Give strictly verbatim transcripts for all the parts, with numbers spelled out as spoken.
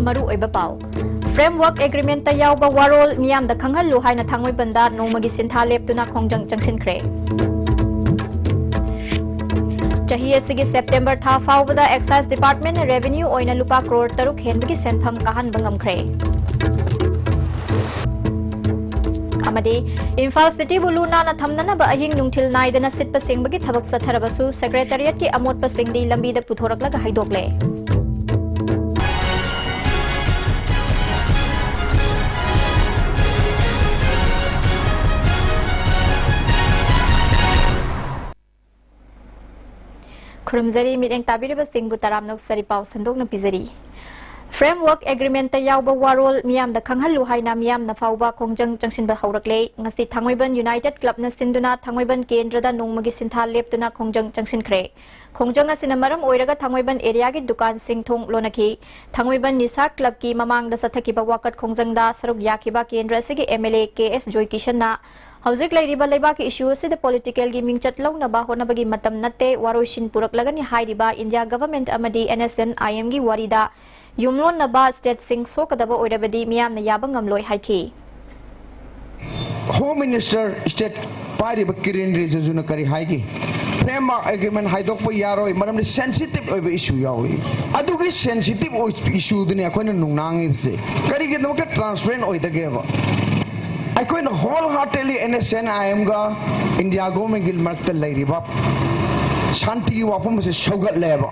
ꯃꯔꯨꯑꯣꯏꯕ ꯄꯥꯎ꯫ Framework Agreement ꯇ ꯌꯥꯎꯕ ꯋꯥꯔꯣꯜ ꯃꯤꯌꯥꯝꯗ ꯈꯪꯍꯜꯂꯨ ꯍꯥꯏꯅ ꯊꯥꯡꯃꯩꯕꯟꯗ ꯅꯣꯡꯃꯒꯤ ꯁꯤꯟꯊꯥ ꯂꯦꯞꯇꯨꯅ ꯈꯣꯡꯖꯪ ꯆꯪꯁꯤꯟꯈ꯭ꯔꯦ꯫ ꯆꯍꯤ ꯑꯁꯤꯒꯤ September ꯊꯥ ꯐꯥꯎꯕꯗ Excise Department ꯅ revenue ꯑꯣꯏꯅ ꯂꯨꯄꯥ ꯀ꯭ꯔꯣꯔ ꯇꯔꯨꯛ ꯍꯦꯟꯕꯒꯤ ꯁꯦꯟꯐꯝ ꯀꯥꯍꯟꯕ ꯉꯝꯈ꯭ꯔꯦ꯫ ꯑꯃꯗꯤ ꯏꯝꯐꯥꯜ city ꯕꯨ ꯂꯨ ꯅꯥꯟꯅ ꯊꯝꯅꯅꯕ ꯑꯍꯤꯡ ꯅꯨꯡꯊꯤꯜ ꯅꯥꯏꯗꯅ ꯁꯤꯠꯄ ꯁꯦꯡꯕꯒꯤ ꯊꯕꯛ ꯆꯠꯊꯔꯕꯁꯨ Secretariat ꯀꯤ ꯑꯃꯣꯠꯄꯁꯤꯡꯗꯤ ꯂꯝꯕꯤꯗ ꯄꯨꯊꯣꯔꯛꯂꯒ ꯍꯩꯗꯣꯛꯂꯦ꯫ ꯈꯨꯔꯨꯝꯖꯔꯤ, ꯃꯤꯠꯌꯦꯡ ꯇꯥꯕꯤꯔꯤꯕꯁꯤꯡꯕꯨ ꯇꯔꯥꯝꯅ ꯑꯣꯛꯆꯔꯤ꯫ ꯄꯥꯎ ꯁꯟꯗꯣꯛꯅ ꯄꯤꯖꯔꯤ꯫ Framework Agreement ꯇ ꯌꯥꯎꯕ ꯋꯥꯔꯣꯜ ꯃꯤꯌꯥꯝꯗ ꯈꯪꯍꯜꯂꯨ ꯍꯥꯏꯅ ꯃꯤꯌꯥꯝꯅ ꯐꯥꯎꯕ ꯈꯣꯡꯖꯪ ꯆꯪꯁꯤꯟꯕ ꯍꯧꯔꯛꯂꯦ꯫ ꯉꯁꯤ ꯊꯥꯡꯃꯩꯕꯟ United Club ꯅ ꯁꯤꯟꯗꯨꯅ ꯊꯥꯡꯃꯩꯕꯟ ꯀꯦꯟꯗ꯭ꯔꯗ ꯅꯣꯡꯃꯒꯤ ꯁꯤꯟꯊꯥ ꯂꯦꯞꯇꯨꯅ ꯈꯣꯡꯖꯪ ꯆꯪꯁꯤꯟꯈ꯭ꯔꯦ꯫ ꯈꯣꯡꯖꯪ ꯑꯁꯤꯅ ꯃꯔꯝ ꯑꯣꯏꯔꯒ ꯊꯥꯡꯃꯩꯕꯟ area ꯒꯤ ꯗꯨꯀꯥꯟꯁꯤꯡ ꯊꯣꯡ ꯂꯣꯟꯅꯈꯤ꯫ ꯊꯥꯡꯃꯩꯕꯟ ꯅꯤꯁꯥ club ꯀꯤ ꯃꯃꯥꯡꯗ ꯆꯠꯊꯈꯤꯕ ꯋꯥꯀꯠ ꯈꯣꯡꯖꯪꯗ ꯁꯔꯨꯛ ꯌꯥꯈꯤꯕ ꯀꯦꯟꯗ꯭ꯔ ꯑꯁꯤꯒꯤ M L A K S ꯖꯣꯏꯀꯤꯁꯟꯅ ꯍꯧꯖꯤꯛ ꯂꯩꯔꯤꯕ ꯂꯩꯕꯥꯛꯀꯤ issue ꯑꯁꯤꯗ political ꯒꯤ ꯃꯤꯡꯆꯠ ꯂꯧꯅꯕ ꯍꯣꯠꯅꯕꯒꯤ ꯃꯇꯝ ꯅꯠꯇꯦ, ꯋꯥꯔꯣꯏꯁꯤꯟ ꯄꯨꯔꯛꯂꯒꯅꯤ ꯍꯥꯏꯔꯤꯕ India Government ꯑꯃꯗꯤ N S N I M ꯒꯤ ꯋꯥꯔꯤꯗ ꯌꯨꯝꯂꯣꯟꯅꯕ state ꯁꯤꯡ ꯁꯣꯛꯀꯗꯕ ꯑꯣꯏꯔꯕꯗꯤ ꯃꯤꯌꯥꯝꯅ ꯌꯥꯕ ꯉꯝꯂꯣꯏ ꯍꯥꯏꯈꯤ꯫ Home Minister state ꯄꯥꯏꯔꯤꯕ ꯀꯤꯔꯦꯟ ꯔꯤꯖꯤꯖꯨꯅ ꯀꯔꯤ ꯍꯥꯏꯒꯦ? Framework Agreement ꯍꯥꯏꯗꯣꯛꯄ ꯌꯥꯔꯣꯏ, ꯃꯔꯝꯗꯤ sensitive ꯑꯣꯏꯕ issue ꯌꯥꯎꯏ꯫ ꯑꯗꯨꯒꯤ sensitive ꯑꯣꯏ-, issue ꯗꯨꯅꯤ ꯑꯩꯈꯣꯏꯅ ꯅꯨꯡꯅꯥꯡꯉꯤꯕꯁꯦ꯫ ꯀꯔꯤꯒꯤꯗꯃꯛꯇ transparent ꯑꯣꯏꯗꯒꯦꯕ? ꯑꯩꯈꯣꯏꯅ wholeheartedly N S N I M ꯒ India Government ꯀꯤ ꯃꯔꯛꯇ ꯂꯩꯔꯤꯕ ꯁꯥꯟꯇꯤꯒꯤ ꯋꯥꯐꯝ ꯑꯁꯤ ꯁꯧꯒꯠꯂꯦꯕ,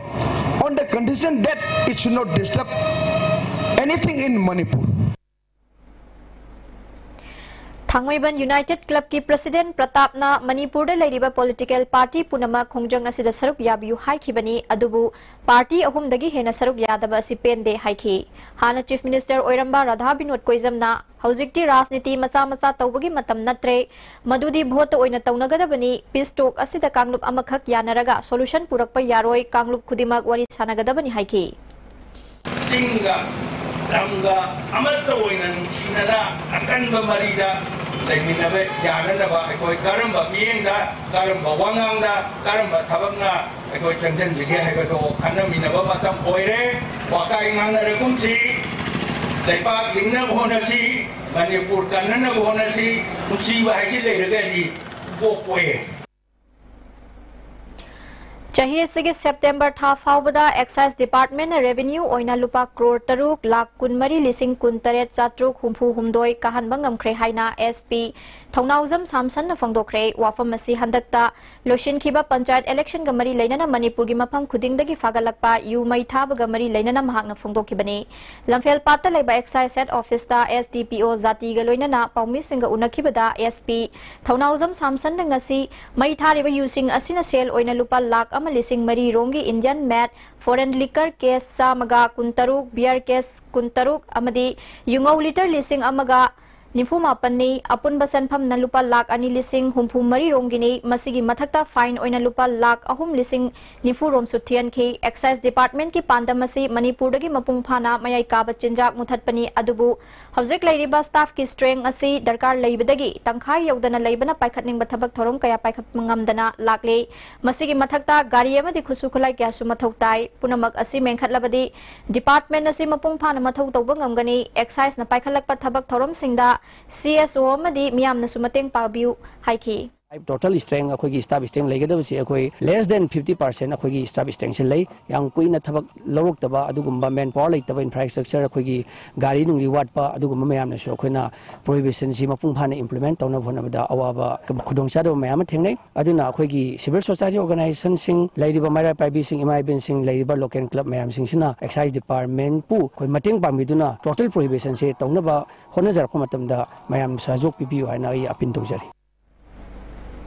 on the condition that it should not disturb anything in Manipur. Thangmeiband United Club ꯀꯤ President ꯄ꯭ꯔꯇꯥꯞꯅ ꯃꯅꯤꯄꯨꯔꯗ ꯂꯩꯔꯤꯕ political party ꯄꯨꯝꯅꯃꯛ ꯈꯣꯡꯖꯪ ꯑꯁꯤꯗ ꯁꯔꯨꯛ ꯌꯥꯕꯤꯌꯨ ꯍꯥꯏꯈꯤꯕꯅꯤ, ꯑꯗꯨꯕꯨ party ꯑꯍꯨꯝꯗꯒꯤ ꯍꯦꯟꯅ ꯁꯔꯨꯛ ꯌꯥꯗꯕ ꯑꯁꯤ ꯄꯦꯟꯗꯦ ꯍꯥꯏꯈꯤ꯫ ꯍꯥꯟꯅ Chief Minister ꯑꯣꯏꯔꯝꯕ ꯔꯥꯙꯥ ꯕꯤꯅꯣꯗ ꯀꯣꯏꯖꯝꯅ ꯍꯧꯖꯤꯛꯇꯤ ꯔꯥꯖꯅꯤꯇꯤ ꯃꯆꯥ ꯃꯆꯥ ꯇꯧꯕꯒꯤ ꯃꯇꯝ ꯅꯠꯇ꯭ꯔꯦ, ꯃꯗꯨꯗꯤ vote ꯇ ꯑꯣꯏꯅ ꯇꯧꯅꯒꯗꯕꯅꯤ, peace talk ꯑꯁꯤꯗ ꯀꯥꯡꯂꯨꯞ ꯑꯃꯈꯛ ꯌꯥꯅꯔꯒ solution ꯄꯨꯔꯛꯄ ꯌꯥꯔꯣꯏ, ꯀꯥꯡꯂꯨꯞ ꯈꯨꯗꯤꯡꯃꯛ ꯋꯥꯔꯤ ꯁꯥꯟꯅꯒꯗꯕꯅꯤ ꯍꯥꯏꯈꯤ꯫ ꯆꯤꯡꯒ ꯂꯝꯒ ꯑꯃꯠꯇ ꯑꯣꯏꯅ ꯅꯨꯡꯁꯤꯅꯅ ꯑꯀꯟꯕ ꯃꯔꯤꯗ ꯂꯩꯃꯤꯟꯅꯕ ꯌꯥꯅꯅꯕ ꯑꯩꯈꯣꯏ ꯀꯔꯝꯕ ꯃꯤꯠꯌꯦꯡꯗ, ꯀꯔꯝꯕ ꯋꯥꯉꯥꯡꯗ, ꯀꯔꯝꯕ ꯊꯕꯛꯅ ꯑꯩꯈꯣꯏ ꯆꯪꯁꯤꯟꯁꯤꯒꯦ ꯍꯥꯏꯕꯗꯣ ꯈꯟꯅꯃꯤꯟꯅꯕ ꯃꯇꯝ ꯑꯣꯏꯔꯦ꯫ ꯋꯥꯀꯥꯏ ꯉꯥꯡꯅꯔꯒꯨꯝꯁꯤ꯫ ꯂꯩꯕꯥꯛ ꯂꯤꯡꯅꯕ ꯍꯣꯠꯅꯁꯤ, ꯃꯅꯤꯄꯨꯔ ꯀꯟꯅꯅꯕ ꯍꯣꯠꯅꯁꯤ, ꯅꯨꯡꯁꯤꯕ ꯍꯥꯏꯁꯤ ꯂꯩꯔꯒꯗꯤ ꯄꯣꯛ ꯄꯣꯛꯑꯦ꯫ ꯆꯍꯤ ꯑꯁꯤꯒꯤ ꯁꯦꯞꯇꯦꯝꯕꯔ ꯊꯥ ꯐꯥꯎꯕꯗ ꯑꯦꯛꯁꯥꯏꯖ ꯗꯤꯄꯥꯔꯠꯃꯦꯟꯅ ꯔꯦꯚꯤꯅ꯭ꯌꯨ ꯑꯣꯏꯅ ꯂꯨꯄꯥ ꯀ꯭ꯔꯣꯔ ꯇꯔꯨꯛ ꯂꯥꯈ ꯀꯨꯟꯃꯔꯤ ꯂꯤꯁꯤꯡ ꯀꯨꯟꯇꯔꯦꯠ ꯆꯥꯇ꯭ꯔꯨꯛ ꯍꯨꯝꯐꯨ ꯍꯨꯝꯗꯣꯏ ꯀꯥꯍꯟꯕ ꯉꯝꯈ꯭ꯔꯦ ꯍꯥꯏꯅ ꯑꯦꯁ ꯄꯤ ꯊꯧꯅꯥꯎꯖꯝ ꯁꯥꯝꯁꯟꯅ ꯐꯣꯡꯗꯣꯛꯈ꯭ꯔꯦ꯫ ꯋꯥꯐꯝ ꯑꯁꯤ ꯍꯟꯗꯛꯇ ꯂꯣꯏꯁꯤꯟꯈꯤꯕ ꯄꯟꯆꯥꯌꯠ ꯏꯂꯦꯛꯁꯟꯒ ꯃꯔꯤ ꯂꯩꯅꯅ ꯃꯅꯤꯄꯨꯔꯒꯤ ꯃꯐꯝ ꯈꯨꯗꯤꯡꯗꯒꯤ ꯐꯥꯒꯠꯂꯛꯄ ꯌꯨ ꯃꯩ ꯊꯥꯕꯒ ꯃꯔꯤ ꯂꯩꯅꯅ ꯃꯍꯥꯛꯅ ꯐꯣꯡꯗꯣꯛꯈꯤꯕꯅꯤ꯫ ꯂꯝꯐꯦꯜꯄꯥꯠꯇ ꯂꯩꯕ ꯑꯦꯛꯁꯥꯏꯖ ꯍꯦꯗ ꯑꯣꯐꯤꯁꯇ ꯑꯦꯁ ꯗꯤ ꯄꯤ ꯑꯣ ꯖꯥꯇꯤꯒ ꯂꯣꯏꯅꯅ ꯄꯥꯎꯃꯤꯁꯤꯡꯒ ꯎꯅꯈꯤꯕꯗ ꯑꯦꯁ ꯄꯤ ꯊꯧꯅꯥꯎꯖꯝ ꯁꯥꯝꯁꯟꯅ ꯉꯁꯤ ꯃꯩ ꯊꯥꯔꯤꯕ ꯌꯨꯁꯤꯡ ꯑꯁꯤꯅ ꯁꯦꯜ ꯑꯣꯏꯅ ꯂꯨꯄꯥ ꯂꯥꯈ ꯑꯃ ꯂꯤꯁꯤꯡ ꯃꯔꯤ ꯔꯣꯝꯒꯤ ꯏꯟꯗꯤꯌꯟ ꯃꯦꯗ ꯐꯣꯔꯦꯟ ꯂꯤꯀꯔ ꯀꯦꯁ ꯆꯥꯝꯃꯒ ꯀꯨꯟꯇꯔꯨꯛ, ꯕꯤꯌꯔ ꯀꯦꯁ ꯀꯨꯟꯇꯔꯨꯛ ꯑꯃꯗꯤ ꯌꯨꯉꯧ ꯂꯤꯇꯔ ꯂꯤꯁꯤꯡ ꯑꯃꯒ ꯅꯤꯐꯨ ꯃꯥꯄꯟꯅꯤ꯫ ꯑꯄꯨꯟꯕ ꯁꯦꯟꯐꯝꯅ ꯂꯨꯄꯥ ꯂꯥꯈ ꯑꯅꯤ ꯂꯤꯁꯤꯡ ꯍꯨꯝꯐꯨ ꯃꯔꯤ ꯔꯣꯝꯒꯤꯅꯤ꯫ ꯃꯁꯤꯒꯤ ꯃꯊꯛꯇ ꯐꯥꯏꯟ ꯑꯣꯏꯅ ꯂꯨꯄꯥ ꯂꯥꯈ ꯑꯍꯨꯝ ꯂꯤꯁꯤꯡ ꯅꯤꯐꯨ ꯔꯣꯝꯁꯨ ꯊꯤꯍꯟꯈꯤ꯫ ꯑꯦꯛꯁꯥꯏꯖ ꯗꯤꯄꯥꯔꯠꯃꯦꯟꯠꯀꯤ ꯄꯥꯟꯗꯝ ꯑꯁꯤ ꯃꯅꯤꯄꯨꯔꯗꯒꯤ ꯃꯄꯨꯡ ꯐꯥꯅ ꯃꯌꯥꯏ ꯀꯥꯕ ꯆꯤꯟꯖꯥꯛ ꯃꯨꯊꯠꯄꯅꯤ꯫ ꯑꯗꯨꯕꯨ ꯍꯧꯖꯤꯛ ꯂꯩꯔꯤꯕ ꯁ꯭ꯇꯥꯐꯀꯤ ꯁ꯭ꯇꯔꯦꯡ ꯑꯁꯤ ꯗꯔꯀꯥꯔ ꯂꯩꯕꯗꯒꯤ ꯇꯪꯈꯥꯏ ꯌꯧꯗꯅ ꯂꯩꯕꯅ ꯄꯥꯏꯈꯠꯅꯤꯡꯕ ꯊꯕꯛ ꯊꯧꯔꯝ ꯀꯌꯥ ꯄꯥꯏꯈꯠꯄ ꯉꯝꯗꯅ ꯂꯥꯛꯂꯤ꯫ ꯃꯁꯤꯒꯤ ꯃꯊꯛꯇ ꯒꯥꯔꯤ ꯑꯃꯗꯤ ꯈꯨꯠꯁꯨ ꯈꯨꯠꯂꯥꯏ ꯀꯌꯥꯁꯨ ꯃꯊꯧ ꯇꯥꯏ꯫ ꯄꯨꯝꯅꯃꯛ ꯑꯁꯤ ꯃꯦꯟꯈꯠꯂꯕꯗꯤ ꯗꯤꯄꯥꯔꯠꯃꯦꯟꯠ ꯑꯁꯤ ꯃꯄꯨꯡ ꯐꯥꯅ ꯃꯊꯧ ꯇꯧꯕ ꯉꯝꯒꯅꯤ꯫ ꯑꯦꯛꯁꯥꯏꯖꯅ ꯄꯥꯏꯈꯠꯂꯛꯄ ꯊꯕꯛ ꯊꯧꯔꯝꯁꯤꯡꯗ ꯁꯤ ꯑꯦꯁ ꯑꯣ ꯑꯃꯗꯤ ꯃꯤꯌꯥꯝꯅꯁꯨ ꯃꯇꯦꯡ ꯄꯥꯡꯕꯤꯌꯨ ꯍꯥꯏꯈꯤ꯫ ꯇꯣꯇꯦꯜ ꯁ꯭ꯇꯔꯦꯡ, ꯑꯩꯈꯣꯏꯒꯤ ꯁ꯭ꯇꯥꯐ ꯁ꯭ꯇꯔꯦꯡ ꯂꯩꯒꯗꯕꯁꯦ ꯑꯩꯈꯣꯏ less than fifty percent ꯑꯩꯈꯣꯏꯒꯤ ꯁ꯭ꯇꯥꯐ ꯁ꯭ꯇꯔꯦꯡꯁꯦ ꯂꯩ꯫ ꯌꯥꯝ ꯀꯨꯏꯅ ꯊꯕꯛ ꯂꯧꯔꯛꯇꯕ ꯑꯗꯨꯒꯨꯝꯕ ꯃꯦꯟ ꯄꯥꯋꯔ ꯂꯩꯇꯕ ꯏꯟꯐ꯭ꯔꯥꯁ꯭ꯇ꯭ꯔꯛꯆꯔ, ꯑꯩꯈꯣꯏꯒꯤ ꯒꯥꯔꯤ ꯅꯨꯡꯂꯤ ꯋꯥꯠꯄ ꯑꯗꯨꯒꯨꯝꯕ ꯃꯌꯥꯝꯅꯁꯨ ꯑꯩꯈꯣꯏꯅ ꯄ꯭ꯔꯣꯍꯤꯕꯤꯁꯟꯁꯤ ꯃꯄꯨꯡ ꯐꯥꯅ ꯏꯝꯄ꯭ꯂꯤꯃꯦꯟꯠ ꯇꯧꯅꯕ ꯍꯣꯠꯅꯕꯗ ꯑꯋꯥꯕ, ꯈꯨꯗꯣꯡꯆꯥꯗꯕ ꯃꯌꯥꯝ ꯑꯃ ꯊꯦꯡꯅꯩ꯫ ꯑꯗꯨꯅ ꯑꯩꯈꯣꯏꯒꯤ ꯁꯤꯚꯤꯜ ꯁꯣꯁꯥꯏꯇꯤ ꯑꯣꯔꯒꯅꯥꯏꯖꯦꯁꯟꯁꯤꯡ, ꯂꯩꯔꯤꯕ ꯃꯩꯔꯥ ꯄꯥꯏꯕꯤꯁꯤꯡ, ꯏꯃꯥ ꯏꯕꯦꯟꯁꯤꯡ, ꯂꯩꯔꯤꯕ ꯂꯣꯀꯦꯜ ꯀ꯭ꯂꯕ ꯃꯌꯥꯝꯁꯤꯡꯁꯤꯅ ꯑꯦꯛꯁꯥꯏꯖ ꯗꯤꯄꯥꯔꯠꯃꯦꯟꯠꯄꯨ ꯑꯩꯈꯣꯏ ꯃꯇꯦꯡ ꯄꯥꯡꯕꯤꯗꯨꯅ ꯇꯣꯇꯦꯜ ꯄ꯭ꯔꯣꯍꯤꯕꯤꯁꯟꯁꯦ ꯇꯧꯅꯕ ꯍꯣꯠꯅꯖꯔꯛꯄ ꯃꯇꯝꯗ ꯃꯌꯥꯝ ꯁꯍꯌꯣꯒ ꯄꯤꯕꯤꯌꯨ ꯍꯥꯏꯅ ꯑꯩ ꯑꯄꯤꯜ ꯇꯧꯖꯔꯤ꯫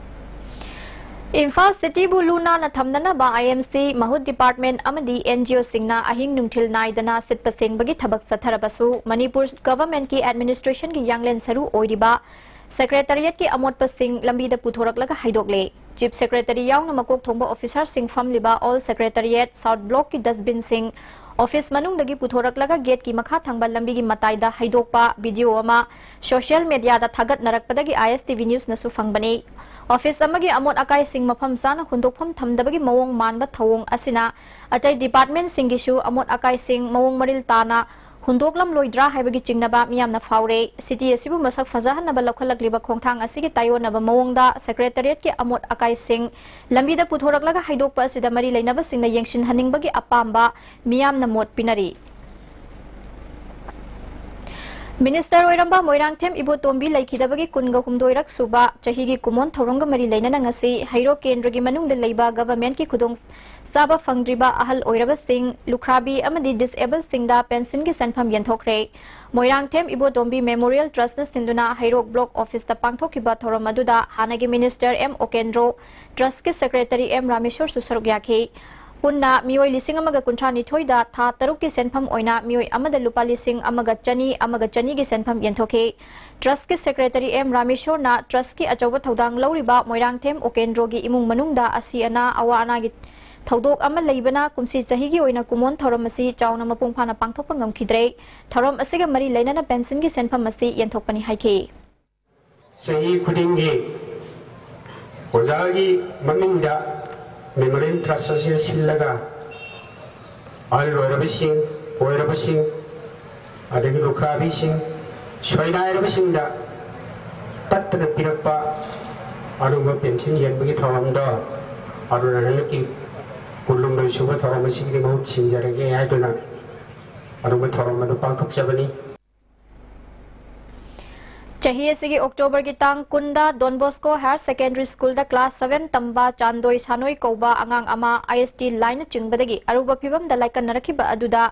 ꯏꯝꯐꯥꯜ ꯁꯤꯇꯤꯕꯨ ꯂꯨ ꯅꯥꯟꯅ ꯊꯝꯅꯅꯕ ꯑꯥꯏ ꯑꯦꯝ ꯁꯤ, ꯃꯍꯨꯠ ꯗꯤꯄꯥꯔꯠꯃꯦꯟꯠ ꯑꯃꯗꯤ ꯑꯦꯟ ꯖꯤ ꯑꯣꯁꯤꯡꯅ ꯑꯍꯤꯡ ꯅꯨꯡꯊꯤꯜ ꯅꯥꯏꯗꯅ ꯁꯤꯠꯄ ꯁꯦꯡꯕꯒꯤ ꯊꯕꯛ ꯆꯠꯊꯔꯕꯁꯨ, ꯃꯅꯤꯄꯨꯔ ꯒꯚꯔꯟꯃꯦꯟꯠꯀꯤ ꯑꯦꯗꯃꯤꯅꯤꯁꯇ꯭ꯔꯦꯁꯟꯒꯤ ꯌꯥꯡꯂꯦꯟ ꯁꯔꯨ ꯑꯣꯏꯔꯤꯕ ꯁꯦꯀ꯭ꯔꯦꯇꯔꯤꯌꯦꯠꯀꯤ ꯑꯃꯣꯠꯄꯁꯤꯡ ꯂꯝꯕꯤꯗ ꯄꯨꯊꯣꯔꯛꯂꯒ ꯍꯩꯗꯣꯛꯂꯦ꯫ ꯆꯤꯐ ꯁꯦꯀ꯭ꯔꯦꯇꯔꯤ ꯌꯥꯎꯅ ꯃꯀꯣꯛ ꯊꯣꯡꯕ ꯑꯣꯐꯤꯁꯥꯔꯁꯤꯡ ꯐꯝꯂꯤꯕ ꯑꯣꯜ ꯁꯦꯀ꯭ꯔꯦꯇꯔꯤꯌꯦꯠ ꯁꯥꯎꯠ ꯕ꯭ꯂꯣꯛꯀꯤ ꯗꯁꯕꯤꯟꯁꯤꯡ ꯑꯣꯐꯤꯁ ꯃꯅꯨꯡꯗꯒꯤ ꯄꯨꯊꯣꯔꯛꯂꯒ ꯒꯦꯠꯀꯤ ꯃꯈꯥ ꯊꯪꯕ ꯂꯝꯕꯤꯒꯤ ꯃꯇꯥꯏꯗ ꯍꯩꯗꯣꯛꯄ ꯚꯤꯗꯤꯑꯣ ꯑꯃ ꯁꯣꯁꯤꯌꯦꯜ ꯃꯦꯗꯤꯌꯥꯗ ꯊꯥꯒꯠꯅꯔꯛꯄꯗꯒꯤ ꯑꯥꯏ ꯑꯦꯁ ꯇꯤ ꯚꯤ ꯅ꯭ꯌꯨꯁꯅꯁꯨ ꯐꯪꯕꯅꯤ꯫ ꯑꯣꯐꯤꯁ ꯑꯃꯒꯤ ꯑꯃꯣꯠ ꯑꯀꯥꯏꯁꯤꯡ ꯃꯐꯝ ꯆꯥꯅ ꯍꯨꯟꯗꯣꯛꯐꯝ ꯊꯝꯗꯕꯒꯤ ꯃꯑꯣꯡ ꯃꯥꯟꯕ ꯊꯧꯑꯣꯡ ꯑꯁꯤꯅ ꯑꯇꯩ ꯗꯤꯄꯥꯔꯠꯃꯦꯟꯠꯁꯤꯡꯒꯤꯁꯨ ꯑꯃꯣꯠ ꯑꯀꯥꯏꯁꯤꯡ ꯃꯑꯣꯡ ꯃꯔꯤꯜ ꯇꯥꯅ ꯍꯨꯟꯗꯣꯛꯂꯝꯂꯣꯏꯗ꯭ꯔꯥ ꯍꯥꯏꯕꯒꯤ ꯆꯤꯡꯅꯕ ꯃꯤꯌꯥꯝꯅ ꯐꯥꯎꯔꯦ꯫ ꯁꯤꯇꯤ ꯑꯁꯤꯕꯨ ꯃꯁꯛ ꯐꯖꯍꯟꯅꯕ ꯂꯧꯈꯠꯂꯛꯂꯤꯕ ꯈꯣꯡꯊꯥꯡ ꯑꯁꯤꯒꯤ ꯇꯥꯏꯑꯣꯟꯅꯕ ꯃꯑꯣꯡꯗ ꯁꯦꯀ꯭ꯔꯦꯇꯔꯤꯌꯦꯠꯀꯤ ꯑꯃꯣꯠ ꯑꯀꯥꯏꯁꯤꯡ ꯂꯝꯕꯤꯗ ꯄꯨꯊꯣꯔꯛꯂꯒ ꯍꯩꯗꯣꯛꯄ ꯑꯁꯤꯗ ꯃꯔꯤ ꯂꯩꯅꯕꯁꯤꯡꯅ ꯌꯦꯡꯁꯤꯟꯍꯟꯅꯤꯡꯕꯒꯤ ꯑꯄꯥꯝꯕ ꯃꯤꯌꯥꯝꯅ ꯃꯣꯠ ꯄꯤꯅꯔꯤ꯫ ꯃꯤꯅꯤꯁꯇꯔ ꯑꯣꯏꯔꯝꯕ ꯃꯣꯏꯔꯥꯡꯊꯦꯝ ꯏꯕꯣꯇꯣꯝꯕꯤ ꯂꯩꯈꯤꯗꯕꯒꯤ ꯀꯨꯟꯒ ꯍꯨꯝꯗꯣꯏꯔꯛ ꯁꯨꯕ ꯆꯍꯤꯒꯤ ꯀꯨꯃꯣꯟ ꯊꯧꯔꯝꯒ ꯃꯔꯤ ꯂꯩꯅꯅ ꯉꯁꯤ ꯍꯩꯔꯣꯛ ꯀꯦꯟꯗ꯭ꯔꯒꯤ ꯃꯅꯨꯡꯗ ꯂꯩꯕ ꯒꯚꯔꯟꯃꯦꯟꯠꯀꯤ ꯈꯨꯗꯣꯡ ꯆꯥꯕ ꯐꯪꯗ꯭ꯔꯤꯕ ꯑꯍꯜ ꯑꯣꯏꯔꯕꯁꯤꯡ, ꯂꯨꯈ꯭ꯔꯥꯕꯤ ꯑꯃꯗꯤ ꯗꯤꯁꯑꯦꯕꯜꯁꯤꯡꯗ ꯄꯦꯟꯁꯤꯟꯒꯤ ꯁꯦꯟꯐꯝ ꯌꯦꯟꯊꯣꯛꯈ꯭ꯔꯦ꯫ ꯃꯣꯏꯔꯥꯡꯊꯦꯝ ꯏꯕꯣꯇꯣꯝꯕꯤ ꯃꯦꯃꯣꯔꯤꯌꯦꯜ ꯇ꯭ꯔꯁꯅ ꯁꯤꯟꯗꯨꯅ ꯍꯩꯔꯣꯛ ꯕ꯭ꯂꯣꯛ ꯑꯣꯐꯤꯁꯇ ꯄꯥꯡꯊꯣꯛꯈꯤꯕ ꯊꯧꯔꯝ ꯑꯗꯨꯗ ꯍꯥꯟꯅꯒꯤ ꯃꯤꯅꯤꯁꯇꯔ ꯑꯦꯝ ꯑꯣꯀꯦꯟꯗ꯭ꯔꯣ, ꯇ꯭ꯔꯁꯀꯤ ꯁꯦꯀ꯭ꯔꯦꯇꯔꯤ ꯑꯦꯝ ꯔꯥꯃꯦꯁꯣꯔꯁꯨ ꯁꯔꯨꯛ ꯌꯥꯈꯤ꯫ ꯄꯨꯟꯅ ꯃꯤꯑꯣꯏ ꯂꯤꯁꯤꯡ ꯑꯃꯒ ꯀꯨꯟꯊ꯭ꯔꯥ ꯅꯤꯊꯣꯏꯗ ꯊꯥ ꯇꯔꯨꯛꯀꯤ ꯁꯦꯟꯐꯝ ꯑꯣꯏꯅ ꯃꯤꯑꯣꯏ ꯑꯃꯗ ꯂꯨꯄꯥ ꯂꯤꯁꯤꯡ ꯑꯃꯒ ꯆꯅꯤ, ꯑꯃꯒ ꯆꯅꯤꯒꯤ ꯁꯦꯟꯐꯝ ꯌꯦꯟꯊꯣꯛꯈꯤ꯫ ꯇ꯭ꯔꯁꯀꯤ ꯁꯦꯀ꯭ꯔꯦꯇꯔꯤ ꯑꯦꯝ ꯔꯥꯃꯦꯁꯣꯔꯅ ꯇ꯭ꯔꯁꯀꯤ ꯑꯆꯧꯕ ꯊꯧꯗꯥꯡ ꯂꯧꯔꯤꯕ ꯃꯣꯏꯔꯥꯡꯊꯦꯝ ꯑꯣꯀꯦꯟꯗ꯭ꯔꯣꯒꯤ ꯏꯃꯨꯡ ꯃꯅꯨꯡꯗ ꯑꯁꯤ ꯑꯅꯥ, ꯑꯋꯥ ꯑꯅꯥꯒꯤ ꯊꯧꯗꯣꯛ ꯑꯃ ꯂꯩꯕꯅ ꯀꯨꯝꯁꯤ ꯆꯍꯤꯒꯤ ꯑꯣꯏꯅ ꯀꯨꯃꯣꯟ ꯊꯧꯔꯝ ꯑꯁꯤ ꯆꯥꯎꯅ ꯃꯄꯨꯡ ꯐꯥꯅ ꯄꯥꯡꯊꯣꯛꯄ ꯉꯝꯈꯤꯗ꯭ꯔꯦ꯫ ꯊꯧꯔꯝ ꯑꯁꯤꯒ ꯃꯔꯤ ꯂꯩꯅꯅ ꯄꯦꯟꯁꯤꯟꯒꯤ ꯁꯦꯟꯐꯝ ꯑꯁꯤ ꯌꯦꯟꯊꯣꯛꯄꯅꯤ ꯍꯥꯏꯈꯤ꯫ ꯆꯍꯤ ꯈꯨꯗꯤꯡꯒꯤ ꯑꯣꯖꯥꯒꯤ ꯃꯃꯤꯡꯗ ꯃꯦꯃꯣꯔꯤꯌꯦꯜ ꯇ꯭ꯔꯁ ꯑꯁꯤ ꯁꯤꯜꯂꯒ ꯑꯍꯜ ꯑꯣꯏꯔꯕꯁꯤꯡ, ꯑꯣꯏꯔꯕꯁꯤꯡ, ꯑꯗꯒꯤ ꯂꯨꯈ꯭ꯔꯥꯕꯤꯁꯤꯡ, ꯁꯣꯏꯅꯥꯏꯔꯕꯁꯤꯡꯗ ꯇꯠꯇꯅ ꯄꯤꯔꯛꯄ ꯑꯗꯨꯒꯨꯝꯕ ꯄꯦꯟꯁꯤꯟ ꯌꯦꯟꯕꯒꯤ ꯊꯧꯔꯝꯗꯣ ꯑꯗꯨꯅ ꯍꯟꯗꯛꯀꯤ ꯀꯨꯟꯍꯨꯝꯗꯣꯏ ꯁꯨꯕ ꯊꯧꯔꯝ ꯑꯁꯤꯒꯤ ꯃꯍꯨꯠ ꯁꯤꯟꯖꯔꯒꯦ ꯍꯥꯏꯗꯨꯅ ꯑꯗꯨꯒꯨꯝꯕ ꯊꯧꯔꯝ ꯑꯗꯨ ꯄꯥꯡꯊꯣꯛꯆꯕꯅꯤ꯫ ꯆꯍꯤ ꯑꯁꯤꯒꯤ ꯑꯣꯛꯇꯣꯕꯔꯒꯤ ꯇꯥꯡ ꯀꯨꯟꯗ ꯗꯣꯟ ꯕꯣꯁꯀꯣ ꯍꯥꯌꯔ ꯁꯦꯀꯦꯟꯗꯔꯤ ꯁ꯭ꯀꯨꯜꯗ ꯀ꯭ꯂꯥꯁ ꯁꯚꯦꯟ ꯇꯝꯕ ꯆꯥꯟꯗꯣꯏ ꯁꯥꯅꯣꯏ ꯀꯧꯕ ꯑꯉꯥꯡ ꯑꯃ ꯑꯥꯏ ꯑꯦꯁ ꯇꯤ ꯂꯥꯏꯅ ꯆꯤꯡꯕꯗꯒꯤ ꯑꯔꯨꯕ ꯐꯤꯚꯝꯗ ꯂꯥꯏꯀꯠꯅꯔꯛꯈꯤꯕ ꯑꯗꯨꯗ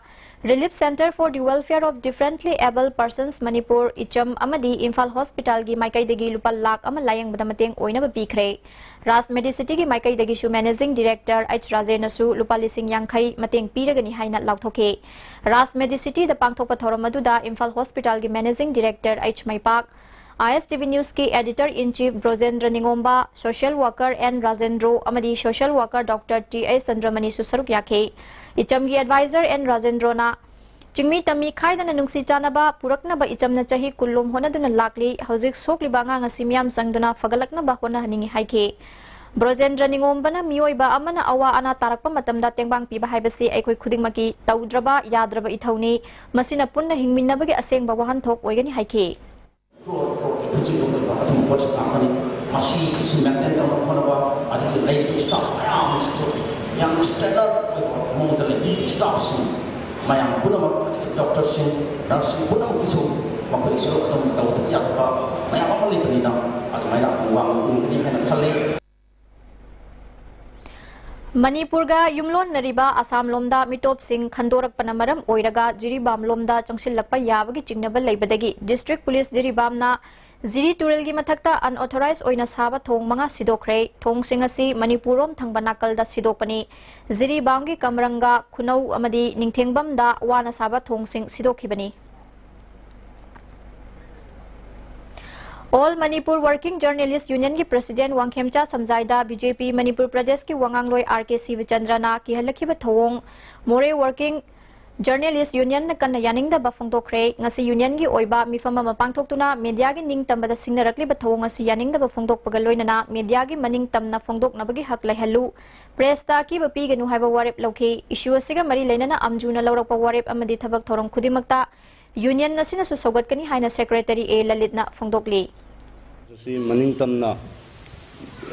Relief Centre for the Welfare of Differently Abled Persons Manipur, ꯏꯆꯝ, ꯑꯃꯗꯤ ꯏꯝꯐꯥꯜ ꯍꯣꯁꯄꯤꯇꯥꯜꯒꯤ ꯃꯥꯏꯀꯩꯗꯒꯤ ꯂꯨꯄꯥ ꯂꯥꯈ ꯑꯃ ꯂꯥꯌꯦꯡꯕꯗ ꯃꯇꯦꯡ ꯑꯣꯏꯅꯕ ꯄꯤꯈ꯭ꯔꯦ꯫ ꯔꯥꯖ ꯃꯦꯗꯤꯁꯤꯇꯤꯒꯤ ꯃꯥꯏꯀꯩꯗꯒꯤꯁꯨ ꯃꯦꯅꯦꯖꯤꯡ ꯗꯤꯔꯦꯛꯇꯔ ꯑꯩꯆ ꯔꯥꯖꯦꯟꯅꯁꯨ ꯂꯨꯄꯥ ꯂꯤꯁꯤꯡ ꯌꯥꯡꯈꯩ ꯃꯇꯦꯡ ꯄꯤꯔꯒꯅꯤ ꯍꯥꯏꯅ ꯂꯥꯎꯊꯣꯛꯈꯤ꯫ ꯔꯥꯖ ꯃꯦꯗꯤꯁꯤꯇꯤꯗ ꯄꯥꯡꯊꯣꯛꯄ ꯊꯧꯔꯝ ꯑꯗꯨꯗ ꯏꯝꯐꯥꯜ ꯍꯣꯁꯄꯤꯇꯥꯜꯒꯤ managing director H Meipak, I S T V ꯅ꯭ꯌꯨꯁꯀꯤ editor in chief Brojendro Ningomba, social worker N Rajendro ꯑꯃꯗꯤ social worker doctor T H ꯆꯟꯗ꯭ꯔꯃꯅꯤꯁꯨ ꯁꯔꯨꯛ ꯌꯥꯈꯤ꯫ ꯏꯆꯝꯒꯤ ꯑꯦꯗꯚꯥꯏꯖꯔ ꯑꯦꯟ ꯔꯥꯖꯦꯟꯗ꯭ꯔꯣꯅ ꯆꯤꯡꯃꯤ ꯇꯝꯃꯤ ꯈꯥꯏꯗꯅ ꯅꯨꯡꯁꯤ ꯆꯥꯟꯅꯕ ꯄꯨꯔꯛꯅꯕ ꯏꯆꯝꯅ ꯆꯍꯤ ꯀꯨꯟꯂꯣꯝ ꯍꯣꯠꯅꯗꯨꯅ ꯂꯥꯛꯂꯤ꯫ ꯍꯧꯖꯤꯛ ꯁꯣꯛꯂꯤꯕ ꯑꯉꯥꯡ ꯑꯁꯤ ꯃꯤꯌꯥꯝ ꯆꯪꯗꯨꯅ ꯐꯒꯠꯂꯛꯅꯕ ꯍꯣꯠꯅꯍꯟꯅꯤꯡꯏ ꯍꯥꯏꯈꯤ꯫ ꯕ꯭ꯔꯣꯖꯦꯟꯗ꯭ꯔ ꯅꯤꯉꯣꯝꯕꯅ ꯃꯤꯑꯣꯏꯕ ꯑꯃꯅ ꯑꯋꯥ ꯑꯅꯥ ꯇꯥꯔꯛꯄ ꯃꯇꯝꯗ ꯇꯦꯡꯕꯥꯡ ꯄꯤꯕ ꯍꯥꯏꯕꯁꯤ ꯑꯩꯈꯣꯏ ꯈꯨꯗꯤꯡꯃꯛꯀꯤ ꯇꯧꯗ꯭ꯔꯕ ꯌꯥꯗ꯭ꯔꯕ ꯏꯊꯧꯅꯤ꯫ ꯃꯁꯤꯅ ꯄꯨꯟꯅ ꯍꯤꯡꯃꯤꯟꯅꯕꯒꯤ ꯑꯁꯦꯡꯕ ꯋꯥꯍꯟꯊꯣꯛ ꯑꯣꯏꯒꯅꯤ ꯍꯥꯏꯈꯤ꯫ ꯀ꯭ꯔꯣꯔ ꯀ꯭ꯔꯣꯔ ꯄꯨꯟꯁꯤꯗ ꯑꯣꯏꯕ ꯑꯗꯨꯒꯨꯝꯕ ꯄꯣꯠꯁꯛ ꯉꯥꯛꯇꯅꯤ꯫ ꯃꯁꯤ ꯁꯨꯝ ꯃꯦꯟꯇꯦꯟ ꯇꯧꯅꯕ ꯍꯣꯠꯅꯕ, ꯑꯗꯒꯤ ꯂꯩꯔꯤꯕ ꯁ꯭ꯇꯥꯐ ꯃꯌꯥꯝꯁꯤꯁꯨ ꯌꯥꯝꯅ ꯁ꯭ꯇꯦꯟꯗꯔꯗ ꯑꯣꯏꯕ ꯃꯑꯣꯡꯗ ꯂꯩꯕꯤ ꯁ꯭ꯇꯥꯐꯁꯤꯡ ꯃꯌꯥꯝ ꯄꯨꯝꯅꯃꯛ, ꯑꯗꯒꯤ ꯗꯣꯛꯇꯔꯁꯤꯡ, ꯅꯔꯁꯁꯤꯡ ꯄꯨꯝꯅꯃꯛꯀꯤꯁꯨ ꯃꯈꯣꯏꯒꯤꯁꯨ ꯑꯗꯨꯝ ꯇꯧꯗꯕ ꯌꯥꯗꯕ ꯃꯌꯥꯝ ꯑꯃ ꯂꯩꯕꯅꯤꯅ ꯑꯗꯨꯃꯥꯏꯅ ꯑꯗꯨꯝ ꯋꯥꯡꯅ ꯎꯒꯅꯤ ꯍꯥꯏꯅ ꯈꯜꯂꯤ꯫ ꯃꯅꯤꯄꯨꯔꯒ ꯌꯨꯝꯂꯣꯟꯅꯔꯤꯕ ꯑꯁꯥꯝꯂꯣꯝꯗ ꯃꯤꯇꯣꯞꯁꯤꯡ ꯈꯟꯗꯣꯔꯛꯄꯅ ꯃꯔꯝ ꯑꯣꯏꯔꯒ ꯖꯤꯔꯤꯕꯥꯝꯂꯣꯝꯗ ꯆꯪꯁꯤꯜꯂꯛꯄ ꯌꯥꯕꯒꯤ ꯆꯤꯡꯅꯕ ꯂꯩꯕꯗꯒꯤ ꯗꯤꯁꯇ꯭ꯔꯤꯛ ꯄꯨꯂꯤꯁ ꯖꯤꯔꯤꯕꯥꯝꯅ ꯖꯤꯔꯤ ꯇꯨꯔꯦꯜꯒꯤ ꯃꯊꯛꯇ unauthorized ꯑꯣꯏꯅ ꯁꯥꯕ ꯊꯣꯡ ꯃꯉꯥ ꯁꯤꯗꯣꯛꯈ꯭ꯔꯦ꯫ ꯊꯣꯡꯁꯤꯡ ꯑꯁꯤ ꯃꯅꯤꯄꯨꯔꯔꯣꯝ ꯊꯪꯕ ꯅꯥꯀꯜꯗ ꯁꯤꯗꯣꯛꯄꯅꯤ꯫ ꯖꯤꯔꯤꯕꯥꯝꯒꯤ ꯀꯝꯔꯪꯒ ꯈꯨꯅꯧ ꯑꯃꯗꯤ ꯅꯤꯡꯊꯦꯡꯕꯝꯗ ꯋꯥꯅ ꯁꯥꯕ ꯊꯣꯡꯁꯤꯡ ꯁꯤꯗꯣꯛꯈꯤꯕꯅꯤ꯫ All Manipur Working Journalist Union ꯒꯤ president ꯋꯥꯡꯈꯦꯝꯆꯥ ꯁꯝꯖꯥꯏꯗ ꯕꯤ ꯖꯦ ꯄꯤ ꯃꯅꯤꯄꯨꯔ ꯄ꯭ꯔꯗꯦꯁꯀꯤ ꯋꯥꯉꯥꯡꯂꯣꯏ ꯑꯥꯔ ꯀꯦ ꯁꯤꯕꯆꯟꯗ꯭ꯔꯅ ꯀꯤꯍꯜꯂꯛꯈꯤꯕ ꯊꯧꯑꯣꯡ ꯃꯣꯔꯦ ꯋꯥꯔꯀꯤꯡ ꯖꯔꯅꯦꯂꯤꯁ ꯌꯨꯅꯤꯌꯟꯅ ꯀꯟꯅ ꯌꯥꯅꯤꯡꯗꯕ ꯐꯣꯡꯗꯣꯛꯈ꯭ꯔꯦ꯫ ꯉꯁꯤ ꯌꯨꯅꯤꯌꯟꯒꯤ ꯑꯣꯏꯕ ꯃꯤꯐꯝ ꯑꯃ ꯄꯥꯡꯊꯣꯛꯇꯨꯅ ꯃꯦꯗꯤꯌꯥꯒꯤ ꯅꯤꯡꯇꯝꯕꯗ ꯁꯤꯡꯅꯔꯛꯂꯤꯕ ꯊꯧꯑꯣꯡ ꯑꯁꯤ ꯌꯥꯅꯤꯡꯗꯕ ꯐꯣꯡꯗꯣꯛꯄꯒ ꯂꯣꯏꯅꯅ ꯃꯦꯗꯤꯌꯥꯒꯤ ꯃꯅꯤꯡ ꯇꯝꯅ ꯐꯣꯡꯗꯣꯛꯅꯕꯒꯤ ꯍꯛ ꯂꯩꯍꯜꯂꯨ, ꯄ꯭ꯔꯦꯁꯇ ꯑꯀꯤꯕ ꯄꯤꯒꯅꯨ ꯍꯥꯏꯕ ꯋꯥꯔꯦꯞ ꯂꯧꯈꯤ꯫ ꯏꯁꯨ ꯑꯁꯤꯒ ꯃꯔꯤ ꯂꯩꯅꯅ ꯑꯝꯖꯨꯅ ꯂꯧꯔꯛꯄ ꯋꯥꯔꯦꯞ ꯑꯃꯗꯤ ꯊꯕꯛ ꯊꯧꯔꯝ ꯈꯨꯗꯤꯡꯃꯛꯇ ꯌꯨꯅꯤꯌꯟ ꯑꯁꯤꯅꯁꯨ ꯁꯧꯒꯠꯀꯅꯤ ꯍꯥꯏꯅ ꯁꯦꯀ꯭ꯔꯦꯇꯔꯤ ꯑꯦ ꯂꯂꯤꯠꯅ ꯐꯣꯡꯗꯣꯛꯂꯤ꯫ ꯑꯁꯤ ꯃꯅꯤꯡ ꯇꯝꯅ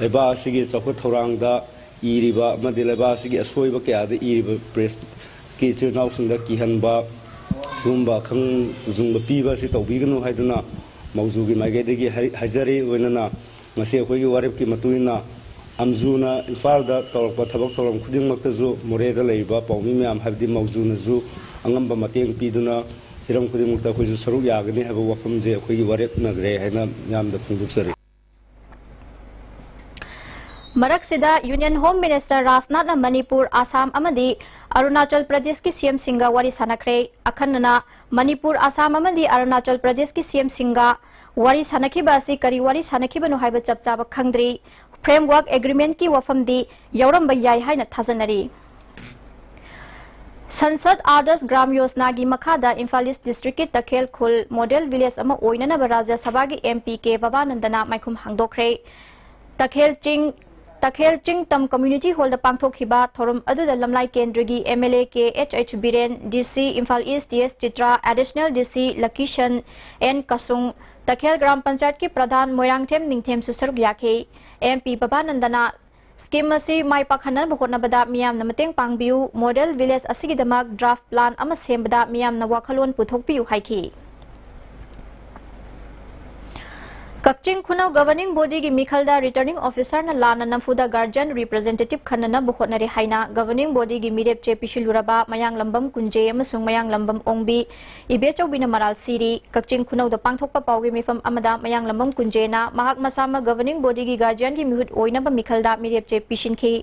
ꯂꯩꯕꯥꯛ ꯑꯁꯤꯒꯤ ꯆꯥꯎꯈꯠ ꯊꯧꯔꯥꯡꯗ ꯏꯔꯤꯕ ꯑꯃꯗꯤ ꯂꯩꯕꯥꯛ ꯑꯁꯤꯒꯤ ꯑꯁꯣꯏꯕ ꯀꯌꯥꯗ ꯏꯔꯤꯕ ꯄ꯭ꯔꯦꯁꯀꯤ ꯏꯆꯤꯜ ꯏꯅꯥꯎꯁꯤꯡꯗ ꯀꯤꯍꯟꯕ, ꯁꯤꯒꯨꯝꯕ ꯑꯈꯪ ꯇꯨꯖꯨꯡꯕ ꯄꯤꯕ ꯑꯁꯤ ꯇꯧꯕꯤꯒꯅꯨ ꯍꯥꯏꯗꯨꯅ ꯃꯧꯖꯨꯒꯤ ꯃꯥꯏꯀꯩꯗꯒꯤ ꯍꯥꯏ-, ꯍꯥꯏꯖꯔꯤ꯫ ꯂꯣꯏꯅꯅ ꯉꯁꯤ ꯑꯩꯈꯣꯏꯒꯤ ꯋꯥꯔꯦꯞꯀꯤ ꯃꯇꯨꯡ ꯏꯟꯅ ꯑꯝꯖꯨꯅ ꯏꯝꯐꯥꯜꯗ ꯇꯧꯔꯛꯄ ꯊꯕꯛ ꯊꯧꯔꯝ ꯈꯨꯗꯤꯡꯃꯛꯇꯁꯨ ꯃꯣꯔꯦꯗ ꯂꯩꯔꯤꯕ ꯄꯥꯎꯃꯤ ꯃꯌꯥꯝ, ꯍꯥꯏꯕꯗꯤ ꯃꯧꯖꯨꯅꯁꯨ ꯑꯉꯝꯕ ꯃꯇꯦꯡ ꯄꯤꯗꯨꯅ ꯍꯤꯔꯝ ꯈꯨꯗꯤꯡꯃꯛꯇ ꯑꯩꯈꯣꯏꯁꯨ ꯁꯔꯨꯛ ꯌꯥꯒꯅꯤ ꯍꯥꯏꯕ ꯋꯥꯐꯝꯁꯦ ꯑꯩꯈꯣꯏꯒꯤ ꯋꯥꯔꯦꯞꯅꯈ꯭ꯔꯦ ꯍꯥꯏꯅ ꯃꯤꯌꯥꯝꯗ ꯐꯣꯡꯗꯣꯛꯆꯔꯤ꯫ ꯃꯔꯛꯁꯤꯗ Union Home Minister ꯔꯥꯖꯅꯥꯊꯅ Manipur, Assam ꯑꯃꯗꯤ ꯑꯔꯨꯅꯥꯆꯜ ꯄ꯭ꯔꯗꯦꯁꯀꯤ ꯁꯤ ꯑꯦꯝꯁꯤꯡꯒ ꯋꯥꯔꯤ ꯁꯥꯟꯅꯈ꯭ꯔꯦ꯫ ꯑꯈꯟꯅꯅ ꯃꯅꯤꯄꯨꯔ, ꯑꯁꯥꯝ ꯑꯃꯗꯤ ꯑꯔꯨꯅꯥꯆꯜ ꯄ꯭ꯔꯗꯦꯁꯀꯤ ꯁꯤ ꯑꯦꯝꯁꯤꯡꯒ ꯋꯥꯔꯤ ꯁꯥꯟꯅꯈꯤꯕ ꯑꯁꯤ ꯀꯔꯤ ꯋꯥꯔꯤ ꯁꯥꯟꯅꯈꯤꯕꯅꯣ ꯍꯥꯏꯕ ꯆꯞ ꯆꯥꯕ ꯈꯪꯗ꯭ꯔꯤ꯫ Framework Agreementꯀꯤ ꯋꯥꯐꯝꯗꯤ ꯌꯥꯎꯔꯝꯕ ꯌꯥꯏ ꯍꯥꯏꯅ ꯊꯥꯖꯅꯔꯤ꯫ ꯁꯟꯁꯗ ꯑꯥꯗꯔꯁ ꯒ꯭ꯔꯥꯝ ꯌꯣꯖꯅꯥꯒꯤ ꯃꯈꯥꯗ ꯏꯝꯐꯥꯜ ꯏꯁ ꯗꯤꯁꯇ꯭ꯔꯤꯛꯀꯤ ꯇꯈꯦꯜ ꯈꯨꯜ ꯃꯣꯗꯦꯜ ꯚꯤꯂꯦꯖ ꯑꯃ ꯑꯣꯏꯅꯅꯕ ꯔꯥꯖ꯭ꯌ ꯁꯚꯥꯒꯤ ꯑꯦꯝ ꯄꯤ ꯀꯦ ꯕꯕꯥꯅꯟꯗꯅ ꯃꯥꯏꯈꯨꯝ ꯍꯥꯡꯗꯣꯛꯈ꯭ꯔꯦ꯫ ꯇꯈꯦꯜ ꯆꯤꯡ, ꯇꯈꯦꯜ ꯆꯤꯡꯇꯝ ꯀꯝꯃ꯭ꯌꯨꯅꯤꯇꯤ ꯍꯣꯜꯗ ꯄꯥꯡꯊꯣꯛꯈꯤꯕ ꯊꯧꯔꯝ ꯑꯗꯨꯗ ꯂꯝꯂꯥꯏ ꯀꯦꯟꯗ꯭ꯔꯒꯤ M L A K H H Biren, D C Imphal East T S Chitra, additional D C Lakhison and ꯀꯁꯨꯡ, ꯇꯈꯦꯜ gram ꯄꯟꯆꯥꯌꯠꯀꯤ ꯄ꯭ꯔꯙꯥꯟ ꯃꯣꯏꯔꯥꯡꯊꯦꯝ ꯅꯤꯡꯊꯦꯝꯁꯨ ꯁꯔꯨꯛ ꯌꯥꯈꯤ꯫ ꯑꯦꯝ ꯄꯤ ꯕꯕꯥꯅꯟꯗꯅ ꯁ꯭ꯀꯤꯝ ꯑꯁꯤ ꯃꯥꯏ ꯄꯥꯛꯍꯟꯅꯕ ꯍꯣꯠꯅꯕꯗ ꯃꯤꯌꯥꯝꯅ ꯃꯇꯦꯡ ꯄꯥꯡꯕꯤꯌꯨ, ꯃꯣꯗꯦꯜ ꯚꯤꯂꯦꯖ ꯑꯁꯤꯒꯤꯗꯃꯛ ꯗ꯭ꯔꯥꯐ ꯄ꯭ꯂꯥꯟ ꯑꯃ ꯁꯦꯝꯕꯗ ꯃꯤꯌꯥꯝꯅ ꯋꯥꯈꯜꯂꯣꯟ ꯄꯨꯊꯣꯛꯄꯤꯌꯨ ꯍꯥꯏꯈꯤ꯫ ꯀꯛꯆꯤꯡ ꯈꯨꯅꯧ ꯒꯚꯔꯅꯤꯡ ꯕꯣꯗꯤꯒꯤ ꯃꯤꯈꯜꯗ ꯔꯤꯇꯔꯅꯤꯡ ꯑꯣꯐꯤꯁꯥꯔꯅ ꯂꯥꯟꯅ ꯅꯝꯐꯨꯗ ꯒꯥꯔꯖꯤꯌꯟ ꯔꯤꯄ꯭ꯔꯖꯦꯟꯇꯦꯇꯤꯚ ꯈꯟꯅꯅꯕ ꯍꯣꯠꯅꯔꯦ ꯍꯥꯏꯅ ꯒꯚꯔꯅꯤꯡ ꯕꯣꯗꯤꯒꯤ ꯃꯤꯔꯦꯞ ꯆꯦ ꯄꯤꯁꯤꯜꯂꯨꯔꯕ ꯃꯌꯥꯡꯂꯝꯕꯝ ꯀꯨꯟꯖꯦ ꯑꯃꯁꯨꯡ ꯃꯌꯥꯡꯂꯝꯕꯝ ꯑꯣꯡꯕꯤ ꯏꯕꯦꯆꯧꯕꯤꯅ ꯃꯔꯥꯜ ꯁꯤꯔꯤ꯫ ꯀꯛꯆꯤꯡ ꯈꯨꯅꯧꯗ ꯄꯥꯡꯊꯣꯛꯄ ꯄꯥꯎꯒꯤ ꯃꯤꯐꯝ ꯑꯃꯗ ꯃꯌꯥꯡꯂꯝꯕꯝ ꯀꯨꯟꯖꯦꯅ ꯃꯍꯥꯛ ꯃꯁꯥꯃꯛ ꯒꯚꯔꯅꯤꯡ ꯕꯣꯗꯤꯒꯤ ꯒꯥꯔꯖꯤꯌꯟꯒꯤ ꯃꯤꯍꯨꯠ ꯑꯣꯏꯅꯕ ꯃꯤꯈꯜꯗ ꯃꯤꯔꯦꯞ ꯆꯦ ꯄꯤꯁꯤꯟꯈꯤ꯫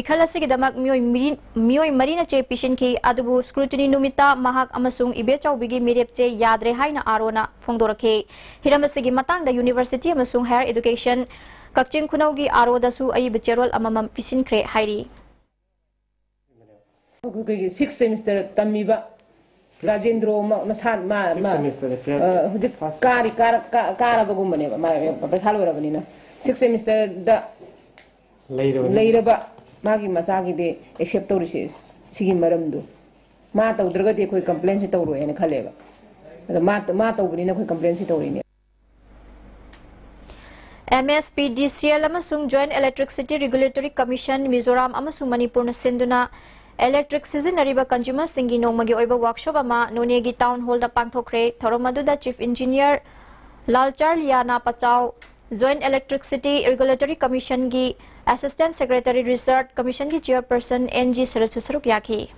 ꯃꯤꯈꯜ ꯑꯁꯤꯒꯤꯗꯃꯛ ꯃꯤꯑꯣꯏ ꯃꯔꯤ, ꯃꯤꯑꯣꯏ ꯃꯔꯤꯅ ꯆꯦ ꯄꯤꯁꯤꯟꯈꯤ, ꯑꯗꯨꯕꯨ ꯁ꯭ꯀ꯭ꯔꯨꯇꯤꯅꯤ ꯅꯨꯃꯤꯠꯇ ꯃꯍꯥꯛ ꯑꯃꯁꯨꯡ ꯏꯕꯦꯆꯧꯕꯤꯒꯤ ꯃꯤꯔꯦꯞ ꯆꯦ ꯌꯥꯗ꯭ꯔꯦ ꯍꯥꯏꯅ ꯑꯥꯔ ꯑꯣꯅ ꯐꯣꯡꯗꯣꯔꯛꯈꯤ꯫ ꯍꯤꯔꯝ ꯑꯁꯤꯒꯤ ꯃꯇꯥꯡꯗ ꯌꯨꯅꯤꯚꯔꯁꯤꯇꯤ ꯑꯃꯁꯨꯡ ꯍꯥꯌꯔ ꯑꯦꯗꯨꯀꯦꯁꯟ ꯀꯛꯆꯤꯡ ꯈꯨꯅꯧꯒꯤ ꯑꯥꯔ ꯑꯣꯗꯁꯨ ꯑꯏꯕ ꯆꯦꯔꯣꯜ ꯑꯃꯃꯝ ꯄꯤꯁꯤꯟꯈ꯭ꯔꯦ ꯍꯥꯏꯔꯤ꯫ ꯑꯩꯈꯣꯏꯒꯤ ꯁꯤꯛꯁ ꯁꯦꯃꯤꯁꯇꯔ ꯇꯝꯃꯤꯕ ꯔꯥꯖꯦꯟꯗ꯭ꯔꯣ ꯃ-, ꯃꯁꯥ-, ꯃꯥ-, ꯃꯥ-, ꯁꯦꯃꯤꯁꯇꯔꯗ ꯐꯦꯜ꯫ ꯑ, ꯍꯧꯖꯤꯛ ꯀꯥꯔꯤ, ꯀꯥꯔ-, ꯀꯥ-, ꯀꯥꯔꯕꯒꯨꯝꯕꯅꯦꯕ, ꯃꯥ ꯄꯔꯤꯈꯥ ꯂꯣꯏꯔꯕꯅꯤꯅ꯫ ꯁꯤꯛꯁ ꯁꯦꯃꯤꯁꯇꯔꯗ ꯂꯩꯔꯕꯅꯤ꯫ ꯂꯩꯔꯕ ꯃꯥꯒꯤ ꯃꯆꯥꯒꯤꯗꯤ ꯑꯦꯛꯁꯦꯞ ꯇꯧꯔꯤꯁꯦ ꯁꯤꯒꯤ ꯃꯔꯝꯗꯣ꯫ ꯃꯥ ꯇꯧꯗ꯭ꯔꯒꯗꯤ ꯑꯩꯈꯣꯏ ꯀꯝꯄ꯭ꯂꯦꯟꯁꯤ ꯇꯧꯔꯣꯏ ꯍꯥꯏꯅ ꯈꯜꯂꯦꯕ꯫ ꯑꯗꯣ ꯃꯥ, ꯃꯥ ꯇꯧꯕꯅꯤꯅ ꯑꯩꯈꯣꯏ ꯀꯝꯄ꯭ꯂꯦꯟꯁꯤ ꯇꯧꯔꯤꯅꯦ꯫ ꯑꯦꯝ ꯑꯦꯁ ꯄꯤ ꯗꯤ ꯁꯤ ꯑꯦꯜ ꯑꯃꯁꯨꯡ ꯖꯣꯏꯟꯠ ꯏꯂꯦꯛꯇ꯭ꯔꯤꯛꯁꯤꯇꯤ ꯔꯤꯒꯨꯂꯦꯇꯣꯔꯤ ꯀꯃꯤꯁꯟ, ꯃꯤꯖꯣꯔꯥꯝ ꯑꯃꯁꯨꯡ ꯃꯅꯤꯄꯨꯔꯅ ꯁꯤꯟꯗꯨꯅ ꯏꯂꯦꯛꯇ꯭ꯔꯤꯛ ꯁꯤꯖꯤꯟꯅꯔꯤꯕ ꯀꯟꯖꯨꯃꯔꯁꯤꯡꯒꯤ ꯅꯣꯡꯃꯒꯤ ꯑꯣꯏꯕ ꯋꯥꯔꯛꯁꯣꯞ ꯑꯃ ꯅꯣꯅꯦꯒꯤ ꯇꯥꯎꯟ ꯍꯣꯜꯗ ꯄꯥꯡꯊꯣꯛꯈ꯭ꯔꯦ꯫ ꯊꯧꯔꯝ ꯑꯗꯨꯗ chief engineer Lalchar Liana Pachau, joint electricity regulatory ꯀꯃꯤꯁꯟꯒꯤ ꯑꯦꯁꯤꯁꯇꯦꯟꯠ ꯁꯦꯀ꯭ꯔꯦꯇꯔꯤ ꯔꯤꯆꯥꯔꯗ, ꯀꯃꯤꯁꯟꯒꯤ ꯆꯤꯌꯔꯄꯔꯁꯟ ꯑꯦꯟ ꯖꯤ ꯁꯔꯠꯁꯨ ꯁꯔꯨꯛ ꯌꯥꯈꯤ꯫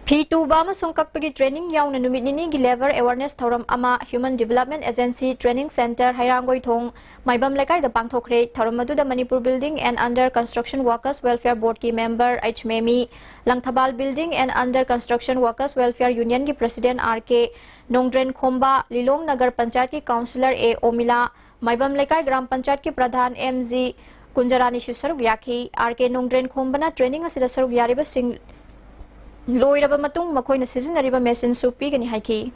ꯐꯤ ꯇꯨꯕ ꯑꯃꯁꯨꯡ ꯀꯛꯄꯒꯤ ꯇ꯭ꯔꯦꯅꯤꯡ ꯌꯥꯎꯅ ꯅꯨꯃꯤꯠ ꯅꯤꯅꯤꯒꯤ ꯂꯦꯕꯔ ꯑꯦꯋꯥꯔꯅꯦꯁ ꯊꯧꯔꯝ ꯑꯃ human development agency training centre, Heirangoithong, ꯃꯥꯏꯕꯝ ꯂꯩꯀꯥꯏꯗ ꯄꯥꯡꯊꯣꯛꯈ꯭ꯔꯦ꯫ ꯊꯧꯔꯝ ꯑꯗꯨꯗ Manipur building and other construction workers welfare ꯕꯣꯔꯗꯀꯤ member H Memi, Langthabal building and other construction workers welfare ꯌꯨꯅꯤꯌꯟꯒꯤ president R K Nongdren Khomba, Lilong Nagar ꯄꯟꯆꯥꯌꯠꯀꯤ ꯀꯥꯎꯟꯁꯤꯂꯔ ꯑꯦ ꯑꯣꯃꯤꯂꯥ, ꯃꯥꯏꯕꯝ ꯂꯩꯀꯥꯏ ꯒ꯭ꯔꯥꯝ ꯄꯟꯆꯥꯌꯠꯀꯤ ꯄ꯭ꯔꯙꯥꯟ ꯑꯦꯝ ꯖꯤ ꯀꯨꯟꯖꯔꯥꯅꯤꯁꯨ ꯁꯔꯨꯛ ꯌꯥꯈꯤ꯫ ꯑꯥꯔ ꯀꯦ ꯅꯣꯡꯗ꯭ꯔꯦꯟ ꯈꯣꯝꯕꯅ ꯇ꯭ꯔꯦꯅꯤꯡ ꯑꯁꯤꯗ ꯁꯔꯨꯛ ꯌꯥꯔꯤꯕꯁꯤꯡ ꯂꯣꯏꯔꯕ ꯃꯇꯨꯡ ꯃꯈꯣꯏꯅ ꯁꯤꯖꯤꯟꯅꯔꯤꯕ ꯃꯦꯆꯤꯟꯁꯨ ꯄꯤꯒꯅꯤ ꯍꯥꯏꯈꯤ꯫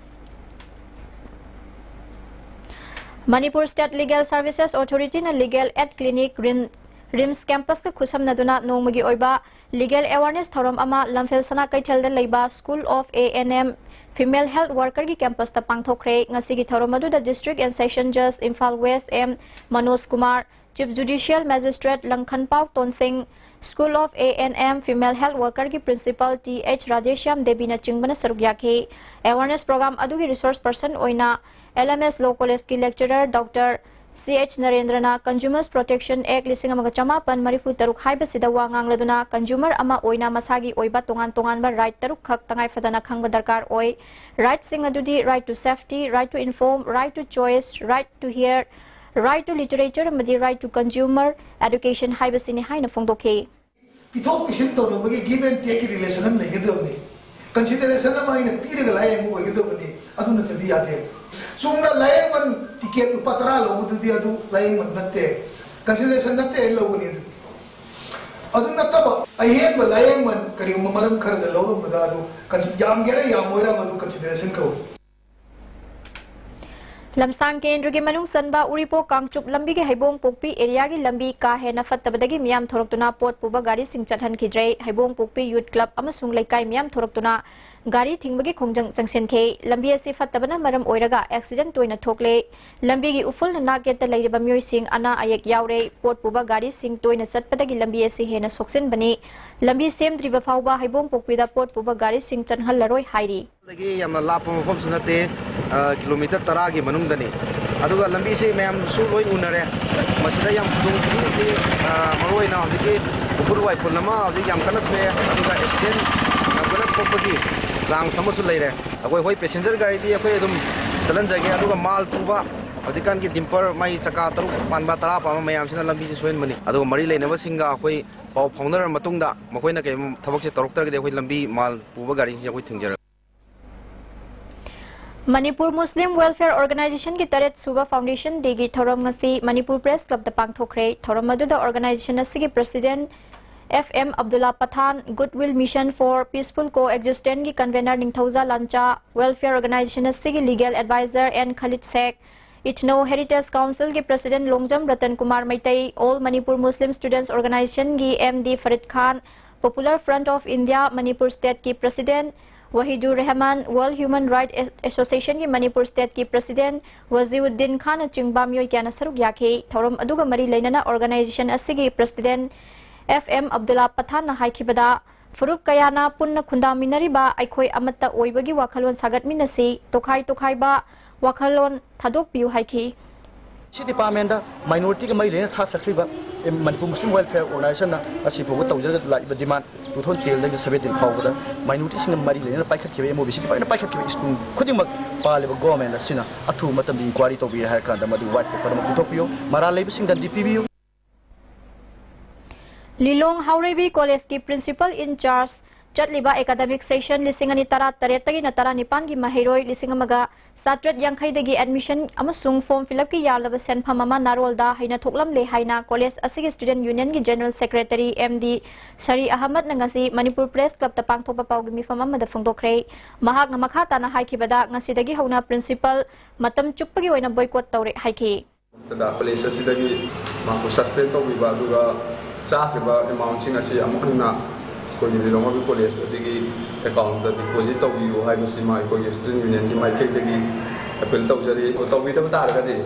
Manipur State Legal Services Authority ꯅ Legal Aid Clinic, ꯔꯤꯝ-, ꯔꯤꯝꯁ ꯀꯦꯝꯄꯁꯀ ꯈꯨꯠꯁꯝꯅꯗꯨꯅ ꯅꯣꯡꯃꯒꯤ ꯑꯣꯏꯕ legal awareness ꯊꯧꯔꯝ ꯑꯃ ꯂꯝꯐꯦꯜ ꯁꯅꯥ ꯀꯩꯊꯦꯜꯗ ꯂꯩꯕ School of A N M Female Health Worker ꯒꯤ ꯀꯦꯝꯄꯁꯇ ꯄꯥꯡꯊꯣꯛꯈ꯭ꯔꯦ꯫ ꯉꯁꯤꯒꯤ ꯊꯧꯔꯝ ꯑꯗꯨꯗ District and Session Judge Imphal West M Manoj Kumar, Chief Judicial Magistrate ꯂꯪꯈꯟꯄꯥꯎ ꯇꯣꯟꯁꯤꯡ, School of A N M Female Health Worker ꯒꯤ Principal T H ꯔꯥꯙꯦꯁ꯭ꯌꯥꯝ ꯗꯦꯕꯤꯅꯆꯤꯡꯕꯅ ꯁꯔꯨꯛ ꯌꯥꯈꯤ꯫ Awareness program ꯑꯗꯨꯒꯤ resource person ꯑꯣꯏꯅ L M S Law College ꯀꯤ lecturer Doctor C H ꯅꯔꯦꯟꯗ꯭ꯔꯅ Consumers Protection Act ꯂꯤꯁꯤꯡ ꯑꯃꯒ ꯆꯃꯥꯄꯟ ꯃꯔꯤꯐꯨ ꯇꯔꯨꯛ ꯍꯥꯏꯕꯁꯤꯗ ꯋꯥ ꯉꯥꯡꯂꯗꯨꯅ consumer ꯑꯃ ꯑꯣꯏꯅ ꯃꯁꯥꯒꯤ ꯑꯣꯏꯕ ꯇꯣꯉꯥꯟ ꯇꯣꯉꯥꯟꯕ right ꯇꯔꯨꯛ ꯈꯛ ꯇꯉꯥꯏ ꯐꯗꯅ ꯈꯪꯕ ꯗꯔꯀꯥꯔ ꯑꯣꯏ꯫ Right ꯁꯤꯡ ꯑꯗꯨꯗꯤ right to safety, right to inform, right to choice, right to hear, right to literature ꯑꯃꯗꯤ right to consumer education ꯍꯥꯏꯕꯁꯤꯅꯤ ꯍꯥꯏꯅ ꯐꯣꯡꯗꯣꯛꯈꯤ꯫ ꯄꯤꯊꯣꯛ ꯄꯤꯁꯤꯟ ꯇꯧꯅꯕꯒꯤ give and take ꯀꯤ relation ꯑꯃ ꯂꯩꯒꯗꯕꯅꯤ꯫ Consideration ꯑꯃ ꯑꯩꯅ ꯄꯤꯔꯒ ꯂꯥꯌꯦꯡꯕ ꯑꯣꯏꯒꯗꯕꯅꯤ꯫ ꯑꯗꯨ ꯅꯠꯇ꯭ꯔꯗꯤ ꯌꯥꯗꯦ꯫ ꯆꯨꯝꯅ ꯂꯥꯌꯦꯡꯃꯟ ticket ꯂꯨꯄꯥ ꯇꯔꯥ ꯂꯧꯕꯗꯨꯗꯤ ꯑꯗꯨ ꯂꯥꯌꯦꯡꯃꯟ ꯅꯠꯇꯦ꯫ Consideration ꯅꯠꯇꯦ ꯑꯩ ꯂꯧꯒꯅꯤ ꯑꯗꯨꯗꯤ꯫ ꯑꯗꯨ ꯅꯠꯇꯕ ꯑꯍꯦꯟꯕ ꯂꯥꯌꯦꯡꯃꯟ ꯀꯔꯤꯒꯨꯝꯕ ꯃꯔꯝ ꯈꯔꯗ ꯂꯧꯔꯝꯕꯗ ꯑꯗꯨ consi-, ꯌꯥꯝꯒꯦꯔꯥ ꯌꯥꯝꯃꯣꯏꯔꯥ ꯃꯗꯨ consideration ꯀꯧꯏ꯫ ꯂꯝꯁꯥꯡ ꯀꯦꯟꯗ꯭ꯔꯒꯤ ꯃꯅꯨꯡ ꯆꯟꯕ ꯎꯔꯤꯄꯣꯛ ꯀꯥꯡꯆꯨꯞ ꯂꯝꯕꯤꯒꯤ ꯍꯩꯕꯣꯡ ꯄꯣꯛꯄꯤ area ꯒꯤ ꯂꯝꯕꯤ ꯀꯥ ꯍꯦꯟꯅ ꯐꯠꯇꯕꯗꯒꯤ ꯃꯤꯌꯥꯝ ꯊꯣꯔꯛꯇꯨꯅ ꯄꯣꯠ ꯄꯨꯕ ꯒꯥꯔꯤꯁꯤꯡ ꯆꯠꯍꯟꯈꯤꯗ꯭ꯔꯦ꯫ ꯍꯩꯕꯣꯡ ꯄꯣꯛꯄꯤ Youth Club ꯑꯃꯁꯨꯡ ꯂꯩꯀꯥꯏ ꯃꯤꯌꯥꯝ ꯊꯣꯔꯛꯇꯨꯅ ꯒꯥꯔꯤ ꯊꯤꯡꯕꯒꯤ ꯈꯣꯡꯖꯪ ꯆꯪꯁꯤꯟꯈꯤ꯫ ꯂꯝꯕꯤ ꯑꯁꯤ ꯐꯠꯇꯕꯅ ꯃꯔꯝ ꯑꯣꯏꯔꯒ accident ꯇꯣꯏꯅ ꯊꯣꯛꯂꯦ꯫ ꯂꯝꯕꯤꯒꯤ ꯎꯐꯨꯜꯅ ꯅꯥꯛ ꯌꯦꯠꯇ ꯂꯩꯔꯤꯕ ꯃꯤꯑꯣꯏꯁꯤꯡ ꯑꯅꯥ ꯑꯌꯦꯛ ꯌꯥꯎꯔꯦ꯫ ꯄꯣꯠ ꯄꯨꯕ ꯒꯥꯔꯤꯁꯤꯡ ꯇꯣꯏꯅ ꯆꯠꯄꯗꯒꯤ ꯂꯝꯕꯤ ꯑꯁꯤ ꯍꯦꯟꯅ ꯁꯣꯛꯆꯤꯟꯕꯅꯤ꯫ ꯂꯝꯕꯤ ꯁꯦꯝꯗ꯭ꯔꯤꯕ ꯐꯥꯎꯕ ꯍꯩꯕꯣꯡ ꯄꯣꯛꯄꯤꯗ ꯄꯣꯠ ꯄꯨꯕ ꯒꯥꯔꯤꯁꯤꯡ ꯆꯠꯍꯜꯂꯔꯣꯏ ꯍꯥꯏꯔꯤ꯫ ꯑꯗꯒꯤ ꯌꯥꯝꯅ ꯂꯥꯞꯄ ꯃꯐꯝꯁꯨ ꯅꯠꯇꯦ, ꯑ, kilometre ꯇꯔꯥꯒꯤ ꯃꯅꯨꯡꯗꯅꯤ꯫ ꯑꯗꯨꯒ ꯂꯝꯕꯤꯁꯤ ꯃꯌꯥꯝꯁꯨ ꯂꯣꯏ ꯎꯅꯔꯦ꯫ ꯃꯁꯤꯗ ꯌꯥꯝ ꯈꯨꯗꯣꯡ ꯊꯤꯔꯤꯁꯤ, ꯑ, ꯃꯔꯨꯑꯣꯏꯅ ꯍꯧꯖꯤꯛꯀꯤ ꯎꯐꯨꯜ ꯋꯥꯏꯐꯨꯜ ꯑꯃ ꯍꯧꯖꯤꯛ ꯌꯥꯝ ꯀꯟꯅ ꯊꯣꯛꯑꯦ, ꯑꯗꯨꯒ accident ꯌꯥꯝ ꯀꯟꯅ ꯊꯣꯛꯄꯒꯤ chance ꯑꯃꯁꯨ ꯂꯩꯔꯦ꯫ ꯑꯩꯈꯣꯏ, ꯍꯣꯏ, passenger ꯒꯥꯔꯤꯗꯤ ꯑꯩꯈꯣꯏ ꯑꯗꯨꯝ ꯆꯠꯍꯟꯖꯒꯦ, ꯑꯗꯨꯒ ꯃꯥꯜ ꯄꯨꯕ ꯍꯧꯖꯤꯛꯀꯥꯟꯒꯤ dumper ꯃꯥꯏ ꯆꯀꯥ ꯇꯔꯨꯛ ꯄꯥꯟꯕ, ꯇꯔꯥ ꯄꯥꯟꯕ ꯃꯌꯥꯝꯁꯤꯅ ꯂꯝꯕꯤꯁꯤ ꯁꯣꯏꯍꯟꯕꯅꯤ꯫ ꯑꯗꯨꯒ ꯃꯔꯤ ꯂꯩꯅꯕꯁꯤꯡꯒ ꯑꯩꯈꯣꯏ ꯄꯥꯎ ꯐꯥꯎꯅꯔꯕ ꯃꯇꯨꯡꯗ ꯃꯈꯣꯏꯅ ꯀꯩꯒꯨꯝꯕ ꯊꯕꯛꯁꯦ ꯇꯧꯔꯛꯇ꯭ꯔꯒꯗꯤ ꯑꯩꯈꯣꯏ ꯂꯝꯕꯤ ꯃꯥꯜ ꯄꯨꯕ ꯒꯥꯔꯤꯁꯤꯡꯁꯦ ꯑꯩꯈꯣꯏ ꯊꯤꯡꯖꯔꯒꯦ꯫ ꯃꯅꯤꯄꯨꯔ ꯃꯨꯁꯂꯤꯝ Welfare Organisation ꯒꯤ ꯇꯔꯦꯠ ꯁꯨꯕ Foundation Day ꯒꯤ ꯊꯧꯔꯝ ꯉꯁꯤ ꯃꯅꯤꯄꯨꯔ Press Club ꯇ ꯄꯥꯡꯊꯣꯛꯈ꯭ꯔꯦ꯫ ꯊꯧꯔꯝ ꯑꯗꯨꯗ organisation ꯑꯁꯤꯒꯤ President F M Abdullah Pathan, Goodwill Mission for Peaceful Coexistence ꯒꯤ convener ꯅꯤꯡꯊꯧꯖꯥ ꯂꯥꯟꯆꯥ, Welfare Organisation ꯑꯁꯤꯒꯤ legal advisor N ꯈꯂꯤꯗ ꯁꯦꯈ, Ethno Heritage Council ꯒꯤ President Longjam Ratan Kumar Meitei, All Manipur Muslim Students Organization ꯒꯤ M D ꯐꯔꯤꯗ Khan, Popular Front of India Manipur State ꯀꯤ President Wahidur Rehman, World Human Rights Association ꯒꯤ Manipur State ꯀꯤ President ꯋꯥꯖꯤꯎꯗꯤꯟ ꯈꯥꯟꯅꯆꯤꯡꯕ ꯃꯤꯑꯣꯏ ꯀꯌꯥꯅ ꯁꯔꯨꯛ ꯌꯥꯈꯤ꯫ ꯊꯧꯔꯝ ꯑꯗꯨꯒ ꯃꯔꯤ ꯂꯩꯅꯅ organization ꯑꯁꯤꯒꯤ President F M ꯑꯕꯗꯨꯜꯂꯥ ꯄꯊꯥꯟꯅ ꯍꯥꯏꯈꯤꯕꯗ, ꯐꯨꯔꯨꯞ ꯀꯌꯥꯅ ꯄꯨꯟꯅ ꯈꯨꯟꯗꯥꯃꯤꯟꯅꯔꯤꯕ ꯑꯩꯈꯣꯏ ꯑꯃꯠꯇ ꯑꯣꯏꯕꯒꯤ ꯋꯥꯈꯜꯂꯣꯟ ꯁꯥꯒꯠꯃꯤꯟꯅꯁꯤ, ꯇꯣꯈꯥꯏ ꯇꯣꯈꯥꯏꯕ ꯋꯥꯈꯜꯂꯣꯟ ꯊꯥꯗꯣꯛꯄꯤꯌꯨ ꯍꯥꯏꯈꯤ꯫ ꯁꯤ department ꯗ minority ꯒ ꯃꯔꯤ ꯂꯩꯅꯅ ꯊꯥꯊꯔꯛꯈ꯭ꯔꯤꯕ, ꯑꯦ, ꯃꯅꯤꯄꯨꯔ ꯃꯨꯁꯂꯤꯝ ꯋꯦꯜꯐꯤꯌꯔ ꯑꯣꯔꯒꯅꯥꯏꯖꯦꯁꯟꯅ ꯑꯁꯤ ꯐꯥꯎꯕ ꯇꯧꯖꯔꯒ ꯂꯥꯛꯏꯕ demand two thousand ten ꯗꯒꯤ seventeen ꯐꯥꯎꯕꯗ minority ꯁꯤꯡꯒ ꯃꯔꯤ ꯂꯩꯅꯅ ꯄꯥꯏꯈꯠꯈꯤꯕ, M O B C department ꯅ ꯄꯥꯏꯈꯠꯈꯤꯕ issue ꯈꯨꯗꯤꯡꯃꯛ ꯄꯥꯜꯂꯤꯕ government ꯑꯁꯤꯅ ꯑꯊꯨꯕ ꯃꯇꯝꯗ inquiry ꯇꯧꯕꯤꯔꯦ ꯍꯥꯏꯔ ꯀꯥꯟꯗ ꯃꯗꯨ white paper ꯑꯃ ꯄꯨꯊꯣꯛꯄꯤꯌꯨ, ꯃꯔꯥꯜ ꯂꯩꯕꯁꯤꯡꯗ ꯗꯟꯗꯤ ꯄꯤꯕꯤꯌꯨ꯫ ꯂꯤꯂꯣꯡ ꯍꯥꯎꯔꯩꯕꯤ ꯀꯣꯂꯦꯖꯀꯤ principal in charge ꯆꯠꯂꯤꯕ academic session ꯂꯤꯁꯤꯡ ꯑꯅꯤ ꯇꯔꯥ ꯇꯔꯦꯠꯇꯒꯤꯅ ꯇꯔꯥꯅꯤꯄꯥꯟꯒꯤ ꯃꯍꯩꯔꯣꯏ ꯂꯤꯁꯤꯡ ꯑꯃꯒ ꯆꯥꯇ꯭ꯔꯦꯠ ꯌꯥꯡꯈꯩꯗꯒꯤ admission ꯑꯃꯁꯨꯡ form fill up ꯀꯤ ꯌꯥꯜꯂꯕ ꯁꯦꯟꯐꯝ ꯑꯃ ꯅꯥꯔꯣꯜꯗ ꯍꯩꯅ ꯊꯣꯛꯂꯝꯂꯦ ꯍꯥꯏꯅ ꯀꯣꯂꯦꯖ ꯑꯁꯤꯒꯤ student union ꯒꯤ general secretary M D Sri ꯑꯍꯃꯗꯅ ꯉꯁꯤ ꯃꯅꯤꯄꯨꯔ Press Club ꯇ ꯄꯥꯡꯊꯣꯛꯄ ꯄꯥꯎꯒꯤ ꯃꯤꯐꯝ ꯑꯃꯗ ꯐꯣꯡꯗꯣꯛꯈ꯭ꯔꯦ꯫ ꯃꯍꯥꯛꯅ ꯃꯈꯥ ꯇꯥꯅ ꯍꯥꯏꯈꯤꯕꯗ, ꯉꯁꯤꯗꯒꯤ ꯍꯧꯅ principal ꯃꯇꯝ ꯆꯨꯞꯄꯒꯤ ꯑꯣꯏꯅ boycott ꯇꯧꯔꯦ ꯍꯥꯏꯈꯤ꯫ ꯗ ꯀꯣꯂꯦꯖ ꯑꯁꯤꯗꯒꯤ ꯃꯍꯥꯛꯄꯨ suspend ꯇꯧꯕꯤꯕ, ꯑꯗꯨꯒ ꯆꯥꯈ꯭ꯔꯤꯕ amount ꯁꯤꯡ ꯑꯁꯤ ꯑꯃꯨꯛ ꯍꯟꯅ ꯑꯩꯈꯣꯏꯒꯤ ꯂꯤꯂꯣꯡ ꯍꯥꯎꯔꯩꯕꯤ ꯀꯣꯂꯦꯖ ꯑꯁꯤꯒꯤ account ꯇ deposit ꯇꯧꯕꯤꯌꯨ ꯍꯥꯏꯕꯁꯤꯃ ꯑꯩꯈꯣꯏꯒꯤ student union ꯒꯤ ꯃꯥꯏꯀꯩꯗꯒꯤ appeal ꯇꯧꯖꯔꯤ꯫ ꯇꯧꯕꯤꯗꯕ ꯇꯥꯔꯒꯗꯤ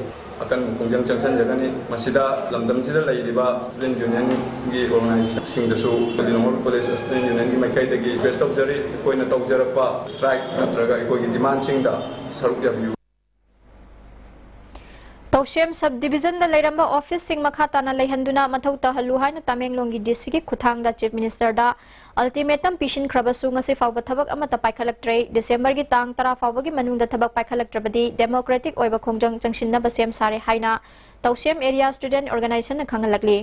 ꯑꯀꯟꯕ ꯈꯣꯡꯖꯪ ꯆꯪꯁꯤꯟꯖꯒꯅꯤ꯫ ꯃꯁꯤꯗ ꯂꯝꯗꯝꯁꯤꯗ ꯂꯩꯔꯤꯕ student union ꯒꯤ organization ꯁꯤꯡꯗꯁꯨ ꯂꯤꯂꯣꯡ ꯍꯥꯎꯔꯩꯕꯤ ꯀꯣꯂꯦꯖ student union ꯒꯤ ꯃꯥꯏꯀꯩꯗꯒꯤ request ꯇꯧꯖꯔꯤ, ꯑꯩꯈꯣꯏꯅ ꯇꯧꯖꯔꯛꯄ strike ꯅꯠꯇ꯭ꯔꯒ ꯑꯩꯈꯣꯏꯒꯤ demand ꯁꯤꯡꯗ ꯁꯔꯨꯛ ꯌꯥꯕꯤꯌꯨ꯫ ꯇꯧꯁꯦꯝ sub division ꯗ ꯂꯩꯔꯝꯕ office ꯁꯤꯡ ꯃꯈꯥ ꯇꯥꯅ ꯂꯩꯍꯟꯗꯨꯅ ꯃꯊꯧ ꯇꯧꯍꯜꯂꯨ ꯍꯥꯏꯅ ꯇꯃꯦꯡꯂꯣꯡꯒꯤ D C ꯒꯤ ꯈꯨꯠꯊꯥꯡꯗ Chief Minister ꯗ ultimatum ꯄꯤꯁꯤꯟꯈ꯭ꯔꯕꯁꯨ ꯉꯁꯤ ꯐꯥꯎꯕ ꯊꯕꯛ ꯑꯃꯠꯇ ꯄꯥꯏꯈꯠꯂꯛꯇ꯭ꯔꯦ꯫ December ꯒꯤ ꯇꯥꯡ ꯇꯔꯥ ꯐꯥꯎꯕꯒꯤ ꯃꯅꯨꯡꯗ ꯊꯕꯛ ꯄꯥꯏꯈꯠꯂꯛꯇ꯭ꯔꯕꯗꯤ democratic ꯑꯣꯏꯕ ꯈꯣꯡꯖꯪ ꯆꯪꯁꯤꯟꯅꯕ ꯁꯦꯝ ꯁꯥꯔꯦ ꯍꯥꯏꯅ ꯇꯧꯁꯦꯝ area student organization ꯅ ꯈꯪꯍꯜꯂꯛꯂꯤ꯫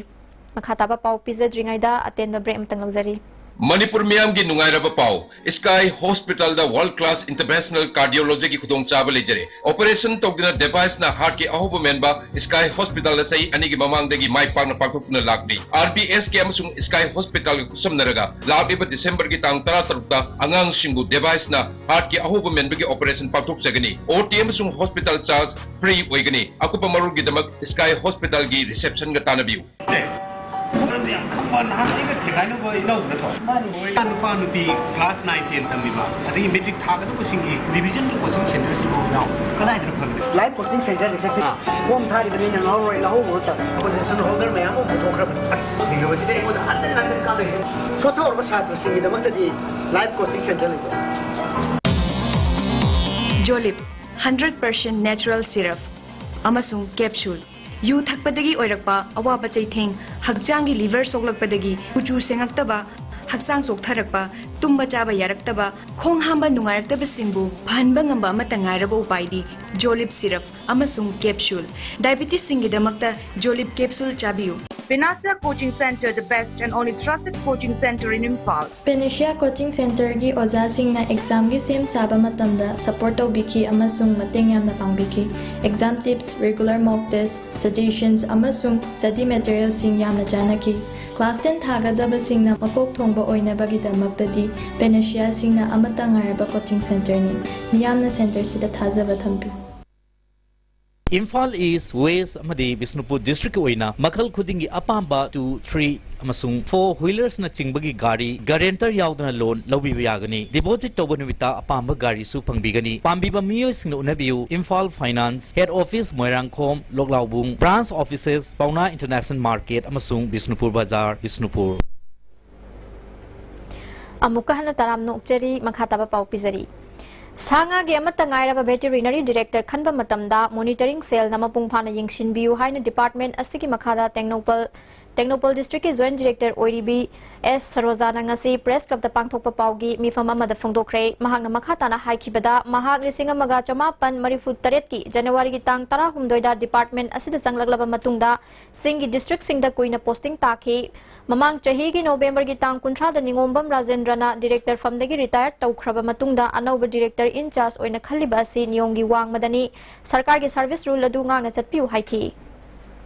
ꯃꯈꯥ ꯇꯥꯕ ꯄꯥꯎ ꯄꯤꯖꯗ꯭ꯔꯤꯉꯩꯗ ꯑꯇꯦꯟꯕ break ꯑꯃꯇꯪ ꯂꯧꯖꯔꯤ꯫ ꯃꯅꯤꯄꯨꯔ ꯃꯤꯌꯥꯝꯒꯤ ꯅꯨꯡꯉꯥꯏꯔꯕ ꯄꯥꯎ, ꯁ꯭ꯀꯥꯏ ꯍꯣꯁꯄꯤꯇꯥꯜꯗ ꯋꯥꯔꯜꯗ ꯀ꯭ꯂꯥꯁ ꯏꯟꯇꯔꯚꯦꯟꯁꯅꯦꯜ ꯀꯥꯔꯗꯤꯑꯣꯂꯣꯖꯤꯒꯤ ꯈꯨꯗꯣꯡꯆꯥꯕ ꯂꯩꯖꯔꯦ꯫ ꯑꯣꯄꯔꯦꯁꯟ ꯇꯧꯗꯨꯅ ꯗꯤꯚꯥꯏꯁꯅ ꯍꯥꯔꯠꯀꯤ ꯑꯍꯧꯕ ꯃꯦꯟꯕ ꯁ꯭ꯀꯥꯏ ꯍꯣꯁꯄꯤꯇꯥꯜꯗ ꯆꯍꯤ ꯑꯅꯤꯒꯤ ꯃꯃꯥꯡꯗꯒꯤ ꯃꯥꯏ ꯄꯥꯛꯅ ꯄꯥꯡꯊꯣꯛꯇꯨꯅ ꯂꯥꯛꯂꯤ꯫ ꯑꯥꯔꯕꯤꯑꯦꯁꯀꯦ ꯑꯃꯁꯨꯡ ꯁ꯭ꯀꯥꯏ ꯍꯣꯁꯄꯤꯇꯥꯜꯒ ꯈꯨꯠꯁꯝꯅꯔꯒ ꯂꯥꯛꯂꯤꯕ ꯗꯤꯁꯦꯝꯕꯔꯒꯤ ꯇꯥꯡ ꯇꯔꯥꯇꯔꯨꯛꯇ ꯑꯉꯥꯡꯁꯤꯡꯕꯨ ꯗꯤꯚꯥꯏꯁꯅ ꯍꯥꯔꯠꯀꯤ ꯑꯍꯧꯕ ꯃꯦꯟꯕꯒꯤ ꯑꯣꯄꯔꯦꯁꯟ ꯄꯥꯡꯊꯣꯛꯆꯒꯅꯤ꯫ ꯑꯣꯇꯤ ꯑꯃꯁꯨꯡ ꯍꯣꯁꯄꯤꯇꯥꯜ ꯆꯥꯔꯖ ꯐ꯭ꯔꯤ ꯑꯣꯏꯒꯅꯤ꯫ ꯑꯀꯨꯞꯄ ꯃꯔꯣꯜꯒꯤꯗꯃꯛ ꯁ꯭ꯀꯥꯏ ꯍꯣꯁꯄꯤꯇꯥꯜꯒꯤ ꯔꯤꯁꯦꯞꯁꯟꯒ ꯇꯥꯟꯅꯕꯤꯌꯨ꯫ ꯃꯔꯝꯗꯤ ꯌꯥꯝ ꯈꯪꯕ ꯅꯍꯥꯟ ꯑꯩꯒ ꯊꯦꯡꯒꯥꯏꯅꯕ ꯏꯅꯥꯎꯗꯨ ꯅꯠꯇ꯭ꯔꯣ? ꯃꯥꯅꯤ꯫ ꯏꯆꯥ ꯅꯨꯄꯥ ꯅꯨꯄꯤ ꯀ꯭ꯂꯥꯁ ꯅꯥꯏꯟ ꯇꯦꯟ ꯇꯝꯃꯤꯕ, ꯑꯗꯒꯤ ꯃꯦꯇ꯭ꯔꯤꯛ ꯊꯥꯒꯗꯧꯕꯁꯤꯡꯒꯤ ꯔꯤꯚꯤꯖꯟꯒꯤ ꯀꯣꯆꯤꯡ ꯁꯦꯟꯇꯔꯁꯤꯕꯨ ꯏꯅꯥꯎ ꯀꯗꯥꯏꯗꯅ ꯐꯒꯅꯤ? Life coaching centre reception. ꯑꯥ꯫ ꯐꯣꯝ ꯊꯥꯔꯤꯕꯅꯤꯅ ꯂꯧꯍꯧꯔꯣꯏ, ꯂꯧꯍꯧꯕ ꯅꯠꯇꯕ ꯄꯣꯖꯤꯁꯟ ꯍꯣꯜꯗꯔ ꯃꯌꯥꯝ ꯑꯃ ꯄꯨꯊꯣꯛꯈ꯭ꯔꯕꯅꯤ꯫ ꯑꯁ, ꯊꯦꯡꯅꯕꯁꯤꯗ ꯑꯩꯉꯣꯟꯗ ꯍꯟꯖꯤꯟ ꯍꯟꯖꯤꯟ ꯀꯥꯟꯅꯩ꯫ ꯁꯣꯠꯊꯍꯧꯔꯕ ꯁꯥꯇ꯭ꯔꯁꯤꯡꯒꯤꯗꯃꯛꯇꯗꯤ ꯂꯥꯏꯐ ꯀꯣꯆꯤꯡ ꯁꯦꯟꯇꯔ ꯂꯩꯖꯩ꯫ ꯖꯣꯂꯤꯞ ꯍꯟꯗ꯭ꯔꯦꯠ ꯄꯥꯔꯁꯦꯟ ꯅꯦꯆꯔꯦꯜ ꯁꯤꯔꯞ ꯑꯃꯁꯨꯡ ꯀꯦꯞꯁꯨꯜ꯫ ꯌꯨ ꯊꯛꯄꯗꯒꯤ ꯑꯣꯏꯔꯛꯄ ꯑꯋꯥꯕ ꯆꯩꯊꯦꯡ, ꯍꯛꯆꯥꯡꯒꯤ ꯂꯤꯚꯔ ꯁꯣꯛꯂꯛꯄꯗꯒꯤ ꯀꯨꯆꯨ ꯁꯦꯡꯉꯛꯇꯕ, ꯍꯛꯆꯥꯡ ꯆꯣꯛꯊꯔꯛꯄ, ꯇꯨꯝꯕ ꯆꯥꯕ ꯌꯥꯔꯛꯇꯕ, ꯈꯣꯡ ꯍꯥꯝꯕ ꯅꯨꯡꯉꯥꯏꯔꯛꯇꯕꯁꯤꯡꯕꯨ ꯐꯍꯟꯕ ꯉꯝꯕ ꯑꯃꯠꯇ ꯉꯥꯏꯔꯕ ꯎꯄꯥꯏꯗꯤ ꯖꯣꯂꯤꯞ ꯁꯤꯔꯞ ꯑꯃꯁꯨꯡ ꯀꯦꯞꯁꯨꯜ꯫ ꯗꯥꯏꯕꯤꯇꯤꯁꯁꯤꯡꯒꯤꯗꯃꯛꯇ ꯖꯣꯂꯤꯞ ꯀꯦꯞꯁꯨꯜ ꯆꯥꯕꯤꯌꯨ꯫ Panacea Coaching Center, the best and only trusted coaching center in Imphal. Panacea coaching ꯁꯦꯟꯇꯔꯒꯤ ꯑꯣꯖꯥꯁꯤꯡꯅ ꯑꯦꯛꯖꯥꯝꯒꯤ ꯁꯦꯝ ꯁꯥꯕ ꯃꯇꯝꯗ ꯁꯄꯣꯔꯠ ꯇꯧꯕꯤꯈꯤ ꯑꯃꯁꯨꯡ ꯃꯇꯦꯡ ꯌꯥꯝꯅ ꯄꯥꯡꯕꯤꯈꯤ꯫ ꯑꯦꯛꯖꯥꯝ ꯇꯤꯞꯁ, ꯔꯤꯒꯨꯂꯔ ꯃꯣꯛ ꯇꯦꯁ, ꯁꯖꯦꯁꯟꯁ ꯑꯃꯁꯨꯡ ꯁ꯭ꯇꯗꯤ ꯃꯦꯇꯔꯤꯌꯦꯜꯁꯤꯡ ꯌꯥꯝꯅ ꯆꯥꯟꯅꯈꯤ꯫ ꯀ꯭ꯂꯥꯁ ꯇꯦꯟ ꯊꯥꯒꯗꯕꯁꯤꯡꯅ ꯃꯀꯣꯛ ꯊꯣꯡꯕ ꯑꯣꯏꯅꯕꯒꯤꯗꯃꯛꯇꯗꯤ ꯄꯦꯅꯦꯁꯤꯌꯥꯁꯤꯡꯅ ꯑꯃꯠꯇ ꯉꯥꯏꯔꯕ ꯀꯣꯆꯤꯡ ꯁꯦꯟꯇꯔꯅꯤ꯫ ꯃꯤꯌꯥꯝꯅ ꯁꯦꯟꯇꯔꯁꯤꯗ ꯊꯥꯖꯕ ꯊꯝꯕꯤꯌꯨ꯫ ꯏꯝꯐꯥꯜ ꯏꯁ, ꯋꯦꯁ ꯑꯃꯗꯤ ꯕꯤꯁꯅꯨꯄꯨꯔ ꯗꯤꯁꯇ꯭ꯔꯤꯛꯀꯤ ꯑꯣꯏꯅ ꯃꯈꯜ ꯈꯨꯗꯤꯡꯒꯤ ꯑꯄꯥꯝꯕ ꯇꯨ, ꯊ꯭ꯔꯤ ꯑꯃꯁꯨꯡ ꯐꯣꯔ ꯋꯤꯂꯔꯁꯅꯆꯤꯡꯕꯒꯤ ꯒꯥꯔꯤ ꯒꯥꯔꯦꯟꯇꯔ ꯌꯥꯎꯗꯅ ꯂꯣꯟ ꯂꯧꯕꯤꯕ ꯌꯥꯒꯅꯤ꯫ ꯗꯤꯄꯣꯖꯤꯠ ꯇꯧꯕ ꯅꯨꯃꯤꯠꯇ ꯑꯄꯥꯝꯕ ꯒꯥꯔꯤꯁꯨ ꯐꯪꯕꯤꯒꯅꯤ꯫ ꯄꯥꯝꯕꯤꯕ ꯃꯤꯑꯣꯏꯁꯤꯡꯅ ꯎꯅꯕꯤꯌꯨ, Imphal finance, head office Moirangkhom, Loklaobung, branch offices Paona international market ꯑꯃꯁꯨꯡ ꯕꯤꯁꯅꯨꯄꯨꯔ ꯕꯖꯥꯔ, ꯕꯤꯁꯅꯨꯄꯨꯔ꯫ ꯑꯃꯨꯛꯀ ꯍꯟꯅ ꯇꯔꯥꯝꯅ ꯑꯣꯛꯆꯔꯤ, ꯃꯈꯥ ꯇꯥꯕ ꯄꯥꯎ ꯄꯤꯖꯔꯤ꯫ ꯁꯥ ꯉꯥꯒꯤ ꯑꯃꯠꯇ ꯉꯥꯏꯔꯕ ꯚꯦꯇꯦꯔꯤꯅꯔꯤ ꯗꯤꯔꯦꯛꯇꯔ ꯈꯟꯕ ꯃꯇꯝꯗ ꯃꯣꯅꯤꯇꯔꯤꯡ ꯁꯦꯜꯅ ꯃꯄꯨꯡ ꯐꯥꯅ ꯌꯦꯡꯁꯤꯟꯕꯤꯌꯨ ꯍꯥꯏꯅ ꯗꯤꯄꯥꯔꯠꯃꯦꯟꯠ ꯑꯁꯤꯒꯤ ꯃꯈꯥꯗ ꯇꯦꯡꯅꯧꯄꯜ ꯇꯦꯡꯅꯧꯄꯜ ꯗꯤꯁꯇ꯭ꯔꯤꯛꯀꯤ ꯖꯣꯏꯟꯠ ꯗꯤꯔꯦꯛꯇꯔ ꯑꯣꯏꯔꯤꯕꯤ ꯑꯦꯁ ꯁꯔꯣꯖꯥꯅ ꯉꯁꯤ ꯄ꯭ꯔꯦꯁ ꯀ꯭ꯂꯕꯇ ꯄꯥꯡꯊꯣꯛꯄ ꯄꯥꯎꯒꯤ ꯃꯤꯐꯝ ꯑꯃꯗ ꯐꯣꯡꯗꯣꯛꯈ꯭ꯔꯦ꯫ ꯃꯍꯥꯛꯅ ꯃꯈꯥ ꯇꯥꯅ ꯍꯥꯏꯈꯤꯕꯗ, ꯃꯍꯥꯛ ꯂꯤꯁꯤꯡ ꯑꯃꯒ ꯆꯃꯥꯄꯟ ꯃꯔꯤꯐꯨ ꯇꯔꯦꯠꯀꯤ ꯖꯅꯋꯥꯔꯤꯒꯤ ꯇꯥꯡ ꯇꯔꯥꯍꯨꯝꯗꯣꯏꯗ ꯗꯤꯄꯥꯔꯠꯃꯦꯟꯠ ꯑꯁꯤꯗ ꯆꯪꯂꯛꯂꯕ ꯃꯇꯨꯡꯗ ꯆꯤꯡꯒꯤ ꯗꯤꯁꯇ꯭ꯔꯤꯛꯁꯤꯡꯗ ꯀꯨꯏꯅ ꯄꯣꯁꯇꯤꯡ ꯇꯥꯈꯤ꯫ ꯃꯃꯥꯡ ꯆꯍꯤꯒꯤ ꯅꯣꯕꯦꯝꯕꯔꯒꯤ ꯇꯥꯡ ꯀꯨꯟꯊ꯭ꯔꯥꯗ ꯅꯤꯉꯣꯝꯕꯝ ꯔꯥꯖꯦꯟꯗ꯭ꯔꯅ ꯗꯤꯔꯦꯛꯇꯔ ꯐꯝꯗꯒꯤ ꯔꯤꯇꯥꯌꯔ ꯇꯧꯈ꯭ꯔꯕ ꯃꯇꯨꯡꯗ ꯑꯅꯧꯕ ꯗꯤꯔꯦꯛꯇꯔ ꯏꯟ ꯆꯥꯔꯖ ꯑꯣꯏꯅ ꯈꯜꯂꯤꯕ ꯑꯁꯤ ꯅꯤꯌꯣꯝꯒꯤ ꯋꯥꯡꯃꯗꯅꯤ꯫ ꯁꯔꯀꯥꯔꯒꯤ ꯁꯔꯚꯤꯁ ꯔꯨꯜ ꯑꯗꯨ ꯉꯥꯛꯅ ꯆꯠꯄꯤꯌꯨ ꯍꯥꯏꯈꯤ꯫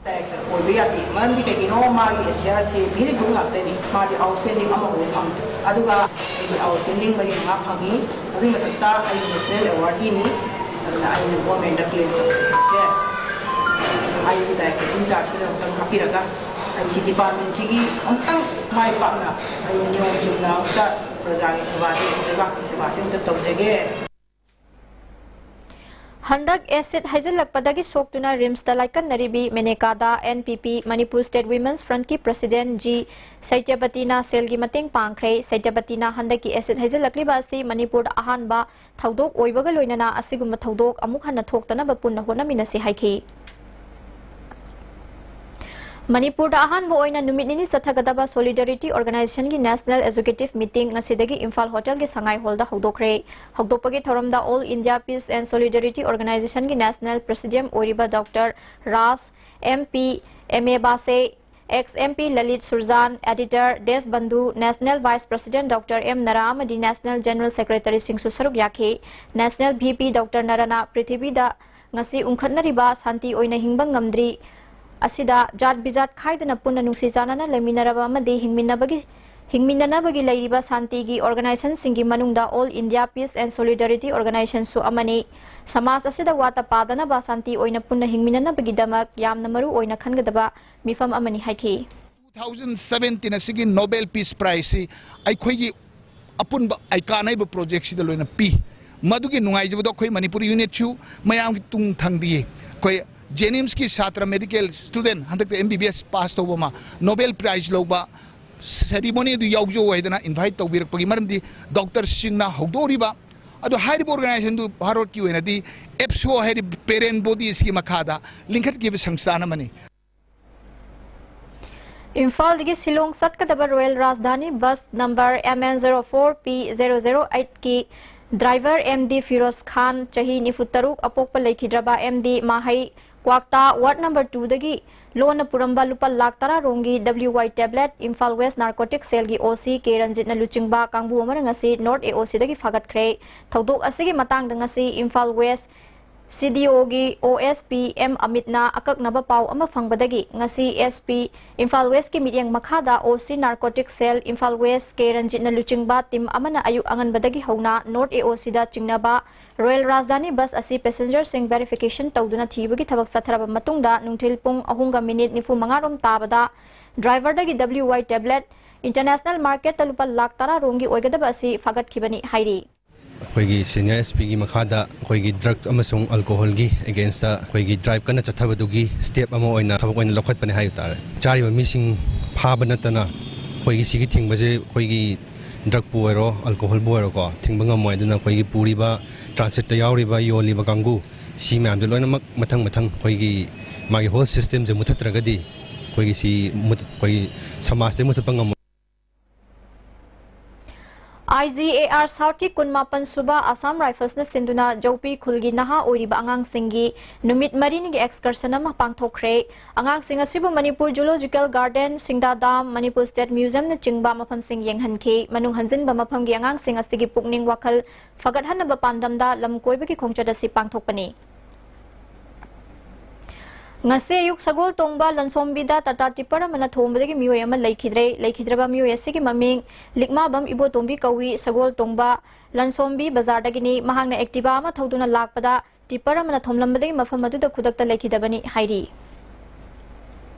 ꯗꯥꯏꯔꯦꯛꯇꯔ ꯑꯣꯏꯕ ꯌꯥꯗꯦ꯫ ꯃꯔꯝꯗꯤ ꯀꯩꯒꯤꯅꯣ? ꯃꯥꯒꯤ ꯑꯦꯁꯤꯌꯥꯔꯁꯤ ꯚꯦꯔꯤ ꯒꯨꯗ ꯉꯥꯛꯇꯅꯤ꯫ ꯃꯥꯗꯤ ꯑꯥꯎꯠꯁ꯭ꯇꯦꯟꯗꯤꯡ ꯑꯃꯐꯥꯎ ꯐꯪꯗꯦ꯫ ꯑꯗꯨꯒ ꯑꯩꯒꯤ ꯑꯥꯎꯠꯁ꯭ꯇꯦꯟꯗꯤꯡ ꯃꯔꯤ ꯃꯉꯥ ꯐꯪꯉꯤ꯫ ꯑꯗꯨꯒꯤ ꯃꯊꯛꯇ ꯑꯩ ꯅꯦꯁꯅꯦꯜ ꯑꯦꯋꯥꯔꯗꯤꯅꯤ꯫ ꯑꯗꯨꯅ ꯑꯩꯅ ꯒꯣꯔꯃꯦꯟꯗ ꯀ꯭ꯂꯦꯝ ꯇꯧꯖꯔꯤꯁꯦ, ꯑꯩꯒꯤ ꯗꯥꯏꯔꯦꯛꯇꯔ ꯏꯟꯆꯥꯔꯖꯁꯤꯗ ꯑꯃꯨꯛꯇꯪ ꯍꯥꯞꯄꯤꯔꯒ ꯑꯩ ꯁꯤ ꯗꯤꯄꯥꯔꯠꯃꯦꯟꯁꯤꯒꯤ ꯑꯃꯨꯛꯇꯪ ꯃꯥꯏ ꯄꯥꯛꯅ ꯑꯩ ꯅꯤꯌꯣꯝ ꯆꯨꯝꯅ ꯑꯃꯨꯛꯇ ꯄ꯭ꯔꯖꯥꯒꯤ ꯁꯦꯕꯥꯁꯤ, ꯂꯩꯕꯥꯛꯀꯤ ꯁꯦꯕꯥꯁꯤ ꯑꯃꯨꯛꯇ ꯇꯧꯖꯒꯦ꯫ ꯍꯟꯗꯛ ꯑꯦꯁꯤꯗ ꯍꯩꯖꯤꯜꯂꯛꯄꯗꯒꯤ ꯁꯣꯛꯇꯨꯅ ꯔꯤꯝꯁꯇ ꯂꯥꯏꯀꯠꯅꯔꯤꯕꯤ ꯃꯦꯅꯦꯀꯥꯗ, ꯑꯦꯟ ꯄꯤ ꯄꯤ, Manipur state women's ꯐ꯭ꯔꯟꯠꯀꯤ president G ꯁꯩꯇ꯭ꯌꯕꯇꯤꯅ ꯁꯦꯜꯒꯤ ꯃꯇꯦꯡ ꯄꯥꯡꯈ꯭ꯔꯦ꯫ ꯁꯩꯇ꯭ꯌꯕꯇꯤꯅ ꯍꯟꯗꯛꯀꯤ ꯑꯦꯁꯤꯗ ꯍꯩꯖꯤꯜꯂꯛꯂꯤꯕ ꯑꯁꯤ ꯃꯅꯤꯄꯨꯔꯗ ꯑꯍꯥꯟꯕ ꯊꯧꯗꯣꯛ ꯑꯣꯏꯕꯒ ꯂꯣꯏꯅꯅ ꯑꯁꯤꯒꯨꯝꯕ ꯊꯧꯗꯣꯛ ꯑꯃꯨꯛ ꯍꯟꯅ ꯊꯣꯛꯇꯅꯕ ꯄꯨꯟꯅ ꯍꯣꯠꯅꯃꯤꯟꯅꯁꯤ ꯍꯥꯏꯈꯤ꯫ ꯃꯅꯤꯄꯨꯔꯗ ꯑꯍꯥꯟꯕ ꯑꯣꯏꯅ ꯅꯨꯃꯤꯠ ꯅꯤꯅꯤ ꯆꯠꯊꯒꯗꯕ ꯁꯣꯂꯤꯗꯥꯔꯤꯇꯤ ꯑꯣꯔꯒꯅꯥꯏꯖꯦꯁꯟꯒꯤ ꯅꯦꯁꯅꯦꯜ ꯑꯦꯖꯨꯀꯦꯇꯤꯚ ꯃꯤꯇꯤꯡ ꯉꯁꯤꯗꯒꯤ ꯏꯝꯐꯥꯜ ꯍꯣꯇꯦꯜꯒꯤ ꯁꯉꯥꯏ ꯍꯣꯜꯗ ꯍꯧꯗꯣꯛꯈ꯭ꯔꯦ꯫ ꯍꯧꯗꯣꯛꯄꯒꯤ ꯊꯧꯔꯝꯗ all India peace and solidarity ꯑꯣꯔꯒꯅꯥꯏꯖꯦꯁꯟꯒꯤ ꯅꯦꯁꯅꯦꯜ ꯄ꯭ꯔꯦꯁꯤꯗꯦꯟꯠ ꯑꯣꯏꯔꯤꯕ ꯗꯣꯛꯇꯔ ꯔꯥꯖ ꯑꯦꯝ ꯄꯤ ꯑꯦꯃꯦꯕꯥꯁꯦ, ex M P Lalit Surjan, editor Desh Bandhu, national vice president doctor M Nara ꯑꯃꯗꯤ ꯅꯦꯁꯅꯦꯜ ꯖꯦꯅꯔꯦꯜ ꯁꯦꯀ꯭ꯔꯦꯇꯔꯤꯁꯤꯡꯁꯨ ꯁꯔꯨꯛ ꯌꯥꯈꯤ꯫ ꯅꯦꯁꯅꯦꯜ ꯚꯤ ꯄꯤ ꯗꯣꯛꯇꯔ ꯅꯔꯥꯅ ꯄ꯭ꯔꯤꯊꯤꯕꯤꯗ ꯉꯁꯤ ꯎꯪꯈꯠꯅꯔꯤꯕ ꯁꯥꯟꯇꯤ ꯑꯣꯏꯅ ꯍꯤꯡꯕ ꯉꯝꯗ꯭ꯔꯤ ꯑꯁꯤꯗ ꯖꯥꯠ ꯕꯤꯖꯥꯠ ꯈꯥꯏꯗꯅ ꯄꯨꯟꯅ ꯅꯨꯡꯁꯤ ꯆꯥꯟꯅꯅ ꯂꯩꯃꯤꯟꯅꯔꯕ ꯑꯃꯗꯤ ꯍꯤꯡꯃꯤꯟꯅꯕꯒꯤ, ꯍꯤꯡꯃꯤꯟꯅꯅꯕꯒꯤ ꯂꯩꯔꯤꯕ ꯁꯥꯟꯇꯤꯒꯤ ꯑꯣꯔꯒꯅꯥꯏꯖꯦꯁꯟꯁꯤꯡꯒꯤ ꯃꯅꯨꯡꯗ all India peace and solidarity ꯑꯣꯔꯒꯅꯥꯏꯖꯦꯁꯟꯁꯨ ꯑꯃꯅꯤ꯫ ꯁꯃꯥꯖ ꯑꯁꯤꯗ ꯋꯥꯠꯇ ꯄꯥꯗꯅꯕ ꯁꯥꯟꯇꯤ ꯑꯣꯏꯅ ꯄꯨꯟꯅ ꯍꯤꯡꯃꯤꯟꯅꯅꯕꯒꯤꯗꯃꯛ ꯌꯥꯝꯅ ꯃꯔꯨ ꯑꯣꯏꯅ ꯈꯟꯒꯗꯕ ꯃꯤꯐꯝ ꯑꯃꯅꯤ ꯍꯥꯏꯈꯤ꯫ ꯇꯨ ꯊꯥꯎꯖꯟ ꯁꯕꯦꯟꯇꯤꯟ ꯑꯁꯤꯒꯤ ꯅꯣꯕꯦꯜ ꯄꯤꯁ ꯄ꯭ꯔꯥꯏꯖꯁꯤ ꯑꯩꯈꯣꯏꯒꯤ ꯑꯄꯨꯟꯕ ꯑꯥꯏꯀꯥꯟ ꯍꯥꯏꯕ ꯄ꯭ꯔꯣꯖꯦꯛꯁꯤꯗ ꯂꯣꯏꯅ ꯄꯤ꯫ ꯃꯗꯨꯒꯤ ꯅꯨꯡꯉꯥꯏꯖꯕꯗꯣ ꯑꯩꯈꯣꯏ ꯃꯅꯤꯄꯨꯔ ꯌꯨꯅꯤꯠꯁꯨ ꯃꯌꯥꯝꯒꯤ ꯇꯨꯡ ꯊꯪꯗꯤꯌꯦ꯫ ꯑꯩꯈꯣꯏ ꯖꯦꯅꯤꯝꯁꯀꯤ ꯁꯥꯇ꯭ꯔ ꯃꯦꯗꯤꯀꯦꯜ ꯁ꯭ꯇꯨꯗꯦꯟꯠ ꯍꯟꯗꯛꯇ ꯑꯦꯝ ꯕꯤ ꯕꯤ ꯑꯦꯁ ꯄꯥꯁ ꯇꯧꯕ ꯑꯃ ꯅꯣꯕꯦꯜ ꯄ꯭ꯔꯥꯏꯖ ꯂꯧꯕ ꯁꯦꯔꯤꯃꯣꯅꯤ ꯑꯗꯨ ꯌꯥꯎꯖꯧ ꯍꯥꯏꯗꯅ ꯏꯟꯚꯥꯏꯠ ꯇꯧꯕꯤꯔꯛꯄꯒꯤ ꯃꯔꯝꯗꯤ ꯗꯣꯛꯇꯔꯁꯤꯡꯅ ꯍꯧꯗꯣꯛꯂꯤꯕ ꯑꯗꯣ ꯍꯥꯏꯔꯤꯕ ꯑꯣꯔꯒꯅꯥꯏꯖꯦꯁꯟꯗꯨ ꯚꯥꯔꯠꯀꯤ ꯑꯣꯏꯅꯗꯤ ꯑꯦꯞꯁꯣ ꯍꯥꯏꯔꯤꯕ ꯄꯦꯔꯦꯟ ꯕꯣꯗꯤꯁꯀꯤ ꯃꯈꯥꯗ ꯂꯤꯡꯈꯠꯈꯤꯕ ꯁꯪꯁꯊꯥꯟ ꯑꯃꯅꯤ꯫ ꯏꯝꯐꯥꯜꯗꯒꯤ ꯁꯤꯂꯣꯡ ꯆꯠꯀꯗꯕ royal Rajdhani bus number M N zero four P zero zero eight ꯀꯤ ꯗ꯭ꯔꯥꯏꯚꯔ M D ꯐꯤꯔꯣꯖ ꯈꯥꯟ, ꯆꯍꯤ ꯅꯤꯐꯨ ꯇꯔꯨꯛ, ꯑꯄꯣꯛꯄ ꯂꯩꯈꯤꯗ꯭ꯔꯕ M D ꯃꯍꯩ ꯀ꯭ꯋꯥꯛꯇꯥ ꯋꯥꯔꯗ ꯅꯝꯕꯔ two ꯗꯒꯤ ꯂꯣꯟꯅ ꯄꯨꯔꯝꯕ ꯂꯨꯄꯥ ꯂꯥꯈ ꯇꯔꯥ ꯔꯣꯝꯒꯤ W Y tablet Imphal West narcotic ꯁꯦꯜꯒꯤ O C K ꯔꯟꯖꯤꯠꯅ ꯂꯨꯆꯤꯡꯕ ꯀꯥꯡꯕꯨ ꯑꯃꯅ ꯉꯁꯤ North A O C ꯗꯒꯤ ꯐꯥꯒꯠꯈ꯭ꯔꯦ꯫ ꯊꯧꯗꯣꯛ ꯑꯁꯤꯒꯤ ꯃꯇꯥꯡꯗ ꯉꯁꯤ Imphal west C D O ꯒꯤ O S P M ꯑꯃꯤꯠꯅ ꯑꯀꯛꯅꯕ ꯄꯥꯎ ꯑꯃ ꯐꯪꯕꯗꯒꯤ ꯉꯁꯤ S P ꯏꯝꯐꯥꯜ ꯋꯦꯁꯀꯤ ꯃꯤꯠꯌꯦꯡ ꯃꯈꯥꯗ O C Narcotic Cell Imphal West K ꯔꯟꯖꯤꯠꯅ ꯂꯨꯆꯤꯡꯕ ꯇꯤꯝ ꯑꯃꯅ ꯑꯌꯨꯛ ꯑꯉꯟꯕꯗꯒꯤ ꯍꯧꯅ North A O C ꯗ ꯆꯤꯡꯅꯕ ꯔꯣꯌꯦꯜ ꯔꯥꯖꯙꯥꯅꯤ ꯕꯁ ꯑꯁꯤ ꯄꯦꯁꯦꯟꯖꯔꯁꯤꯡ ꯚꯦꯔꯤꯐꯤꯀꯦꯁꯟ ꯇꯧꯗꯨꯅ ꯊꯤꯕꯒꯤ ꯊꯕꯛ ꯆꯠꯊꯔꯕ ꯃꯇꯨꯡꯗ ꯅꯨꯡꯊꯤꯜ ꯄꯨꯡ ꯑꯍꯨꯝꯒ ꯃꯤꯅꯤꯠ ꯅꯤꯐꯨ ꯃꯉꯥ ꯔꯣꯝ ꯇꯥꯕꯗ ꯗ꯭ꯔꯥꯏꯚꯔꯗꯒꯤ W Y tablet ꯏꯟꯇꯔꯅꯦꯁꯅꯦꯜ ꯃꯥꯔꯀꯦꯠꯇ ꯂꯨꯄꯥ ꯂꯥꯈ ꯇꯔꯥ ꯔꯣꯝꯒꯤ ꯑꯣꯏꯒꯗꯕ ꯑꯁꯤ ꯐꯥꯒꯠꯈꯤꯕꯅꯤ ꯍꯥꯏꯔꯤ꯫ ꯑꯩꯈꯣꯏꯒꯤ ꯁꯤꯅꯤꯌꯔ S P ꯒꯤ ꯃꯈꯥꯗ ꯑꯩꯈꯣꯏꯒꯤ ꯗ꯭ꯔꯒꯁ ꯑꯃꯁꯨꯡ ꯑꯜꯀꯣꯍꯣꯜꯒꯤ ꯑꯦꯒꯦꯟꯁꯇ ꯑꯩꯈꯣꯏꯒꯤ ꯗ꯭ꯔꯥꯏꯚ ꯀꯟꯅ ꯆꯠꯊꯕꯗꯨꯒꯤ ꯁ꯭ꯇꯦꯞ ꯑꯃ ꯑꯣꯏꯅ ꯊꯕꯛ ꯑꯣꯏꯅ ꯂꯧꯈꯠꯄꯅꯦ ꯍꯥꯏꯕ ꯇꯥꯔꯦ꯫ ꯆꯥꯔꯤꯕ ꯃꯤꯁꯤꯡ ꯐꯥꯕ ꯅꯠꯇꯅ ꯑꯩꯈꯣꯏꯒꯤ ꯁꯤꯒꯤ ꯊꯤꯡꯕꯁꯦ ꯑꯩꯈꯣꯏꯒꯤ ꯗ꯭ꯔꯒꯄꯨ ꯑꯣꯏꯔꯣ, ꯑꯜꯀꯣꯍꯣꯜꯕꯨ ꯑꯣꯏꯔꯣꯀꯣ, ꯊꯤꯡꯕ ꯉꯝꯃꯣꯏ꯫ ꯑꯗꯨꯅ ꯑꯩꯈꯣꯏꯒꯤ ꯄꯨꯔꯤꯕ, ꯇ꯭ꯔꯥꯟꯁꯤꯠꯇ ꯌꯥꯎꯔꯤꯕ, ꯌꯣꯜꯂꯤꯕ ꯀꯥꯡꯕꯨ, ꯁꯤ ꯃꯌꯥꯝꯁꯦ ꯂꯣꯏꯅꯃꯛ ꯃꯊꯪ ꯃꯊꯪ ꯑꯩꯈꯣꯏꯒꯤ ꯃꯥꯒꯤ ꯍꯣꯜ ꯁꯤꯁꯇꯦꯝꯁꯦ ꯃꯨꯊꯠꯇ꯭ꯔꯒꯗꯤ ꯑꯩꯈꯣꯏꯒꯤ ꯁꯤ ꯃꯨꯠ-, ꯑꯩꯈꯣꯏꯒꯤ ꯁꯃꯥꯖꯁꯦ ꯃꯨꯊꯠꯄ ꯉꯝꯃꯣꯏ꯫ I G A R South ꯀꯤ ꯀꯨꯟꯃꯥꯄꯟ ꯁꯨꯕ ꯑꯁꯥꯝ ꯔꯥꯏꯐꯜꯁꯅ ꯁꯤꯟꯗꯨꯅ ꯖꯧꯄꯤ ꯈꯨꯜꯒꯤ ꯅꯍꯥ ꯑꯣꯏꯔꯤꯕ ꯑꯉꯥꯡꯁꯤꯡꯒꯤ ꯅꯨꯃꯤꯠ ꯃꯔꯤꯅꯤꯒꯤ excursion ꯑꯃ ꯄꯥꯡꯊꯣꯛꯈ꯭ꯔꯦ꯫ ꯑꯉꯥꯡꯁꯤꯡ ꯑꯁꯤꯕꯨ ꯃꯅꯤꯄꯨꯔ Zoological Garden, ꯁꯤꯡꯗꯥ ꯗꯥꯝ, ꯃꯅꯤꯄꯨꯔ State Museum ꯅꯆꯤꯡꯕ ꯃꯐꯝꯁꯤꯡ ꯌꯦꯡꯍꯟꯈꯤ꯫ ꯃꯅꯨꯡ ꯍꯟꯖꯤꯟꯕ ꯃꯐꯝꯒꯤ ꯑꯉꯥꯡꯁꯤꯡ ꯑꯁꯤꯒꯤ ꯄꯨꯛꯅꯤꯡ ꯋꯥꯈꯜ ꯐꯒꯠꯍꯟꯅꯕ ꯄꯥꯟꯗꯝꯗ ꯂꯝ ꯀꯣꯏꯕꯒꯤ ꯈꯣꯡꯆꯠ ꯑꯁꯤ ꯄꯥꯡꯊꯣꯛꯄꯅꯤ꯫ ꯉꯁꯤ ꯑꯌꯨꯛ ꯁꯒꯣꯜ ꯇꯣꯡꯕ ꯂꯟꯁꯣꯝꯕꯤꯗ ꯇꯥꯇꯥ ꯇꯤꯞꯄꯔ ꯑꯃꯅ ꯊꯣꯝꯕꯗꯒꯤ ꯃꯤꯑꯣꯏ ꯑꯃ ꯂꯩꯈꯤꯗ꯭ꯔꯦ꯫ ꯂꯩꯈꯤꯗ꯭ꯔꯕ ꯃꯤꯑꯣꯏ ꯑꯁꯤꯒꯤ ꯃꯃꯤꯡ ꯂꯤꯛꯃꯥꯕꯝ ꯏꯕꯣꯇꯣꯝꯕꯤ ꯀꯧꯏ꯫ ꯁꯒꯣꯜ ꯇꯣꯡꯕ ꯂꯟꯁꯣꯝꯕꯤ ꯕꯖꯥꯔꯗꯒꯤꯅꯤ꯫ ꯃꯍꯥꯛꯅ Activa ꯑꯃ ꯊꯧꯗꯨꯅ ꯂꯥꯛꯄꯗ ꯇꯤꯞꯄꯔ ꯑꯃꯅ ꯊꯣꯝꯂꯝꯕꯗꯒꯤ ꯃꯐꯝ ꯑꯗꯨꯗ ꯈꯨꯗꯛꯇ ꯂꯩꯈꯤꯗꯕꯅꯤ ꯍꯥꯏꯔꯤ꯫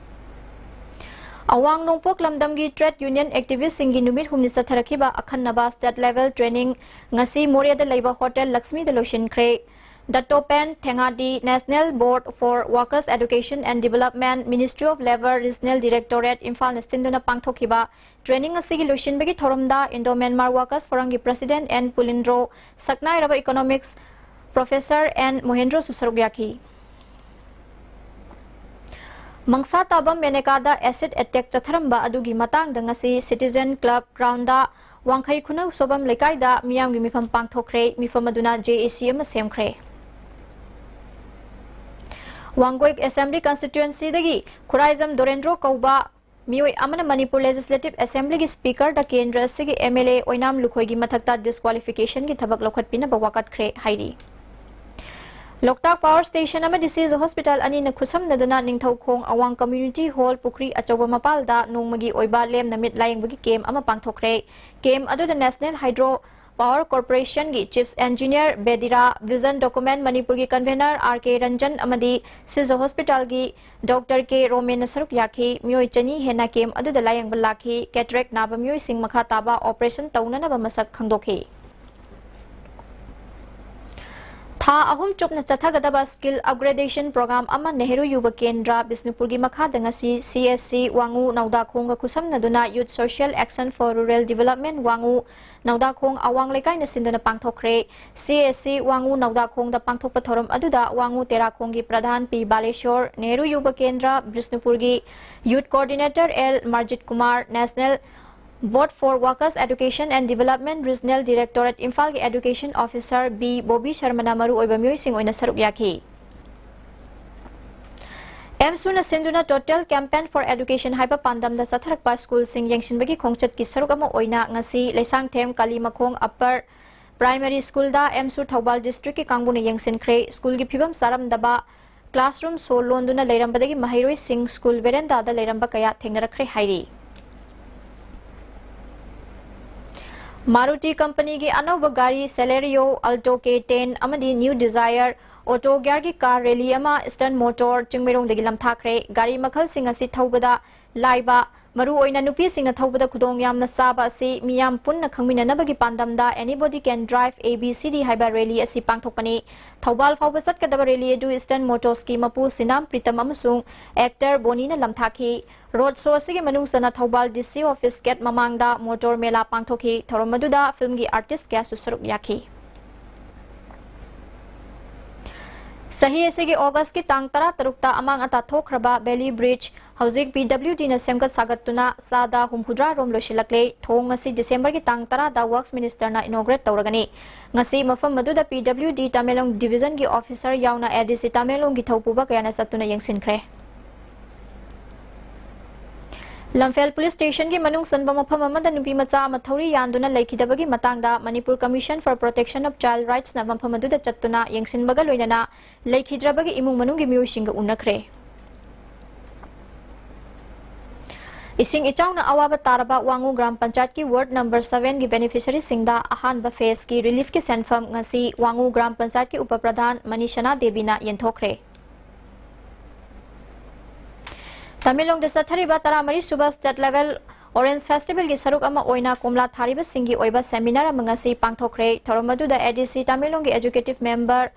ꯑꯋꯥꯡ ꯅꯣꯡꯄꯣꯛ ꯂꯝꯗꯝꯒꯤ trade union activist ꯁꯤꯡꯒꯤ ꯅꯨꯃꯤꯠ ꯍꯨꯝꯅꯤ ꯆꯠꯊꯔꯛꯈꯤꯕ ꯑꯈꯟꯅꯕ state level training ꯉꯁꯤ ꯃꯣꯔꯦꯗ ꯂꯩꯕ ꯍꯣꯇꯦꯜ ꯂꯛꯁꯃꯤꯗ ꯂꯣꯏꯁꯤꯟꯈ꯭ꯔꯦ꯫ ꯗꯠꯇꯣꯄꯦꯟ ꯊꯦꯡꯉꯥꯗꯤ, National Board for Workers Education and Development, Ministry of Labour, Regional Directorate, ꯏꯝꯐꯥꯜꯅ ꯁꯤꯟꯗꯨꯅ ꯄꯥꯡꯊꯣꯛꯈꯤꯕ training ꯑꯁꯤꯒꯤ ꯂꯣꯏꯁꯤꯟꯕꯒꯤ ꯊꯧꯔꯝꯗ Indo Myanmar Workers Forum ꯒꯤ President N ꯄꯨꯂꯤꯟꯗ꯭ꯔꯣ, ꯁꯛꯅꯥꯏꯔꯕ Economics Professor N ꯃꯣꯍꯦꯟꯗ꯭ꯔꯣꯁꯨ ꯁꯔꯨꯛ ꯌꯥꯈꯤ꯫ ꯃꯪꯁꯥ ꯇꯥꯕ ꯃꯦꯅꯦꯀꯥꯗ ꯑꯦꯁꯤꯗ ꯑꯦꯇꯦꯛ ꯆꯠꯊꯔꯝꯕ ꯑꯗꯨꯒꯤ ꯃꯇꯥꯡꯗ ꯉꯁꯤ ꯁꯤꯇꯤꯖꯦꯟ ꯀ꯭ꯂꯕ ꯒ꯭ꯔꯥꯎꯟꯗ ꯋꯥꯡꯈꯩ ꯈꯨꯅꯧ ꯁꯣꯕꯝ ꯂꯩꯀꯥꯏꯗ ꯃꯤꯌꯥꯝꯒꯤ ꯃꯤꯐꯝ ꯄꯥꯡꯊꯣꯛꯈ꯭ꯔꯦ꯫ ꯃꯤꯐꯝ ꯑꯗꯨꯅ ꯖꯦ ꯑꯦ ꯁꯤ ꯑꯃ ꯁꯦꯝꯈ꯭ꯔꯦ꯫ ꯋꯥꯡꯒꯣꯏ ꯑꯦꯁꯦꯝꯕ꯭ꯂꯤ ꯀꯟꯁꯇꯤꯇ꯭ꯋꯦꯟꯁꯤꯗꯒꯤ ꯈꯨꯔꯥꯏꯖꯝ ꯗꯣꯔꯦꯟꯗ꯭ꯔꯣ ꯀꯧꯕ ꯃꯤꯑꯣꯏ ꯑꯃꯅ ꯃꯅꯤꯄꯨꯔ ꯂꯦꯖꯤꯁꯂꯦꯇꯤꯚ ꯑꯦꯁꯦꯝꯕ꯭ꯂꯤꯒꯤ ꯁ꯭ꯄꯤꯀꯔꯗ ꯀꯦꯟꯗ꯭ꯔ ꯑꯁꯤꯒꯤ ꯑꯦꯝ ꯑꯦꯜ ꯑꯦ ꯑꯣꯏꯅꯥꯝ ꯂꯨꯈꯣꯏꯒꯤ ꯃꯊꯛꯇ ꯗꯤꯁꯀ꯭ꯋꯥꯂꯤꯐꯤꯀꯦꯁꯟꯒꯤ ꯊꯕꯛ ꯂꯧꯈꯠꯄꯤꯅꯕ ꯋꯥꯀꯠꯈ꯭ꯔꯦ ꯍꯥꯏꯔꯤ꯫ ꯂꯣꯛꯇꯥꯛ ꯄꯥꯋꯔ ꯁ꯭ꯇꯦꯁꯟ ꯑꯃꯗꯤ ꯁꯤꯖ ꯍꯣꯁꯄꯤꯇꯥꯜ ꯑꯅꯤꯅ ꯈꯨꯠꯁꯝꯅꯗꯨꯅ ꯅꯤꯡꯊꯧꯈꯣꯡ ꯑꯋꯥꯡ ꯀꯝꯃ꯭ꯌꯨꯅꯤꯇꯤ ꯍꯣꯜ ꯄꯨꯈ꯭ꯔꯤ ꯑꯆꯧꯕ ꯃꯄꯥꯜꯗ ꯅꯣꯡꯃꯒꯤ ꯑꯣꯏꯕ ꯂꯦꯝꯅ ꯃꯤꯠ ꯂꯥꯌꯦꯡꯕꯒꯤ ꯀꯦꯝꯞ ꯑꯃ ꯄꯥꯡꯊꯣꯛꯈ꯭ꯔꯦ꯫ ꯀꯦꯝꯞ ꯑꯗꯨꯗ ꯅꯦꯁꯅꯦꯜ ꯍꯥꯏꯗ꯭ꯔꯣ ꯄꯥꯋꯔ ꯀꯣꯔꯄꯣꯔꯦꯁꯟꯒꯤ ꯆꯤꯐ ꯏꯟꯖꯤꯅꯤꯌꯔ ꯕꯦꯗꯤꯔꯥ, ꯚꯤꯖꯟ ꯗꯣꯀꯨꯃꯦꯟ ꯃꯅꯤꯄꯨꯔꯒꯤ ꯀꯟꯚꯦꯅꯔ ꯑꯥꯔ ꯀꯦ ꯔꯟꯖꯟ ꯑꯃꯗꯤ ꯁꯤꯖ ꯍꯣꯁꯄꯤꯇꯥꯜꯒꯤ ꯗꯣꯛꯇꯔ ꯀꯦ ꯔꯣꯃꯦꯟꯅ ꯁꯔꯨꯛ ꯌꯥꯈꯤ꯫ ꯃꯤꯑꯣꯏ ꯆꯅꯤ ꯍꯦꯟꯅ ꯀꯦꯝꯞ ꯑꯗꯨꯗ ꯂꯥꯌꯦꯡꯕ ꯂꯥꯛꯈꯤ꯫ ꯀꯦꯇꯔꯦꯛ ꯅꯥꯕ ꯃꯤꯑꯣꯏꯁꯤꯡ ꯃꯈꯥ ꯇꯥꯕ ꯑꯣꯄꯔꯦꯁꯟ ꯇꯧꯅꯅꯕ ꯃꯁꯛ ꯈꯪꯗꯣꯛꯈꯤ꯫ ꯊꯥ ꯑꯍꯨꯝ ꯆꯨꯞꯅ ꯆꯠꯊꯒꯗꯕ ꯁ꯭ꯀꯤꯜ ꯑꯞꯒ꯭ꯔꯦꯗꯦꯁꯟ ꯄ꯭ꯔꯣꯒ꯭ꯔꯥꯝ ꯑꯃ ꯅꯦꯍꯔꯨ ꯌꯨꯕ ꯀꯦꯟꯗ꯭ꯔ ꯕꯤꯁꯅꯨꯄꯨꯔꯒꯤ ꯃꯈꯥꯗ ꯉꯁꯤ C S C ꯋꯥꯉꯨ ꯅꯧꯗꯥꯈꯣꯡꯒ ꯈꯨꯠꯁꯝꯅꯗꯨꯅ Youth Social Action for Rural Development ꯋꯥꯉꯨ ꯅꯧꯗꯥꯈꯣꯡ ꯑꯋꯥꯡ ꯂꯩꯀꯥꯏꯅ ꯁꯤꯟꯗꯨꯅ ꯄꯥꯡꯊꯣꯛꯈ꯭ꯔꯦ꯫ ꯁꯤ ꯑꯦꯁ ꯁꯤ ꯋꯥꯉꯨ ꯅꯧꯗꯥꯈꯣꯡꯗ ꯄꯥꯡꯊꯣꯛꯄ ꯊꯧꯔꯝ ꯑꯗꯨꯗ ꯋꯥꯉꯨ ꯇꯦꯔꯥꯈꯣꯡꯒꯤ ꯄ꯭ꯔꯙꯥꯟ ꯄꯤ ꯕꯥꯂꯦꯁꯣꯔ, ꯅꯦꯍꯔꯨ ꯌꯨꯕ ꯀꯦꯟꯗ꯭ꯔ ꯕꯤꯁꯅꯨꯄꯨꯔꯒꯤ youth coordinator L Marjit Kumar, national board for workers education and development regional directorate ꯏꯝꯐꯥꯜꯒꯤ ꯑꯦꯗꯨꯀꯦꯁꯟ ꯑꯣꯐꯤꯁꯥꯔ ꯕꯤ ꯕꯣꯕꯤ ꯁꯔꯃꯅ ꯃꯔꯨꯑꯣꯏꯕ ꯃꯤꯑꯣꯏꯁꯤꯡ ꯑꯣꯏꯅ ꯁꯔꯨꯛ ꯌꯥꯈꯤ꯫ ꯑꯦꯝꯁꯨꯅ ꯁꯤꯟꯗꯨꯅ Total Campaign for Education ꯍꯥꯏꯕ ꯄꯥꯟꯗꯝꯗ ꯆꯠꯊꯔꯛꯄ ꯁ꯭ꯀꯨꯜꯁꯤꯡ ꯌꯦꯡꯁꯤꯟꯕꯒꯤ ꯈꯣꯡꯆꯠꯀꯤ ꯁꯔꯨꯛ ꯑꯃ ꯑꯣꯏꯅ ꯉꯁꯤ ꯂꯩꯁꯥꯡꯊꯦꯝ ꯀꯥꯂꯤꯃꯈꯣꯡ ꯑꯞꯄꯔ ꯄ꯭ꯔꯥꯏꯃꯔꯤ ꯁ꯭ꯀꯨꯜꯗ ꯑꯦꯝꯁꯨ ꯊꯧꯕꯥꯜ ꯗꯤꯁꯇ꯭ꯔꯤꯛꯀꯤ ꯀꯥꯡꯕꯨꯅ ꯌꯦꯡꯁꯤꯟꯈ꯭ꯔꯦ꯫ ꯁ꯭ꯀꯨꯜꯒꯤ ꯐꯤꯕꯝ ꯆꯥꯔꯝꯗꯕ, ꯀ꯭ꯂꯥꯁꯔꯨꯝ ꯁꯣ ꯂꯣꯟꯗꯨꯅ ꯂꯩꯔꯝꯕꯗꯒꯤ ꯃꯍꯩꯔꯣꯏꯁꯤꯡ ꯁ꯭ꯀꯨꯜ ꯕꯦꯔꯦꯟꯗꯥꯗ ꯂꯩꯔꯝꯕ ꯀꯌꯥ ꯊꯦꯡꯅꯔꯛꯈ꯭ꯔꯦ ꯍꯥꯏꯔꯤ꯫ ꯃꯥꯔꯨꯇꯤ ꯀꯝꯄꯅꯤꯒꯤ ꯑꯅꯧꯕ ꯒꯥꯔꯤ Celerio, Alto K ten ꯑꯃꯗꯤ New Dzire, ꯑꯣꯇꯣ ꯒꯤꯌꯔꯒꯤ ꯀꯥꯔ ꯔꯦꯂꯤ ꯑꯃ ꯏꯁꯇꯔꯟ ꯃꯣꯇꯣꯔ ꯆꯤꯡꯃꯩꯔꯣꯡꯗꯒꯤ ꯂꯝꯊꯥꯈ꯭ꯔꯦ꯫ ꯒꯥꯔꯤ ꯃꯈꯜꯁꯤꯡ ꯑꯁꯤ ꯊꯧꯕꯗ ꯂꯥꯏꯕ, ꯃꯔꯨꯑꯣꯏꯅ ꯅꯨꯄꯤꯁꯤꯡꯅ ꯊꯧꯕꯗ ꯈꯨꯗꯣꯡ ꯌꯥꯝꯅ ꯆꯥꯕ ꯑꯁꯤ ꯃꯤꯌꯥꯝ ꯄꯨꯟꯅ ꯈꯪꯃꯤꯟꯅꯅꯕꯒꯤ ꯄꯥꯟꯗꯝꯗ Anybody Can Drive A B C D ꯍꯥꯏꯕ ꯔꯦꯂꯤ ꯑꯁꯤ ꯄꯥꯡꯊꯣꯛꯄꯅꯤ꯫ ꯊꯧꯕꯥꯜ ꯐꯥꯎꯕ ꯆꯠꯀꯗꯕ ꯔꯦꯂꯤ ꯑꯗꯨ ꯏꯁꯇꯔꯟ ꯃꯣꯇꯣꯔꯁꯀꯤ ꯃꯄꯨ ꯁꯤꯅꯥꯝ ꯄ꯭ꯔꯤꯇꯝ ꯑꯃꯁꯨꯡ ꯑꯦꯛꯇꯔ ꯕꯣꯅꯤꯅ ꯂꯝꯊꯥꯈꯤ꯫ ꯔꯣꯗ ꯁꯣ ꯑꯁꯤꯒꯤ ꯃꯅꯨꯡ ꯆꯟꯅ ꯊꯧꯕꯥꯜ ꯗꯤ ꯁꯤ ꯑꯣꯐꯤꯁ ꯒꯦꯠ ꯃꯃꯥꯡꯗ ꯃꯣꯇꯣꯔ ꯃꯦꯂꯥ ꯄꯥꯡꯊꯣꯛꯈꯤ꯫ ꯊꯧꯔꯝ ꯑꯗꯨꯗ ꯐꯤꯜꯝꯒꯤ ꯑꯥꯔꯇꯤꯁ ꯀꯌꯥꯁꯨ ꯁꯔꯨꯛ ꯌꯥꯈꯤ꯫ ꯆꯍꯤ ꯑꯁꯤꯒꯤ ꯑꯣꯒꯁꯀꯤ ꯇꯥꯡ ꯇꯔꯥꯇꯔꯨꯛꯇ ꯑꯃꯥꯡ ꯑꯇꯥ ꯊꯣꯛꯈ꯭ꯔꯕ ꯕꯦꯂꯤ ꯕ꯭ꯔꯤꯖ ꯍꯧꯖꯤꯛ ꯄꯤ ꯗꯕ꯭ꯂꯤꯎ ꯗꯤꯅ ꯁꯦꯝꯒꯠ ꯁꯥꯒꯠꯇꯨꯅ ꯆꯥꯗ ꯍꯨꯝꯐꯨꯇꯔꯥ ꯔꯣꯝ ꯂꯣꯏꯁꯤꯜꯂꯛꯂꯦ꯫ ꯊꯣꯡ ꯑꯁꯤ ꯗꯤꯁꯦꯝꯕꯔꯒꯤ ꯇꯥꯡ ꯇꯔꯥꯗ ꯋꯔꯛꯁ ꯃꯤꯅꯤꯁꯇꯔꯅ ꯏꯅꯣꯒ꯭ꯔꯦꯠ ꯇꯧꯔꯒꯅꯤ꯫ ꯉꯁꯤ ꯃꯐꯝ ꯑꯗꯨꯗ ꯄꯤ ꯗꯕ꯭ꯂꯤꯎ ꯗꯤ ꯇꯃꯦꯡꯂꯣꯡ ꯗꯤꯕꯤꯖꯟꯒꯤ ꯑꯣꯐꯤꯁꯔ ꯌꯥꯎꯅ ꯑꯦ ꯗꯤ ꯁꯤ ꯇꯃꯦꯡꯂꯣꯡꯒꯤ ꯊꯧꯄꯨꯕ ꯀꯌꯥꯅ ꯆꯠꯇꯨꯅ ꯌꯦꯡꯁꯤꯟꯈ꯭ꯔꯦ꯫ ꯂꯝꯐꯦꯜ ꯄꯨꯂꯤꯁ ꯁ꯭ꯇꯦꯁꯟꯒꯤ ꯃꯅꯨꯡ ꯆꯟꯕ ꯃꯐꯝ ꯑꯃꯗ ꯅꯨꯄꯤ ꯃꯆꯥ ꯑꯃ ꯊꯧꯔꯤ ꯌꯥꯟꯗꯨꯅ ꯂꯩꯈꯤꯗꯕꯒꯤ ꯃꯇꯥꯡꯗ Manipur commission for protection of child ꯔꯥꯏꯠꯁꯅ ꯃꯐꯝ ꯑꯗꯨꯗ ꯆꯠꯇꯨꯅ ꯌꯦꯡꯁꯤꯟꯕꯒ ꯂꯣꯏꯅꯅ ꯂꯩꯈꯤꯗ꯭ꯔꯕꯒꯤ ꯏꯃꯨꯡ ꯃꯅꯨꯡꯒꯤ ꯃꯤꯑꯣꯏꯁꯤꯡꯒ ꯎꯅꯈ꯭ꯔꯦ꯫ ꯏꯁꯤꯡ ꯏꯆꯥꯎꯅ ꯑꯋꯥꯕ ꯇꯥꯔꯕ ꯋꯥꯉꯨ ꯒ꯭ꯔꯥꯝ ꯄꯟꯆꯥꯌꯠꯀꯤ ꯋꯥꯔꯗ ꯅꯝꯕꯔ ꯁꯚꯦꯟꯒꯤ ꯕꯦꯅꯤꯐꯤꯁꯔꯤꯁꯤꯡꯗ ꯑꯍꯥꯟꯕ ꯐꯦꯖꯀꯤ ꯔꯤꯂꯤꯐꯀꯤ ꯁꯦꯟꯐꯝ ꯉꯁꯤ ꯋꯥꯉꯨ ꯒ꯭ꯔꯥꯝ ꯄꯟꯆꯥꯌꯠꯀꯤ ꯎꯄ ꯄ꯭ꯔꯙꯥꯟ ꯃꯅꯤꯁꯅꯥ ꯗꯦꯕꯤꯅ ꯌꯦꯟꯊꯣꯛꯈ꯭ꯔꯦ꯫ ꯇꯃꯦꯡꯂꯣꯡꯗ ꯆꯠꯊꯔꯤꯕ ꯇꯔꯥꯃꯔꯤ ꯁꯨꯕ ꯁ꯭ꯇꯦꯠ ꯂꯦꯚꯦꯜ ꯑꯣꯔꯦꯟꯖ ꯐꯦꯁꯇꯤꯚꯦꯜꯒꯤ ꯁꯔꯨꯛ ꯑꯃ ꯑꯣꯏꯅ ꯀꯣꯝꯂꯥ ꯊꯥꯔꯤꯕꯁꯤꯡꯒꯤ ꯑꯣꯏꯕ ꯁꯦꯃꯤꯅꯥꯔ ꯑꯃ ꯉꯁꯤ ꯄꯥꯡꯊꯣꯛꯈ꯭ꯔꯦ꯫ ꯊꯧꯔꯝ ꯑꯗꯨꯗ ꯑꯦ ꯗꯤ ꯁꯤ ꯇꯃꯦꯡꯂꯣꯡꯒꯤ ꯑꯦꯖꯨꯀꯦꯇꯤꯚ ꯃꯦꯝꯕꯔ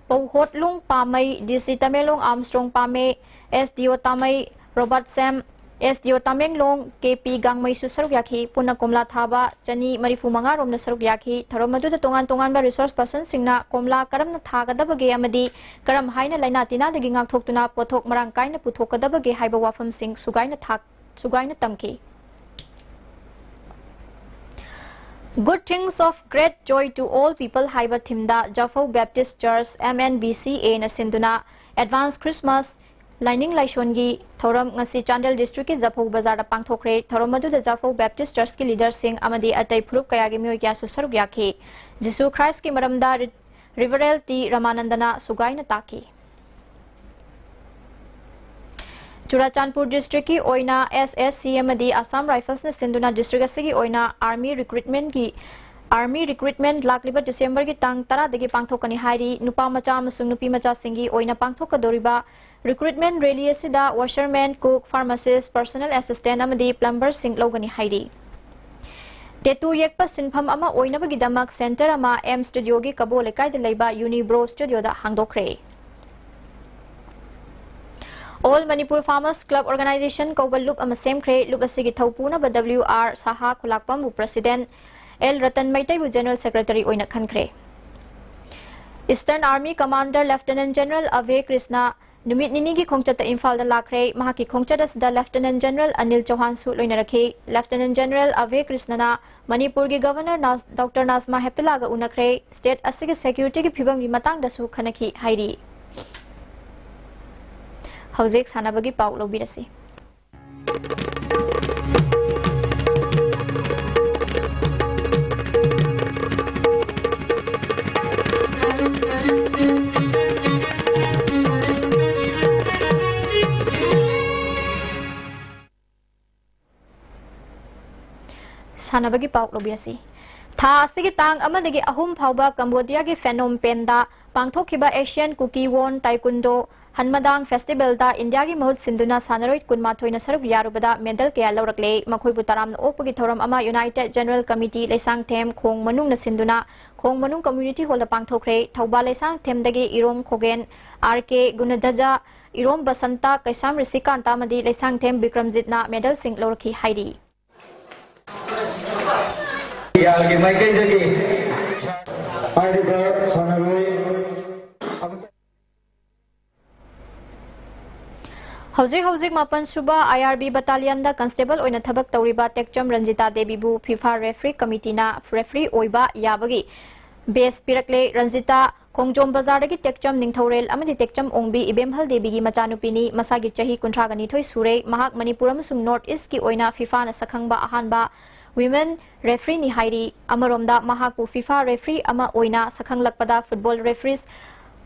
ꯄꯧꯍꯣꯠꯂꯨꯡ ꯄꯥꯃꯩ, ꯗꯤ ꯁꯤ ꯇꯃꯦꯡꯂꯣꯡ ꯑꯥꯔꯝꯁꯇ꯭ꯔꯣꯡ ꯄꯥꯃꯦ, ꯑꯦꯁ ꯗꯤ ꯑꯣ ꯇꯥꯃꯩ ꯔꯣꯕꯥꯔꯠ ꯁꯦꯝ, ꯑꯦꯁ ꯗꯤ ꯑꯣ ꯇꯃꯦꯡꯂꯣꯡ ꯀꯦ ꯄꯤ ꯒꯥꯡꯃꯩꯁꯨ ꯁꯔꯨꯛ ꯌꯥꯈꯤ꯫ ꯄꯨꯟꯅ ꯀꯣꯝꯂꯥ ꯊꯥꯕ ꯆꯅꯤ ꯃꯔꯤꯐꯨ ꯃꯉꯥ ꯔꯣꯝꯅ ꯁꯔꯨꯛ ꯌꯥꯈꯤ꯫ ꯊꯧꯔꯝ ꯑꯗꯨꯗ ꯇꯣꯉꯥꯟ ꯇꯣꯉꯥꯟꯕ ꯔꯤꯁꯣꯔꯁ ꯄꯔꯁꯟꯁꯤꯡꯅ ꯀꯣꯝꯂꯥ ꯀꯔꯝꯅ ꯊꯥꯒꯗꯕꯒꯦ ꯑꯃꯗꯤ ꯀꯔꯝ ꯍꯥꯏꯅ ꯂꯥꯏꯅꯥ ꯇꯤꯟꯅꯥꯗꯒꯤ ꯉꯥꯛꯊꯣꯛꯇꯨꯅ ꯄꯣꯠꯊꯣꯛ ꯃꯔꯥꯡ ꯀꯥꯏꯅ ꯄꯨꯊꯣꯛꯀꯗꯕꯒꯦ ꯍꯥꯏꯕ ꯋꯥꯐꯝꯁꯤꯡ ꯁꯨꯒꯥꯏꯅ ꯊꯥꯛ-, ꯁꯨꯒꯥꯏꯅ ꯇꯝꯈꯤ꯫ Good things of great joy to all people ꯍꯥꯏꯕ ꯊꯤꯝꯗ Japhou Baptist church, M N B C ꯑꯦꯅ ꯁꯤꯟꯗꯨꯅ ꯑꯦꯗꯚꯥꯟꯁ ꯈ꯭ꯔꯤꯁꯃꯥꯁ ꯂꯥꯏꯅꯤꯡ ꯂꯥꯏꯁꯣꯟꯒꯤ ꯊꯧꯔꯝ ꯉꯁꯤ ꯆꯥꯟꯗꯦꯜ ꯗꯤꯁꯇ꯭ꯔꯤꯛꯀꯤ ꯖꯐꯧ ꯕꯖꯥꯔꯗ ꯄꯥꯡꯊꯣꯛꯈ꯭ꯔꯦ꯫ ꯊꯧꯔꯝ ꯑꯗꯨꯗ ꯖꯐꯧ ꯕꯦꯞꯇꯤꯁ ꯆꯔꯆꯀꯤ ꯂꯤꯗꯔꯁꯤꯡ ꯑꯃꯗꯤ ꯑꯇꯩ ꯐꯨꯔꯨꯞ ꯀꯌꯥꯒꯤ ꯃꯤꯑꯣꯏ ꯀꯌꯥꯁꯨ ꯁꯔꯨꯛ ꯌꯥꯈꯤ꯫ ꯖꯤꯁꯨ ꯈ꯭ꯔꯥꯏꯁꯀꯤ ꯃꯔꯝꯗ ꯔꯤ-, ꯔꯤꯚꯔꯦꯜ ꯇꯤ ꯔꯃꯥꯅꯟꯗꯅ ꯁꯨꯒꯥꯏꯅ ꯇꯥꯛꯈꯤ꯫ ꯆꯨꯔꯥꯆꯥꯟꯄꯨꯔ ꯗꯤꯁꯇ꯭ꯔꯤꯛꯀꯤ ꯑꯣꯏꯅ ꯑꯦꯁ ꯑꯦꯁ ꯁꯤ ꯑꯃꯗꯤ ꯑꯁꯥꯝ ꯔꯥꯏꯐꯜꯁꯅ ꯁꯤꯟꯗꯨꯅ ꯗꯤꯁꯇ꯭ꯔꯤꯛ ꯑꯁꯤꯒꯤ ꯑꯣꯏꯅ ꯑꯥꯔꯃꯤ ꯔꯤꯀ꯭ꯔꯨꯠꯃꯦꯟꯒꯤ, ꯑꯥꯔꯃꯤ ꯔꯤꯀ꯭ꯔꯨꯠꯃꯦꯟ ꯂꯥꯛꯂꯤꯕ ꯗꯤꯁꯦꯝꯕꯔꯒꯤ ꯇꯥꯡ ꯇꯔꯥꯗꯒꯤ ꯄꯥꯡꯊꯣꯛꯀꯅꯤ ꯍꯥꯏꯔꯤ꯫ ꯅꯨꯄꯥ ꯃꯆꯥ ꯑꯃꯁꯨꯡ ꯅꯨꯄꯤ ꯃꯆꯥꯁꯤꯡꯒꯤ ꯑꯣꯏꯅ ꯄꯥꯡꯊꯣꯛꯀꯗꯧꯔꯤꯕ ꯔꯤꯀ꯭ꯔꯨꯠꯃꯦꯟ ꯔꯦꯂꯤ ꯑꯁꯤꯗ ꯋꯥꯁꯔꯃꯦꯟ, ꯀꯨꯛ, ꯐꯥꯔꯃꯥꯁꯤꯁ, ꯄꯔꯁꯣꯅꯦꯜ ꯑꯦꯁꯤꯁꯇꯦꯟꯠ ꯑꯃꯗꯤ ꯄ꯭ꯂꯝꯕꯔꯁꯤꯡ ꯂꯧꯒꯅꯤ ꯍꯥꯏꯔꯤ꯫ ꯇꯦꯇꯨ ꯌꯦꯛꯄ ꯁꯤꯟꯐꯝ ꯑꯃ ꯑꯣꯏꯅꯕꯒꯤꯗꯃꯛ ꯁꯦꯟꯇꯔ ꯑꯃ ꯑꯦꯝ ꯁ꯭ꯇꯨꯗꯤꯑꯣꯒꯤ ꯀꯕꯣ ꯂꯩꯀꯥꯏꯗ ꯂꯩꯕ ꯌꯨꯅꯤꯕ꯭ꯔꯣ ꯁ꯭ꯇꯨꯗꯤꯑꯣꯗ ꯍꯥꯡꯗꯣꯛꯈ꯭ꯔꯦ꯫ All Manipur farmers club organisation ꯀꯧꯕ ꯂꯨꯞ ꯑꯃ ꯁꯦꯝꯈ꯭ꯔꯦ꯫ ꯂꯨꯞ ꯑꯁꯤꯒꯤ ꯊꯧꯄꯨꯅꯕ ꯗꯕ꯭ꯂꯤꯎ ꯑꯥꯔ ꯁꯍꯥ ꯈꯨꯂꯥꯛꯄꯝꯕꯨ ꯄ꯭ꯔꯁꯤꯗꯦꯟꯠ, ꯑꯦꯜ ꯔꯇꯟ ꯃꯩꯇꯩꯕꯨ ꯖꯦꯅꯔꯦꯜ ꯁꯦꯀ꯭ꯔꯦꯇꯔꯤ ꯑꯣꯏꯅ ꯈꯟꯈ꯭ꯔꯦ꯫ Eastern Army Commander Lieutenant General Ave Krishna ꯅꯨꯃꯤꯠ ꯅꯤꯅꯤꯒꯤ ꯈꯣꯡꯆꯠꯇ ꯏꯝꯐꯥꯜꯗ ꯂꯥꯛꯈ꯭ꯔꯦ꯫ ꯃꯍꯥꯛꯀꯤ ꯈꯣꯡꯆꯠ ꯑꯁꯤꯗ Lieutenant General Anil Chauhanꯁꯨ ꯂꯣꯏꯅꯔꯛꯈꯤ꯫ Lieutenant General Ave Krishnana ꯃꯅꯤꯄꯨꯔꯒꯤ Governor ꯅꯥꯖ-, Doctor ꯅꯥꯖꯃꯥ ꯍꯦꯞꯇꯨꯂꯥꯒ ꯎꯅꯈ꯭ꯔꯦ꯫ State ꯑꯁꯤꯒꯤ securityꯒꯤ ꯐꯤꯕꯝꯒꯤ ꯃꯇꯥꯡꯗꯁꯨ ꯈꯟꯅꯈꯤ ꯍꯥꯏꯔꯤ꯫ ꯍꯧꯖꯤꯛ ꯁꯥꯟꯅꯕꯒꯤ ꯄꯥꯎ ꯂꯧꯕꯤꯔꯁꯤ꯫ ꯁꯥꯟꯅꯕꯒꯤ ꯄꯥꯎ ꯂꯧꯕꯤꯔꯁꯤ꯫ ꯊꯥ ꯑꯁꯤꯒꯤ ꯇꯥꯡ ꯑꯃꯗꯒꯤ ꯑꯍꯨꯝ ꯐꯥꯎꯕ ꯀꯝꯕꯣꯗꯤꯌꯥꯒꯤ ꯐꯦꯅꯣꯝ ꯄꯦꯟꯗ ꯄꯥꯡꯊꯣꯛꯈꯤꯕ Asian Kukkiwon Taekwondo ꯍꯟꯃꯗꯥꯡ ꯐꯦꯁꯇꯤꯚꯦꯜꯗ ꯏꯟꯗꯤꯌꯥꯒꯤ ꯃꯍꯨꯠ ꯁꯤꯟꯗꯨꯅ ꯁꯥꯟꯅꯔꯣꯏ ꯀꯨꯟꯃꯥꯊꯣꯏꯅ ꯁꯔꯨꯛ ꯌꯥꯔꯨꯕꯗ ꯃꯦꯗꯜ ꯀꯌꯥ ꯂꯧꯔꯛꯂꯦ꯫ ꯃꯈꯣꯏꯕꯨ ꯇꯔꯥꯝꯅ ꯑꯣꯛꯄꯒꯤ ꯊꯧꯔꯝ ꯑꯃ United General Committee ꯂꯩꯁꯥꯡꯊꯦꯝ ꯈꯣꯡ ꯃꯅꯨꯡꯅ ꯁꯤꯟꯗꯨꯅ ꯈꯣꯡ ꯃꯅꯨꯡ community hallꯗ ꯄꯥꯡꯊꯣꯛꯈ꯭ꯔꯦ꯫ ꯊꯧꯕꯥꯜ ꯂꯩꯁꯥꯡꯊꯦꯝꯗꯒꯤ ꯏꯔꯣꯝ ꯈꯣꯒꯦꯟ, ꯑꯥꯔ ꯀꯦ ꯒꯨꯅꯗꯖ, ꯏꯔꯣꯝ ꯕꯁꯟꯇ, ꯀꯩꯁꯥꯝ ꯔꯤꯁꯤꯀꯥꯟꯇ ꯑꯃꯗꯤ ꯂꯩꯁꯥꯡꯊꯦꯝ ꯕꯤꯀ꯭ꯔꯝꯖꯤꯠꯅ ꯃꯦꯗꯜꯁꯤꯡ ꯂꯧꯔꯛꯈꯤ ꯍꯥꯏꯔꯤ꯫ ꯌꯥꯜꯒꯤ ꯃꯥꯏꯀꯩꯗꯒꯤ ꯍꯥꯏꯔꯤꯕ ꯁꯥꯟꯅꯔꯣꯏ ꯍꯧꯖꯤꯛ ꯍꯧꯖꯤꯛ ꯃꯥꯄꯟ ꯁꯨꯕ ꯑꯥꯏ ꯑꯥꯔ ꯕꯤ battalionꯗ constable ꯑꯣꯏꯅ ꯊꯕꯛ ꯇꯧꯔꯤꯕ ꯇꯦꯛꯆꯝ ꯔꯟꯖꯤꯇꯥ ꯗꯦꯕꯤꯕꯨ FIFA referee committeeꯅ referee ꯑꯣꯏꯕ ꯌꯥꯕꯒꯤ badge ꯄꯤꯔꯛꯂꯦ꯫ ꯔꯟꯖꯤꯇꯥ ꯈꯣꯡꯖꯣꯝ ꯕꯖꯥꯔꯗꯒꯤ ꯇꯦꯛꯆꯝ ꯅꯤꯡꯊꯧꯔꯦꯜ ꯑꯃꯗꯤ ꯇꯦꯛꯆꯝ ꯑꯣꯡꯕꯤ ꯏꯕꯦꯝꯍꯜ ꯗꯦꯕꯤꯒꯤ ꯃꯆꯥꯅꯨꯄꯤꯅꯤ꯫ ꯃꯁꯥꯒꯤ ꯆꯍꯤ ꯀꯨꯟꯊ꯭ꯔꯥꯒ ꯅꯤꯊꯣꯏ ꯁꯨꯔꯦ꯫ ꯃꯍꯥꯛ ꯃꯅꯤꯄꯨꯔ ꯑꯃꯁꯨꯡ North Eastꯀꯤ ꯑꯣꯏꯅ FIFAꯅ ꯁꯛꯈꯪꯕ ꯑꯍꯥꯟꯕ women refereeꯅꯤ ꯍꯥꯏꯔꯤ꯫ ꯑꯃꯔꯣꯝꯗ ꯃꯍꯥꯛꯄꯨ FIFA referee ꯑꯃ ꯑꯣꯏꯅ ꯁꯛꯈꯪꯂꯛꯄꯗ Football Referees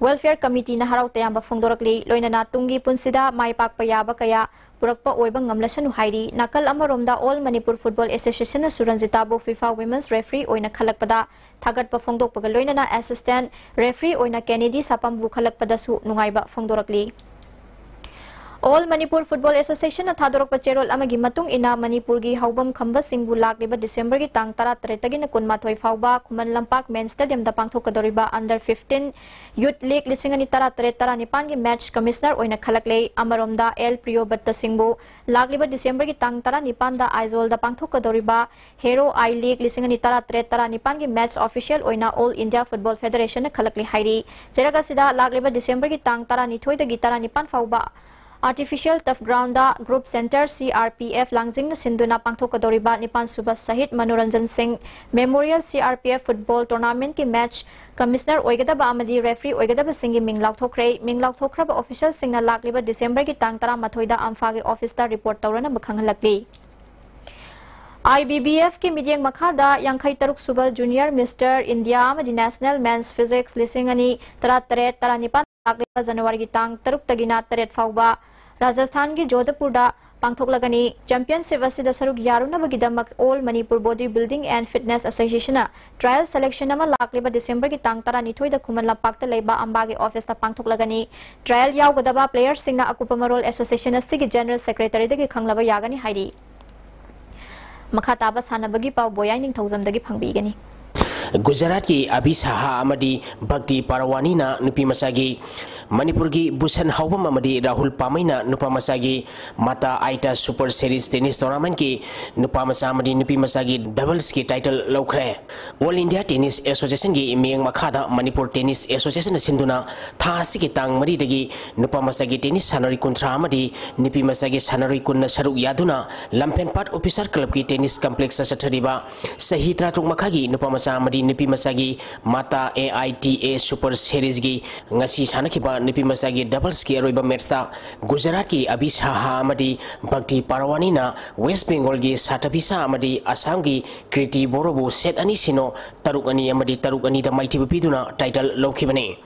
Welfare Committeeꯅ ꯍꯔꯥꯎ ꯇꯌꯥꯝꯕ ꯐꯣꯡꯗꯣꯔꯛꯂꯤ꯫ ꯂꯣꯏꯅꯅ ꯇꯨꯡꯒꯤ ꯄꯨꯟꯁꯤꯗ ꯃꯥꯏ ꯄꯥꯛꯄ ꯌꯥꯕ ꯀꯌꯥ ꯄꯨꯔꯛꯄ ꯑꯣꯏꯕ ꯉꯝꯂꯁꯅꯨ ꯍꯥꯏꯔꯤ꯫ ꯅꯥꯀꯜ ꯑꯃꯔꯣꯝꯗ All Manipur Football Associationꯅꯁꯨ ꯔꯟꯖꯤꯇꯥꯕꯨ FIFA Women's Referee ꯑꯣꯏꯅ ꯈꯜꯂꯛꯄꯗ ꯊꯥꯒꯠꯄ ꯐꯣꯡꯗꯣꯛꯄꯒ ꯂꯣꯏꯅꯅ assistant referee ꯑꯣꯏꯅ ꯀꯦꯅꯦꯗꯤ ꯁꯥꯄꯝꯕꯨ ꯈꯜꯂꯛꯄꯗꯁꯨ ꯅꯨꯡꯉꯥꯏꯕ ꯐꯣꯡꯗꯣꯔꯛꯂꯤ꯫ All Manipur Football Association ꯅ ꯊꯥꯗꯣꯔꯛꯄ ꯆꯦꯔꯣꯜ ꯑꯃꯒꯤ ꯃꯇꯨꯡ ꯏꯟꯅ, ꯃꯅꯤꯄꯨꯔꯒꯤ ꯍꯧꯕꯝ ꯈꯝꯕꯁꯤꯡꯕꯨ ꯂꯥꯛꯂꯤꯕ ꯗꯤꯁꯦꯝꯕꯔꯒꯤ ꯇꯥꯡ ꯇꯔꯥꯇꯔꯦꯠꯇꯒꯤꯅ ꯀꯨꯟꯃꯥꯊꯣꯏ ꯐꯥꯎꯕ ꯈꯨꯃꯟ ꯂꯝꯄꯥꯛ ꯃꯦꯟ ꯁ꯭ꯇꯦꯗꯤꯌꯝꯗ ꯄꯥꯡꯊꯣꯛꯀꯗꯧꯔꯤꯕ Under fifteen Youth League ꯂꯤꯁꯤꯡ ꯑꯅꯤ ꯇꯔꯥꯇꯔꯦꯠ ꯇꯔꯥꯅꯤꯄꯥꯟꯒꯤ ꯃꯦꯠꯆ ꯀꯃꯤꯁꯅꯔ ꯑꯣꯏꯅ ꯈꯜꯂꯛꯂꯦ꯫ ꯑꯃꯔꯣꯝꯗ, ꯑꯦꯜ ꯄ꯭ꯔꯤꯌꯣꯕꯠꯇ ꯁꯤꯡꯕꯨ ꯂꯥꯛꯂꯤꯕ ꯗꯤꯁꯦꯝꯕꯔꯒꯤ ꯇꯥꯡ ꯇꯔꯥꯅꯤꯄꯥꯟꯗ ꯑꯥꯏꯖꯣꯜꯗ ꯄꯥꯡꯊꯣꯛꯀꯗꯧꯔꯤꯕ ꯍꯦꯔꯣ ꯑꯥꯏ ꯂꯤꯒ ꯂꯤꯁꯤꯡ ꯑꯅꯤ ꯇꯔꯥꯇꯔꯦꯠ ꯇꯔꯥꯅꯤꯄꯥꯟꯒꯤ ꯃꯦꯠꯆ ꯑꯣꯐꯤꯁꯤꯌꯦꯜ ꯑꯣꯏꯅ All India Football Federation ꯅ ꯈꯜꯂꯛꯂꯦ ꯍꯥꯏꯔꯤ꯫ ꯆꯦꯔꯣꯜ ꯑꯁꯤꯗ ꯂꯥꯛꯂꯤꯕ ꯗꯤꯁꯦꯝꯕꯔꯒꯤ ꯇꯥꯡ ꯇꯔꯥꯅꯤꯊꯣꯏꯗꯒꯤ ꯇꯔꯥꯅꯤꯄꯥꯟ ꯐꯥꯎꯕ Artificial Turf Ground ꯗ Group Centre C R P F ꯂꯥꯡꯖꯤꯡꯅ ꯁꯤꯟꯗꯨꯅ ꯄꯥꯡꯊꯣꯛꯀꯗꯧꯔꯤꯕ ꯅꯤꯄꯥꯟ ꯁꯨꯕ ꯁꯍꯤꯗ ꯃꯅꯣꯔꯟꯖꯟ ꯁꯤꯡ Memorial C R P F Football Tournament ꯀꯤ ꯃꯦꯠꯆ ꯀꯃꯤꯁꯅꯔ ꯑꯣꯏꯒꯗꯕ ꯑꯃꯗꯤ ꯔꯦꯐ꯭ꯔꯤ ꯑꯣꯏꯒꯗꯕꯁꯤꯡꯒꯤ ꯃꯤꯡ ꯂꯥꯎꯊꯣꯛꯈ꯭ꯔꯦ꯫ ꯃꯤꯡ ꯂꯥꯎꯊꯣꯛꯈ꯭ꯔꯕ ꯑꯣꯐꯤꯁꯤꯌꯦꯜꯁꯤꯡꯅ ꯂꯥꯛꯂꯤꯕ ꯗꯤꯁꯦꯝꯕꯔꯒꯤ ꯇꯥꯡ ꯇꯔꯥꯃꯥꯊꯣꯏꯗ ꯑꯝꯐꯥꯒꯤ ꯑꯣꯐꯤꯁꯇ report ꯇꯧꯔꯅꯕ ꯈꯪꯍꯜꯂꯛꯂꯤ꯫ I B B F ꯀꯤ ꯃꯤꯠꯌꯦꯡ ꯃꯈꯥꯗ ꯌꯥꯡꯈꯩ ꯇꯔꯨꯛ ꯁꯨꯕ Junior Mister India ꯑꯃꯗꯤ National Men's Physique ꯂꯤꯁꯤꯡ ꯑꯅꯤ ꯇꯔꯥꯇꯔꯦꯠ ꯇꯔꯥꯅꯤꯄꯥꯟ ꯂꯥꯛꯂꯤꯕ ꯖꯅꯋꯥꯔꯤꯒꯤ ꯇꯥꯡ ꯇꯔꯨꯛꯇꯒꯤꯅ ꯇꯔꯦꯠ ꯐꯥꯎꯕ ꯔꯥꯖꯁꯊꯥꯟꯒꯤ ꯖꯣꯙꯄꯨꯔꯗ ꯄꯥꯡꯊꯣꯛꯂꯒꯅꯤ꯫ ꯆꯦꯝꯄꯤꯌꯟꯁꯤꯞ ꯑꯁꯤꯗ ꯁꯔꯨꯛ ꯌꯥꯔꯨꯅꯕꯒꯤꯗꯃꯛ All Manipur Body Building and Fitness Association ꯅ trial selection ꯑꯃ ꯂꯥꯛꯂꯤꯕ ꯗꯤꯁꯦꯝꯕꯔꯒꯤ ꯇꯥꯡ ꯇꯔꯥꯅꯤꯊꯣꯏꯗ ꯈꯨꯃꯟ ꯂꯝꯄꯥꯛꯇ ꯂꯩꯕ ꯑꯝꯕꯥꯒꯤ ꯑꯣꯐꯤꯁꯇ ꯄꯥꯡꯊꯣꯛꯂꯒꯅꯤ꯫ Trial ꯌꯥꯎꯒꯗꯕ playerꯁꯤꯡꯅ ꯑꯀꯨꯞꯄ ꯃꯔꯣꯜ association ꯑꯁꯤꯒꯤ General Secretaryꯗꯒꯤ ꯈꯪꯂꯕ ꯌꯥꯒꯅꯤ ꯍꯥꯏꯔꯤ꯫ ꯃꯈꯥ ꯇꯥꯕ ꯁꯥꯟꯅꯕꯒꯤ ꯄꯥꯎ ꯕꯣꯌꯥꯏ ꯅꯤꯡꯊꯧꯖꯝꯗꯒꯤ ꯐꯪꯕꯤꯒꯅꯤ꯫ ꯒꯨꯖꯔꯥꯠꯀꯤ ꯑꯕꯤ ꯁꯥꯍꯥ ꯑꯃꯗꯤ ꯚꯛꯇꯤ ꯄꯥꯔꯋꯥꯅꯤꯅ ꯅꯨꯄꯤ ꯃꯆꯥꯒꯤ, ꯃꯅꯤꯄꯨꯔꯒꯤ ꯚꯨꯁꯟ ꯍꯥꯎꯕꯝ ꯑꯃꯗꯤ ꯔꯥꯍꯨꯜ ꯄꯥꯃꯩꯅ ꯅꯨꯄꯥ ꯃꯆꯥꯒꯤ ꯃꯥꯇꯥ ꯑꯥꯏꯇꯥ ꯁꯨꯄꯔ ꯁꯦꯔꯤꯁ ꯇꯦꯅꯤꯁ ꯇꯣꯔꯅꯥꯃꯦꯟꯠꯀꯤ ꯅꯨꯄꯥ ꯃꯆꯥ ꯑꯃꯗꯤ ꯅꯨꯄꯤ ꯃꯆꯥꯒꯤ ꯗꯕꯜꯁꯀꯤ ꯇꯥꯏꯇꯜ ꯂꯧꯈ꯭ꯔꯦ꯫ ꯑꯣꯜ ꯏꯟꯗꯤꯌꯥ ꯇꯦꯅꯤꯁ ꯑꯦꯁꯣꯁꯤꯌꯦꯁꯟꯒꯤ ꯃꯤꯠꯌꯦꯡ ꯃꯈꯥꯗ ꯃꯅꯤꯄꯨꯔ ꯇꯦꯅꯤꯁ ꯑꯦꯁꯣꯁꯤꯌꯦꯁꯟꯅ ꯁꯤꯟꯗꯨꯅ ꯊꯥ ꯑꯁꯤꯒꯤ ꯇꯥꯡ ꯃꯔꯤꯗꯒꯤ ꯅꯨꯄꯥ ꯃꯆꯥꯒꯤ ꯇꯦꯅꯤꯁ ꯁꯥꯟꯅꯔꯣꯏ ꯀꯨꯟꯊ꯭ꯔꯥ ꯑꯃꯗꯤ ꯅꯨꯄꯤ ꯃꯆꯥꯒꯤ ꯁꯥꯟꯅꯔꯣꯏ ꯀꯨꯟꯅ ꯁꯔꯨꯛ ꯌꯥꯗꯨꯅ ꯂꯝꯐꯦꯟꯄꯥꯠ ꯑꯣꯐꯤꯁꯥꯔ ꯀ꯭ꯂꯕꯀꯤ ꯇꯦꯅꯤꯁ ꯀꯝꯄ꯭ꯂꯦꯛꯁꯇ ꯆꯠꯊꯔꯤꯕ ꯆꯍꯤ ꯇꯔꯥꯇꯔꯨꯛ ꯃꯈꯥꯒꯤ ꯅꯨꯄꯥ ꯃꯆꯥ ꯑꯃꯗꯤ ꯅꯨꯄꯤ ꯃꯆꯥꯒꯤ Mata A I T A super ꯁꯦꯔꯤꯁꯒꯤ ꯉꯁꯤ ꯁꯥꯟꯅꯈꯤꯕ ꯅꯨꯄꯤ ꯃꯆꯥꯒꯤ ꯗꯕꯜꯁꯀꯤ ꯑꯔꯣꯏꯕ ꯃꯦꯠꯁꯇ ꯒꯨꯖꯔꯥꯠꯀꯤ ꯑꯕꯤ ꯁꯥꯍꯥ ꯑꯃꯗꯤ ꯚꯛꯇꯤ ꯄꯥꯔꯋꯥꯅꯤꯅ ꯋꯦꯁ ꯕꯦꯡꯒꯣꯜꯒꯤ ꯁꯥꯇꯕꯤꯁꯥ ꯑꯃꯗꯤ ꯑꯁꯥꯝꯒꯤ ꯀ꯭ꯔꯤꯇꯤ ꯕꯣꯔꯣꯕꯨ ꯁꯦꯠ ꯑꯅꯤ ꯁꯤꯅꯣ, ꯇꯔꯨꯛ ꯑꯅꯤ ꯑꯃꯗꯤ ꯇꯔꯨꯛ ꯑꯅꯤꯗ ꯃꯥꯏꯊꯤꯕ ꯄꯤꯗꯨꯅ ꯇꯥꯏꯇꯜ ꯂꯧꯈꯤꯕꯅꯤ꯫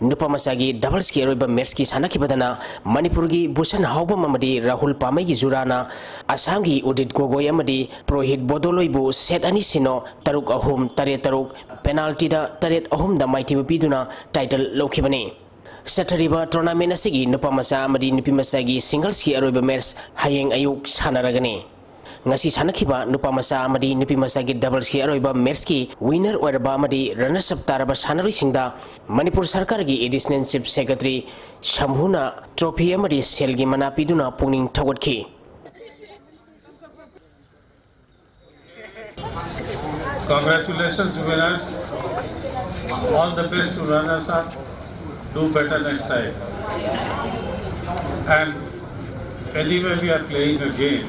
ꯅꯨꯄꯥ ꯃꯆꯥꯒꯤ ꯗꯕꯜꯁꯀꯤ ꯑꯔꯣꯏꯕ ꯃꯦꯠꯁꯀꯤ ꯁꯥꯟꯅꯈꯤꯕꯗꯅ ꯃꯅꯤꯄꯨꯔꯒꯤ ꯚꯨꯁꯟ ꯍꯥꯎꯕꯝ ꯑꯃꯗꯤ ꯔꯥꯍꯨꯜ ꯄꯥꯃꯩꯒꯤ ꯖꯨꯔꯥꯅ ꯑꯁꯥꯝꯒꯤ ꯎꯗꯤꯠ ꯒꯣꯒꯣꯏ ꯑꯃꯗꯤ ꯄ꯭ꯔꯣꯍꯤꯠ ꯕꯣꯗꯣꯂꯣꯏꯕꯨ ꯁꯦꯠ ꯑꯅꯤ ꯁꯤꯅꯣ, ꯇꯔꯨꯛ ꯑꯍꯨꯝ, ꯇꯔꯦꯠ ꯇꯔꯨꯛ, ꯄꯦꯅꯥꯜꯇꯤꯗ ꯇꯔꯦꯠ ꯑꯍꯨꯝꯗ ꯃꯥꯏꯊꯤꯕ ꯄꯤꯗꯨꯅ ꯇꯥꯏꯇꯜ ꯂꯧꯈꯤꯕꯅꯤ꯫ ꯆꯠꯊꯔꯤꯕ ꯇꯣꯔꯅꯥꯃꯦꯟ ꯑꯁꯤꯒꯤ ꯅꯨꯄꯥ ꯃꯆꯥ ꯑꯃꯗꯤ ꯅꯨꯄꯤ ꯃꯆꯥꯒꯤ ꯁꯤꯡꯒꯜꯁꯀꯤ ꯑꯔꯣꯏꯕ ꯃꯦꯠꯆ ꯍꯌꯦꯡ ꯑꯌꯨꯛ ꯁꯥꯟꯅꯔꯒꯅꯤ꯫ ꯉꯁꯤ ꯁꯥꯟꯅꯈꯤꯕ ꯅꯨꯄꯥ ꯃꯆꯥ ꯑꯃꯗꯤ ꯅꯨꯄꯤ ꯃꯆꯥꯒꯤ ꯗꯕꯜꯁꯀꯤ ꯑꯔꯣꯏꯕ ꯃꯦꯠꯆꯀꯤ ꯋꯤꯅꯔ ꯑꯣꯏꯔꯕ ꯑꯃꯗꯤ ꯔꯅꯔꯁ ꯑꯞ ꯇꯥꯔꯕ ꯁꯥꯟꯅꯔꯣꯏꯁꯤꯡꯗ ꯃꯅꯤꯄꯨꯔ ꯁꯔꯀꯥꯔꯒꯤ ꯑꯦꯗꯤꯁꯅꯦꯜ ꯆꯤꯐ ꯁꯦꯀ꯭ꯔꯦꯇꯔꯤ ꯁꯝꯍꯨꯅ ꯇ꯭ꯔꯣꯐꯤ ꯑꯃꯗꯤ ꯁꯦꯜꯒꯤ ꯃꯅꯥ ꯄꯤꯗꯨꯅ ꯄꯨꯛꯅꯤꯡ ꯊꯧꯒꯠꯈꯤ꯫ Congratulations, winners. All the best to runners up. Do better next time. And anyway, we are playing a game.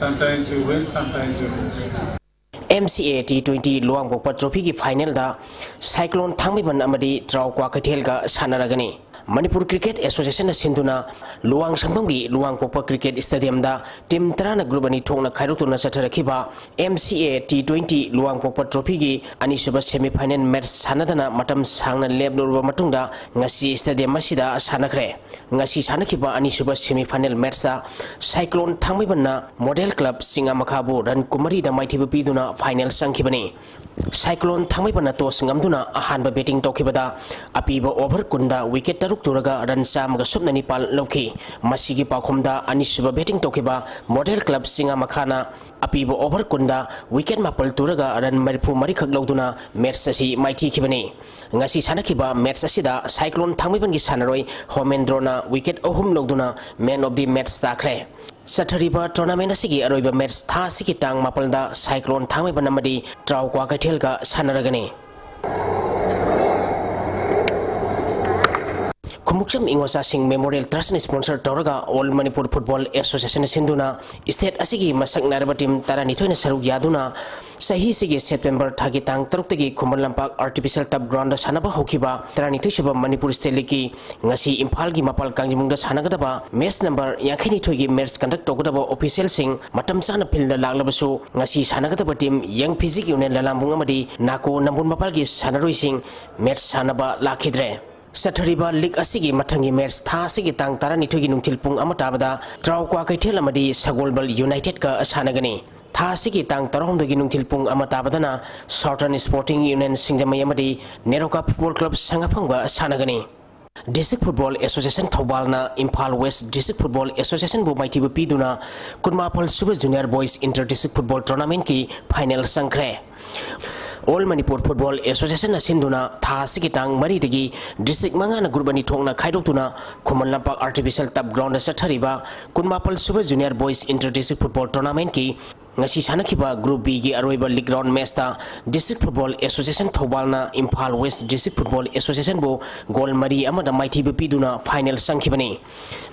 Sometimes you win, sometimes you lose. M C A T twenty ꯂꯨꯋꯥꯡꯄꯣꯛꯄ ꯇ꯭ꯔꯣꯐꯤꯒꯤ ꯐꯥꯏꯅꯦꯜꯗ cyclone ꯊꯥꯡꯃꯩꯕꯟ ꯑꯃꯗꯤ ꯇ꯭ꯔꯥꯎ ꯀ꯭ꯋꯥꯀꯩꯊꯦꯜꯒ ꯁꯥꯟꯅꯔꯒꯅꯤ꯫ Manipur cricket ꯑꯦꯁꯣꯁꯤꯌꯦꯁꯟꯅ ꯁꯤꯟꯗꯨꯅ ꯂꯨꯋꯥꯡꯁꯪꯕꯝꯒꯤ ꯂꯨꯋꯥꯡꯄꯣꯛꯄ cricket ꯁ꯭ꯇꯦꯗꯤꯌꯝꯗ team ꯇꯔꯥꯅ group ꯑꯅꯤ ꯊꯣꯛꯅ ꯈꯥꯏꯗꯣꯛꯇꯨꯅ ꯆꯠꯊꯔꯛꯈꯤꯕ M C A T twenty ꯂꯨꯋꯥꯡꯄꯣꯛꯄ ꯇ꯭ꯔꯣꯐꯤꯒꯤ ꯑꯅꯤꯁꯨꯕ semifinal match ꯁꯥꯟꯅꯗꯅ ꯃꯇꯝ ꯁꯥꯡꯅ ꯂꯦꯞꯂꯨꯔꯕ ꯃꯇꯨꯡꯗ ꯉꯁꯤ ꯁ꯭ꯇꯦꯗꯤꯌꯝ ꯑꯁꯤꯗ ꯁꯥꯟꯅꯈ꯭ꯔꯦ꯫ ꯉꯁꯤ ꯁꯥꯟꯅꯈꯤꯕ ꯑꯅꯤꯁꯨꯕ ꯁꯦꯃꯤꯐꯥꯏꯅꯦꯜ ꯃꯦꯠꯆꯇ ꯁꯥꯏꯀ꯭ꯂꯣꯟ ꯊꯥꯡꯃꯩꯕꯟꯅ ꯃꯣꯗꯦꯜ ꯀ꯭ꯂꯕ ꯆꯤꯡꯉꯥꯃꯈꯥꯕꯨ ꯔꯟ ꯀꯨꯟꯃꯔꯤꯗ ꯃꯥꯏꯊꯤꯕ ꯄꯤꯗꯨꯅ ꯐꯥꯏꯅꯦꯜ ꯆꯪꯈꯤꯕꯅꯤ꯫ ꯁꯥꯏꯀ꯭ꯂꯣꯟ ꯊꯥꯡꯃꯩꯕꯟꯅ ꯇꯣꯁ ꯉꯝꯗꯨꯅ ꯑꯍꯥꯟꯕ ꯕꯦꯇꯤꯡ ꯇꯧꯈꯤꯕꯗ ꯑꯄꯤꯕ ꯑꯣꯚꯔ ꯀꯨꯟꯗ ꯋꯤꯀꯦꯠ ꯇꯔꯨꯛ ꯇꯨꯔꯒ ꯔꯟ ꯆꯥꯝꯃꯒ ꯁꯨꯞꯅ ꯅꯤꯄꯥꯜ ꯂꯧꯈꯤ꯫ ꯃꯁꯤꯒꯤ ꯄꯥꯎꯈꯨꯝꯗ ꯑꯅꯤꯁꯨꯕ ꯕꯦꯇꯤꯡ ꯇꯧꯈꯤꯕ ꯃꯣꯗꯦꯜ ꯀ꯭ꯂꯕ ꯆꯤꯡꯉꯥꯃꯈꯥꯅ ꯑꯄꯤꯕ ꯑꯣꯚꯔ ꯀꯨꯟꯗ ꯋꯤꯀꯦꯠ ꯃꯥꯄꯜ ꯇꯨꯔꯒ ꯔꯟ ꯃꯔꯤꯐꯨ ꯃꯔꯤꯈꯛ ꯂꯧꯗꯨꯅ ꯃꯦꯠꯆ ꯑꯁꯤ ꯃꯥꯏꯊꯤꯈꯤꯕꯅꯤ꯫ ꯉꯁꯤ ꯁꯥꯟꯅꯈꯤꯕ ꯃꯦꯠꯆ ꯑꯁꯤꯗ ꯁꯥꯏꯀ꯭ꯂꯣꯟ ꯊꯥꯡꯃꯩꯕꯟꯒꯤ ꯁꯥꯟꯅꯔꯣꯏ ꯍꯣꯃꯦꯟꯗ꯭ꯔꯣꯅ ꯋꯤꯀꯦꯠ ꯑꯍꯨꯝ ꯂꯧꯗꯨꯅ ꯃꯦꯟ ꯑꯣꯐ ꯗꯤ ꯃꯦꯠꯆ ꯇꯥꯈ꯭ꯔꯦ꯫ ꯆꯠꯊꯔꯤꯕ ꯇꯣꯔꯅꯥꯃꯦꯟ ꯑꯁꯤꯒꯤ ꯑꯔꯣꯏꯕ ꯃꯦꯠꯆ ꯊꯥ ꯑꯁꯤꯒꯤ ꯇꯥꯡ ꯃꯥꯄꯜꯗ ꯁꯥꯏꯀ꯭ꯂꯣꯟ ꯊꯥꯡꯃꯩꯕꯟ ꯑꯃꯗꯤ ꯇ꯭ꯔꯥꯎ ꯀ꯭ꯋꯥꯀꯩꯊꯦꯜꯒ ꯁꯥꯟꯅꯔꯒꯅꯤ꯫ ꯈꯨꯃꯨꯛꯆꯝ ꯏꯉꯣꯆꯥꯁꯤꯡ ꯃꯦꯃꯣꯔꯤꯌꯦꯜ ꯇ꯭ꯔꯁꯅ ꯁ꯭ꯄꯣꯟꯁꯔ ꯇꯧꯔꯒ ꯑꯣꯜ ꯃꯅꯤꯄꯨꯔ ꯐꯨꯠꯕꯣꯜ ꯑꯦꯁꯣꯁꯤꯌꯦꯁꯟꯅ ꯁꯤꯟꯗꯨꯅ ꯁ꯭ꯇꯦꯠ ꯑꯁꯤꯒꯤ ꯃꯁꯛ ꯅꯥꯏꯔꯕ ꯇꯤꯝ ꯇꯔꯥꯅꯤꯊꯣꯏꯅ ꯁꯔꯨꯛ ꯌꯥꯗꯨꯅ ꯆꯍꯤꯁꯤꯒꯤ ꯁꯦꯞꯇꯦꯝꯕꯔ ꯊꯥꯒꯤ ꯇꯥꯡ ꯇꯔꯨꯛꯇꯒꯤ ꯈꯨꯃꯟ ꯂꯝꯄꯥꯛ ꯑꯥꯔꯇꯤꯐꯤꯁꯤꯌꯦꯜ ꯇꯔꯐ ꯒ꯭ꯔꯥꯎꯟꯗ ꯁꯥꯟꯅꯕ ꯍꯧꯈꯤꯕ ꯇꯔꯥꯅꯤꯊꯣꯏꯁꯨꯕ ꯃꯅꯤꯄꯨꯔ ꯁ꯭ꯇꯦꯠ ꯂꯤꯒꯀꯤ ꯉꯁꯤ ꯏꯝꯐꯥꯜꯒꯤ ꯃꯄꯥꯜ ꯀꯥꯡꯖꯩꯕꯨꯡꯗ ꯁꯥꯟꯅꯒꯗꯕ ꯃꯦꯠꯆ ꯅꯝꯕꯔ ꯌꯥꯡꯈꯩꯅꯤꯊꯣꯏꯒꯤ ꯃꯦꯠꯆ ꯀꯟꯗꯛ ꯇꯧꯒꯗꯕ ꯑꯣꯐꯤꯁꯤꯌꯦꯜꯁꯤꯡ ꯃꯇꯝ ꯆꯥꯅ ꯐꯤꯜꯗ ꯂꯥꯛꯂꯕꯁꯨ, ꯉꯁꯤ ꯁꯥꯟꯅꯒꯗꯕ ꯇꯤꯝ ꯌꯪ ꯐꯤꯖꯤꯛ ꯌꯨꯅꯤꯌꯟ ꯂꯂꯥꯝꯕꯨꯡ ꯑꯃꯗꯤ ꯅꯥꯀꯣ ꯅꯝꯕꯣꯜ ꯃꯄꯥꯜꯒꯤ ꯁꯥꯟꯅꯔꯣꯏꯁꯤꯡ ꯃꯦꯠꯆ ꯁꯥꯟꯅꯕ ꯂꯥꯛꯈꯤꯗ꯭ꯔꯦ꯫ ꯆꯠꯊꯔꯤꯕ ꯂꯤꯒ ꯑꯁꯤꯒꯤ ꯃꯊꯪꯒꯤ ꯃꯦꯠꯆ ꯊꯥ ꯑꯁꯤꯒꯤ ꯇꯥꯡ ꯇꯔꯥꯅꯤꯊꯣꯏꯒꯤ ꯅꯨꯡꯊꯤꯜ ꯄꯨꯡ ꯑꯃ ꯇꯥꯕꯗ ꯇ꯭ꯔꯥꯎ ꯀ꯭ꯋꯥꯀꯩꯊꯦꯜ ꯑꯃꯗꯤ ꯁꯒꯣꯜꯕꯜ ꯌꯨꯅꯥꯏꯇꯦꯗꯀ ꯁꯥꯟꯅꯒꯅꯤ꯫ ꯊꯥ ꯑꯁꯤꯒꯤ ꯇꯥꯡ ꯇꯔꯥꯍꯨꯝꯗꯣꯏꯒꯤ ꯅꯨꯡꯊꯤꯜ ꯄꯨꯡ ꯑꯃ ꯇꯥꯕꯗꯅ ꯁꯥꯎꯊꯔꯟ ꯁ꯭ꯄꯣꯔꯇꯤꯡ ꯌꯨꯅꯤꯌꯟ ꯁꯤꯡꯖꯃꯩ ꯑꯃꯗꯤ ꯅꯦꯔꯣꯀꯥ ꯐꯨꯠꯕꯣꯜ ꯀ꯭ꯂꯕ ꯁꯉꯥꯐꯝꯒ ꯁꯥꯟꯅꯒꯅꯤ꯫ District Football Association ꯊꯧꯕꯥꯜꯅ Imphal West District Football Associationꯕꯨ ꯃꯥꯏꯊꯤꯕ ꯄꯤꯗꯨꯅ ꯀꯨꯟꯃꯥꯄꯜ ꯁꯨꯕ Junior Boys Inter District Football Tournamentꯀꯤ final ꯆꯪꯈ꯭ꯔꯦ꯫ All Manipur Football Associationꯅ ꯁꯤꯟꯗꯨꯅ ꯊꯥ ꯑꯁꯤꯒꯤ ꯇꯥꯡ ꯃꯔꯤꯗꯒꯤ district ꯃꯉꯥꯅ group ꯑꯅꯤ ꯊꯣꯛꯅ ꯈꯥꯏꯗꯣꯛꯇꯨꯅ ꯈꯨꯃꯟ ꯂꯝꯄꯥꯛ Artificial Turf Groundꯗ ꯆꯠꯊꯔꯤꯕ ꯀꯨꯟꯃꯥꯄꯜ ꯁꯨꯕ Junior Boys Inter District Football Tournamentꯀꯤ ꯉꯁꯤ ꯁꯥꯟꯅꯈꯤꯕ Group Bꯒꯤ ꯑꯔꯣꯏꯕ league round matchꯇ District Football Association ꯊꯧꯕꯥꯜꯅ Imphal West District Football Associationꯕꯨ goal ꯃꯔꯤ ꯑꯃꯗ ꯃꯥꯏꯊꯤꯕ ꯄꯤꯗꯨꯅ final ꯆꯪꯈꯤꯕꯅꯤ꯫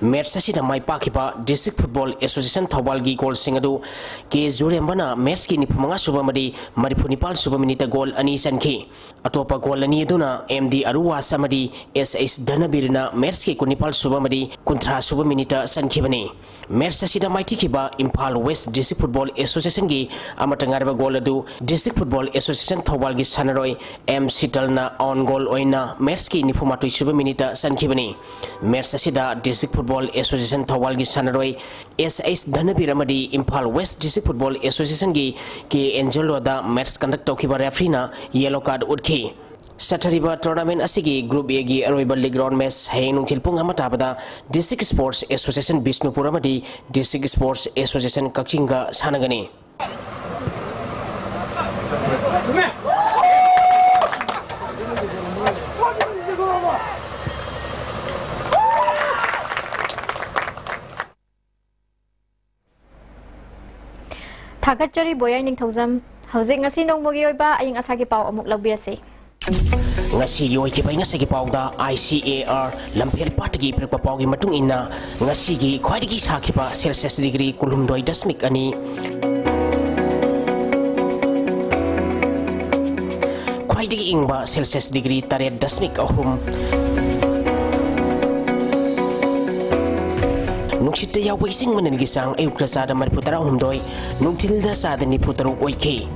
Match ꯑꯁꯤꯗ ꯃꯥꯏ ꯄꯥꯛꯈꯤꯕ District Football Association ꯊꯧꯕꯥꯜꯒꯤ goalꯁꯤꯡ ꯑꯗꯨ ꯀꯦ ꯖꯨꯔꯦꯝꯕꯅ matchꯀꯤ ꯅꯤꯐꯨ ꯃꯉꯥ ꯁꯨꯕ ꯑꯃꯗꯤ ꯃꯔꯤꯐꯨ ꯅꯤꯄꯥꯜ ꯁꯨꯕ minuteꯇ goal ꯑꯅꯤ ꯆꯟꯈꯤ꯫ ꯑꯇꯣꯞꯄ goal ꯑꯅꯤ ꯑꯗꯨꯅ ꯑꯦꯝ ꯗꯤ ꯑꯔꯨꯋꯥꯁ ꯑꯃꯗꯤ ꯑꯦꯁ ꯑꯩꯆ ꯙꯅꯕꯤꯔꯅ matchꯀꯤ ꯀꯨꯟꯅꯤꯄꯥꯜ ꯁꯨꯕ ꯑꯃꯗꯤ ꯀꯨꯟꯊ꯭ꯔꯥ ꯁꯨꯕ minuteꯇ ꯆꯟꯈꯤꯕꯅꯤ꯫ Match ꯑꯁꯤꯗ ꯃꯥꯏꯊꯤꯈꯤꯕ ꯏꯝꯐꯥꯜ West District Football Associationꯒꯤ ꯑꯃꯠꯇ ꯉꯥꯏꯔꯕ goal ꯑꯗꯨ District Football Association ꯊꯧꯕꯥꯜꯒꯤ ꯁꯥꯟꯅꯔꯣꯏ ꯑꯦꯝ ꯁꯤꯇꯜꯅ own goal ꯑꯣꯏꯅ matchꯀꯤ ꯅꯤꯐꯨ ꯃꯥꯊꯣꯏ ꯁꯨꯕ minuteꯇ ꯆꯟꯈꯤꯕꯅꯤ꯫ Match ꯑꯁꯤꯗ District Football Association ꯊꯧꯕꯥꯜꯒꯤ ꯁꯥꯟꯅꯔꯣꯏ ꯑꯦꯁ ꯑꯩꯆ ꯙꯅꯕꯤꯔ ꯑꯃꯗꯤ ꯏꯝꯐꯥꯜ West District Football Associationꯒꯤ ꯀꯦ ꯑꯦꯟꯖꯦꯂꯣꯗ match conduct ꯇꯧꯈꯤꯕ refereeꯅ yellow card ꯎꯠꯈꯤ꯫ ꯆꯠꯊꯔꯤꯕ tournament ꯑꯁꯤꯒꯤ Group Aꯒꯤ ꯑꯔꯣꯏꯕ league round match ꯍꯌꯦꯡ ꯅꯨꯡꯊꯤꯜ ꯄꯨꯡ ꯑꯃ ꯇꯥꯕꯗ District Sports Association ꯕꯤꯁꯅꯨꯄꯨꯔ ꯑꯃꯗꯤ District Sports Association ꯀꯛꯆꯤꯡꯒ ꯁꯥꯟꯅꯒꯅꯤ꯫ ꯊꯥꯒꯠꯆꯔꯤ ꯕꯣꯌꯥꯏ ꯅꯤꯡꯊꯧꯖꯝ꯫ ꯍꯧꯖꯤꯛ ꯉꯁꯤ ꯅꯣꯡꯃꯒꯤ ꯑꯣꯏꯕ ꯑꯏꯪ ꯑꯁꯥꯒꯤ ꯄꯥꯎ ꯑꯃꯨꯛ ꯂꯧꯕꯤꯔꯁꯤ꯫ ꯉꯁꯤꯒꯤ ꯑꯣꯏꯈꯤꯕ ꯑꯏꯪ ꯑꯁꯥꯒꯤ ꯄꯥꯎꯗ ꯑꯥꯏ ꯁꯤ ꯑꯦ ꯑꯥꯔ ꯂꯝꯐꯦꯜ ꯄꯥꯠꯇꯒꯤ ꯄꯤꯔꯛꯄ ꯄꯥꯎꯒꯤ ꯃꯇꯨꯡ ꯏꯟꯅ, ꯉꯁꯤꯒꯤ ꯈ꯭ꯋꯥꯏꯗꯒꯤ ꯁꯥꯈꯤꯕ celsius degree ꯀꯨꯟꯍꯨꯝꯗꯣꯏ ꯗꯁꯃꯤꯛ ꯑꯅꯤ, ꯈ꯭ꯋꯥꯏꯗꯒꯤ ꯏꯪꯕ celsius degree ꯇꯔꯦꯠ ꯗꯁꯃꯤꯛ ꯑꯍꯨꯝ, ꯅꯨꯡꯁꯤꯠꯇ ꯌꯥꯎꯕ ꯏꯁꯤꯡ ꯃꯅꯤꯜꯒꯤ ꯆꯥꯡ ꯑꯌꯨꯛꯇ ꯆꯥꯗ ꯃꯔꯤꯐꯨ ꯇꯔꯥꯍꯨꯝꯗꯣꯏ, ꯅꯨꯡꯊꯤꯜꯗ ꯆꯥꯗ ꯅꯤꯐꯨ ꯇꯔꯨꯛ ꯑꯣꯏꯈꯤ꯫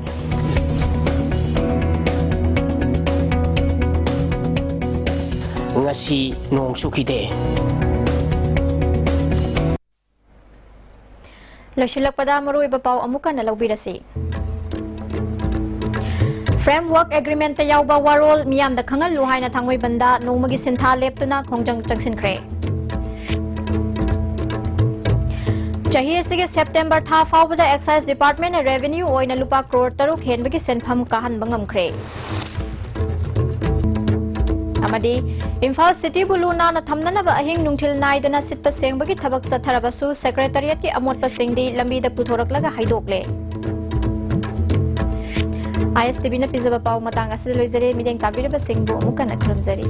ꯉꯁꯤ ꯅꯣꯡ ꯆꯨꯈꯤꯗꯦ꯫ ꯂꯣꯏꯁꯤꯜꯂꯛꯄꯗ ꯃꯔꯨꯑꯣꯏꯕ ꯄꯥꯎ ꯑꯃꯨꯛ ꯍꯟꯅ ꯂꯧꯕꯤꯔꯁꯤ꯫ Framework Agreement ꯇ ꯌꯥꯎꯕ ꯋꯥꯔꯣꯜ ꯃꯤꯌꯥꯝꯗ ꯈꯪꯍꯜꯂꯨ ꯍꯥꯏꯅ ꯊꯥꯡꯃꯩꯕꯟꯗ ꯅꯣꯡꯃꯒꯤ ꯁꯤꯟꯊꯥ ꯂꯦꯞꯇꯨꯅ ꯈꯣꯡꯖꯪ ꯆꯪꯁꯤꯟꯈ꯭ꯔꯦ꯫ ꯆꯍꯤ ꯑꯁꯤꯒꯤ September ꯊꯥ ꯐꯥꯎꯕꯗ Excise Department ꯅ revenue ꯑꯣꯏꯅ ꯂꯨꯄꯥ ꯀ꯭ꯔꯣꯔ ꯇꯔꯨꯛ ꯍꯦꯟꯕꯒꯤ ꯁꯦꯟꯐꯝ ꯀꯥꯍꯟꯕ ꯉꯝꯈ꯭ꯔꯦ꯫ ꯑꯃꯗꯤ ꯏꯝꯐꯥꯜ City ꯕꯨ ꯂꯨ ꯅꯥꯟꯅ ꯊꯝꯅꯅꯕ ꯑꯍꯤꯡ ꯅꯨꯡꯊꯤꯜ ꯅꯥꯏꯗꯅ ꯁꯤꯠꯄ ꯁꯦꯡꯕꯒꯤ ꯊꯕꯛ ꯆꯠꯊꯔꯕꯁꯨ Secretariat ꯀꯤ ꯑꯃꯣꯠꯄꯁꯤꯡꯗꯤ ꯂꯝꯕꯤꯗ ꯄꯨꯊꯣꯔꯛꯂꯒ ꯍꯩꯗꯣꯛꯂꯦ꯫ I S T V ꯅ ꯄꯤꯖꯕ ꯄꯥꯎ ꯃꯇꯥꯡ ꯑꯁꯤꯗ ꯂꯣꯏꯖꯔꯦ꯫ ꯃꯤꯠꯌꯦꯡ ꯇꯥꯕꯤꯔꯕꯁꯤꯡꯕꯨ ꯑꯃꯨꯛ ꯍꯟꯅ ꯈꯨꯔꯨꯝꯖꯔꯤ꯫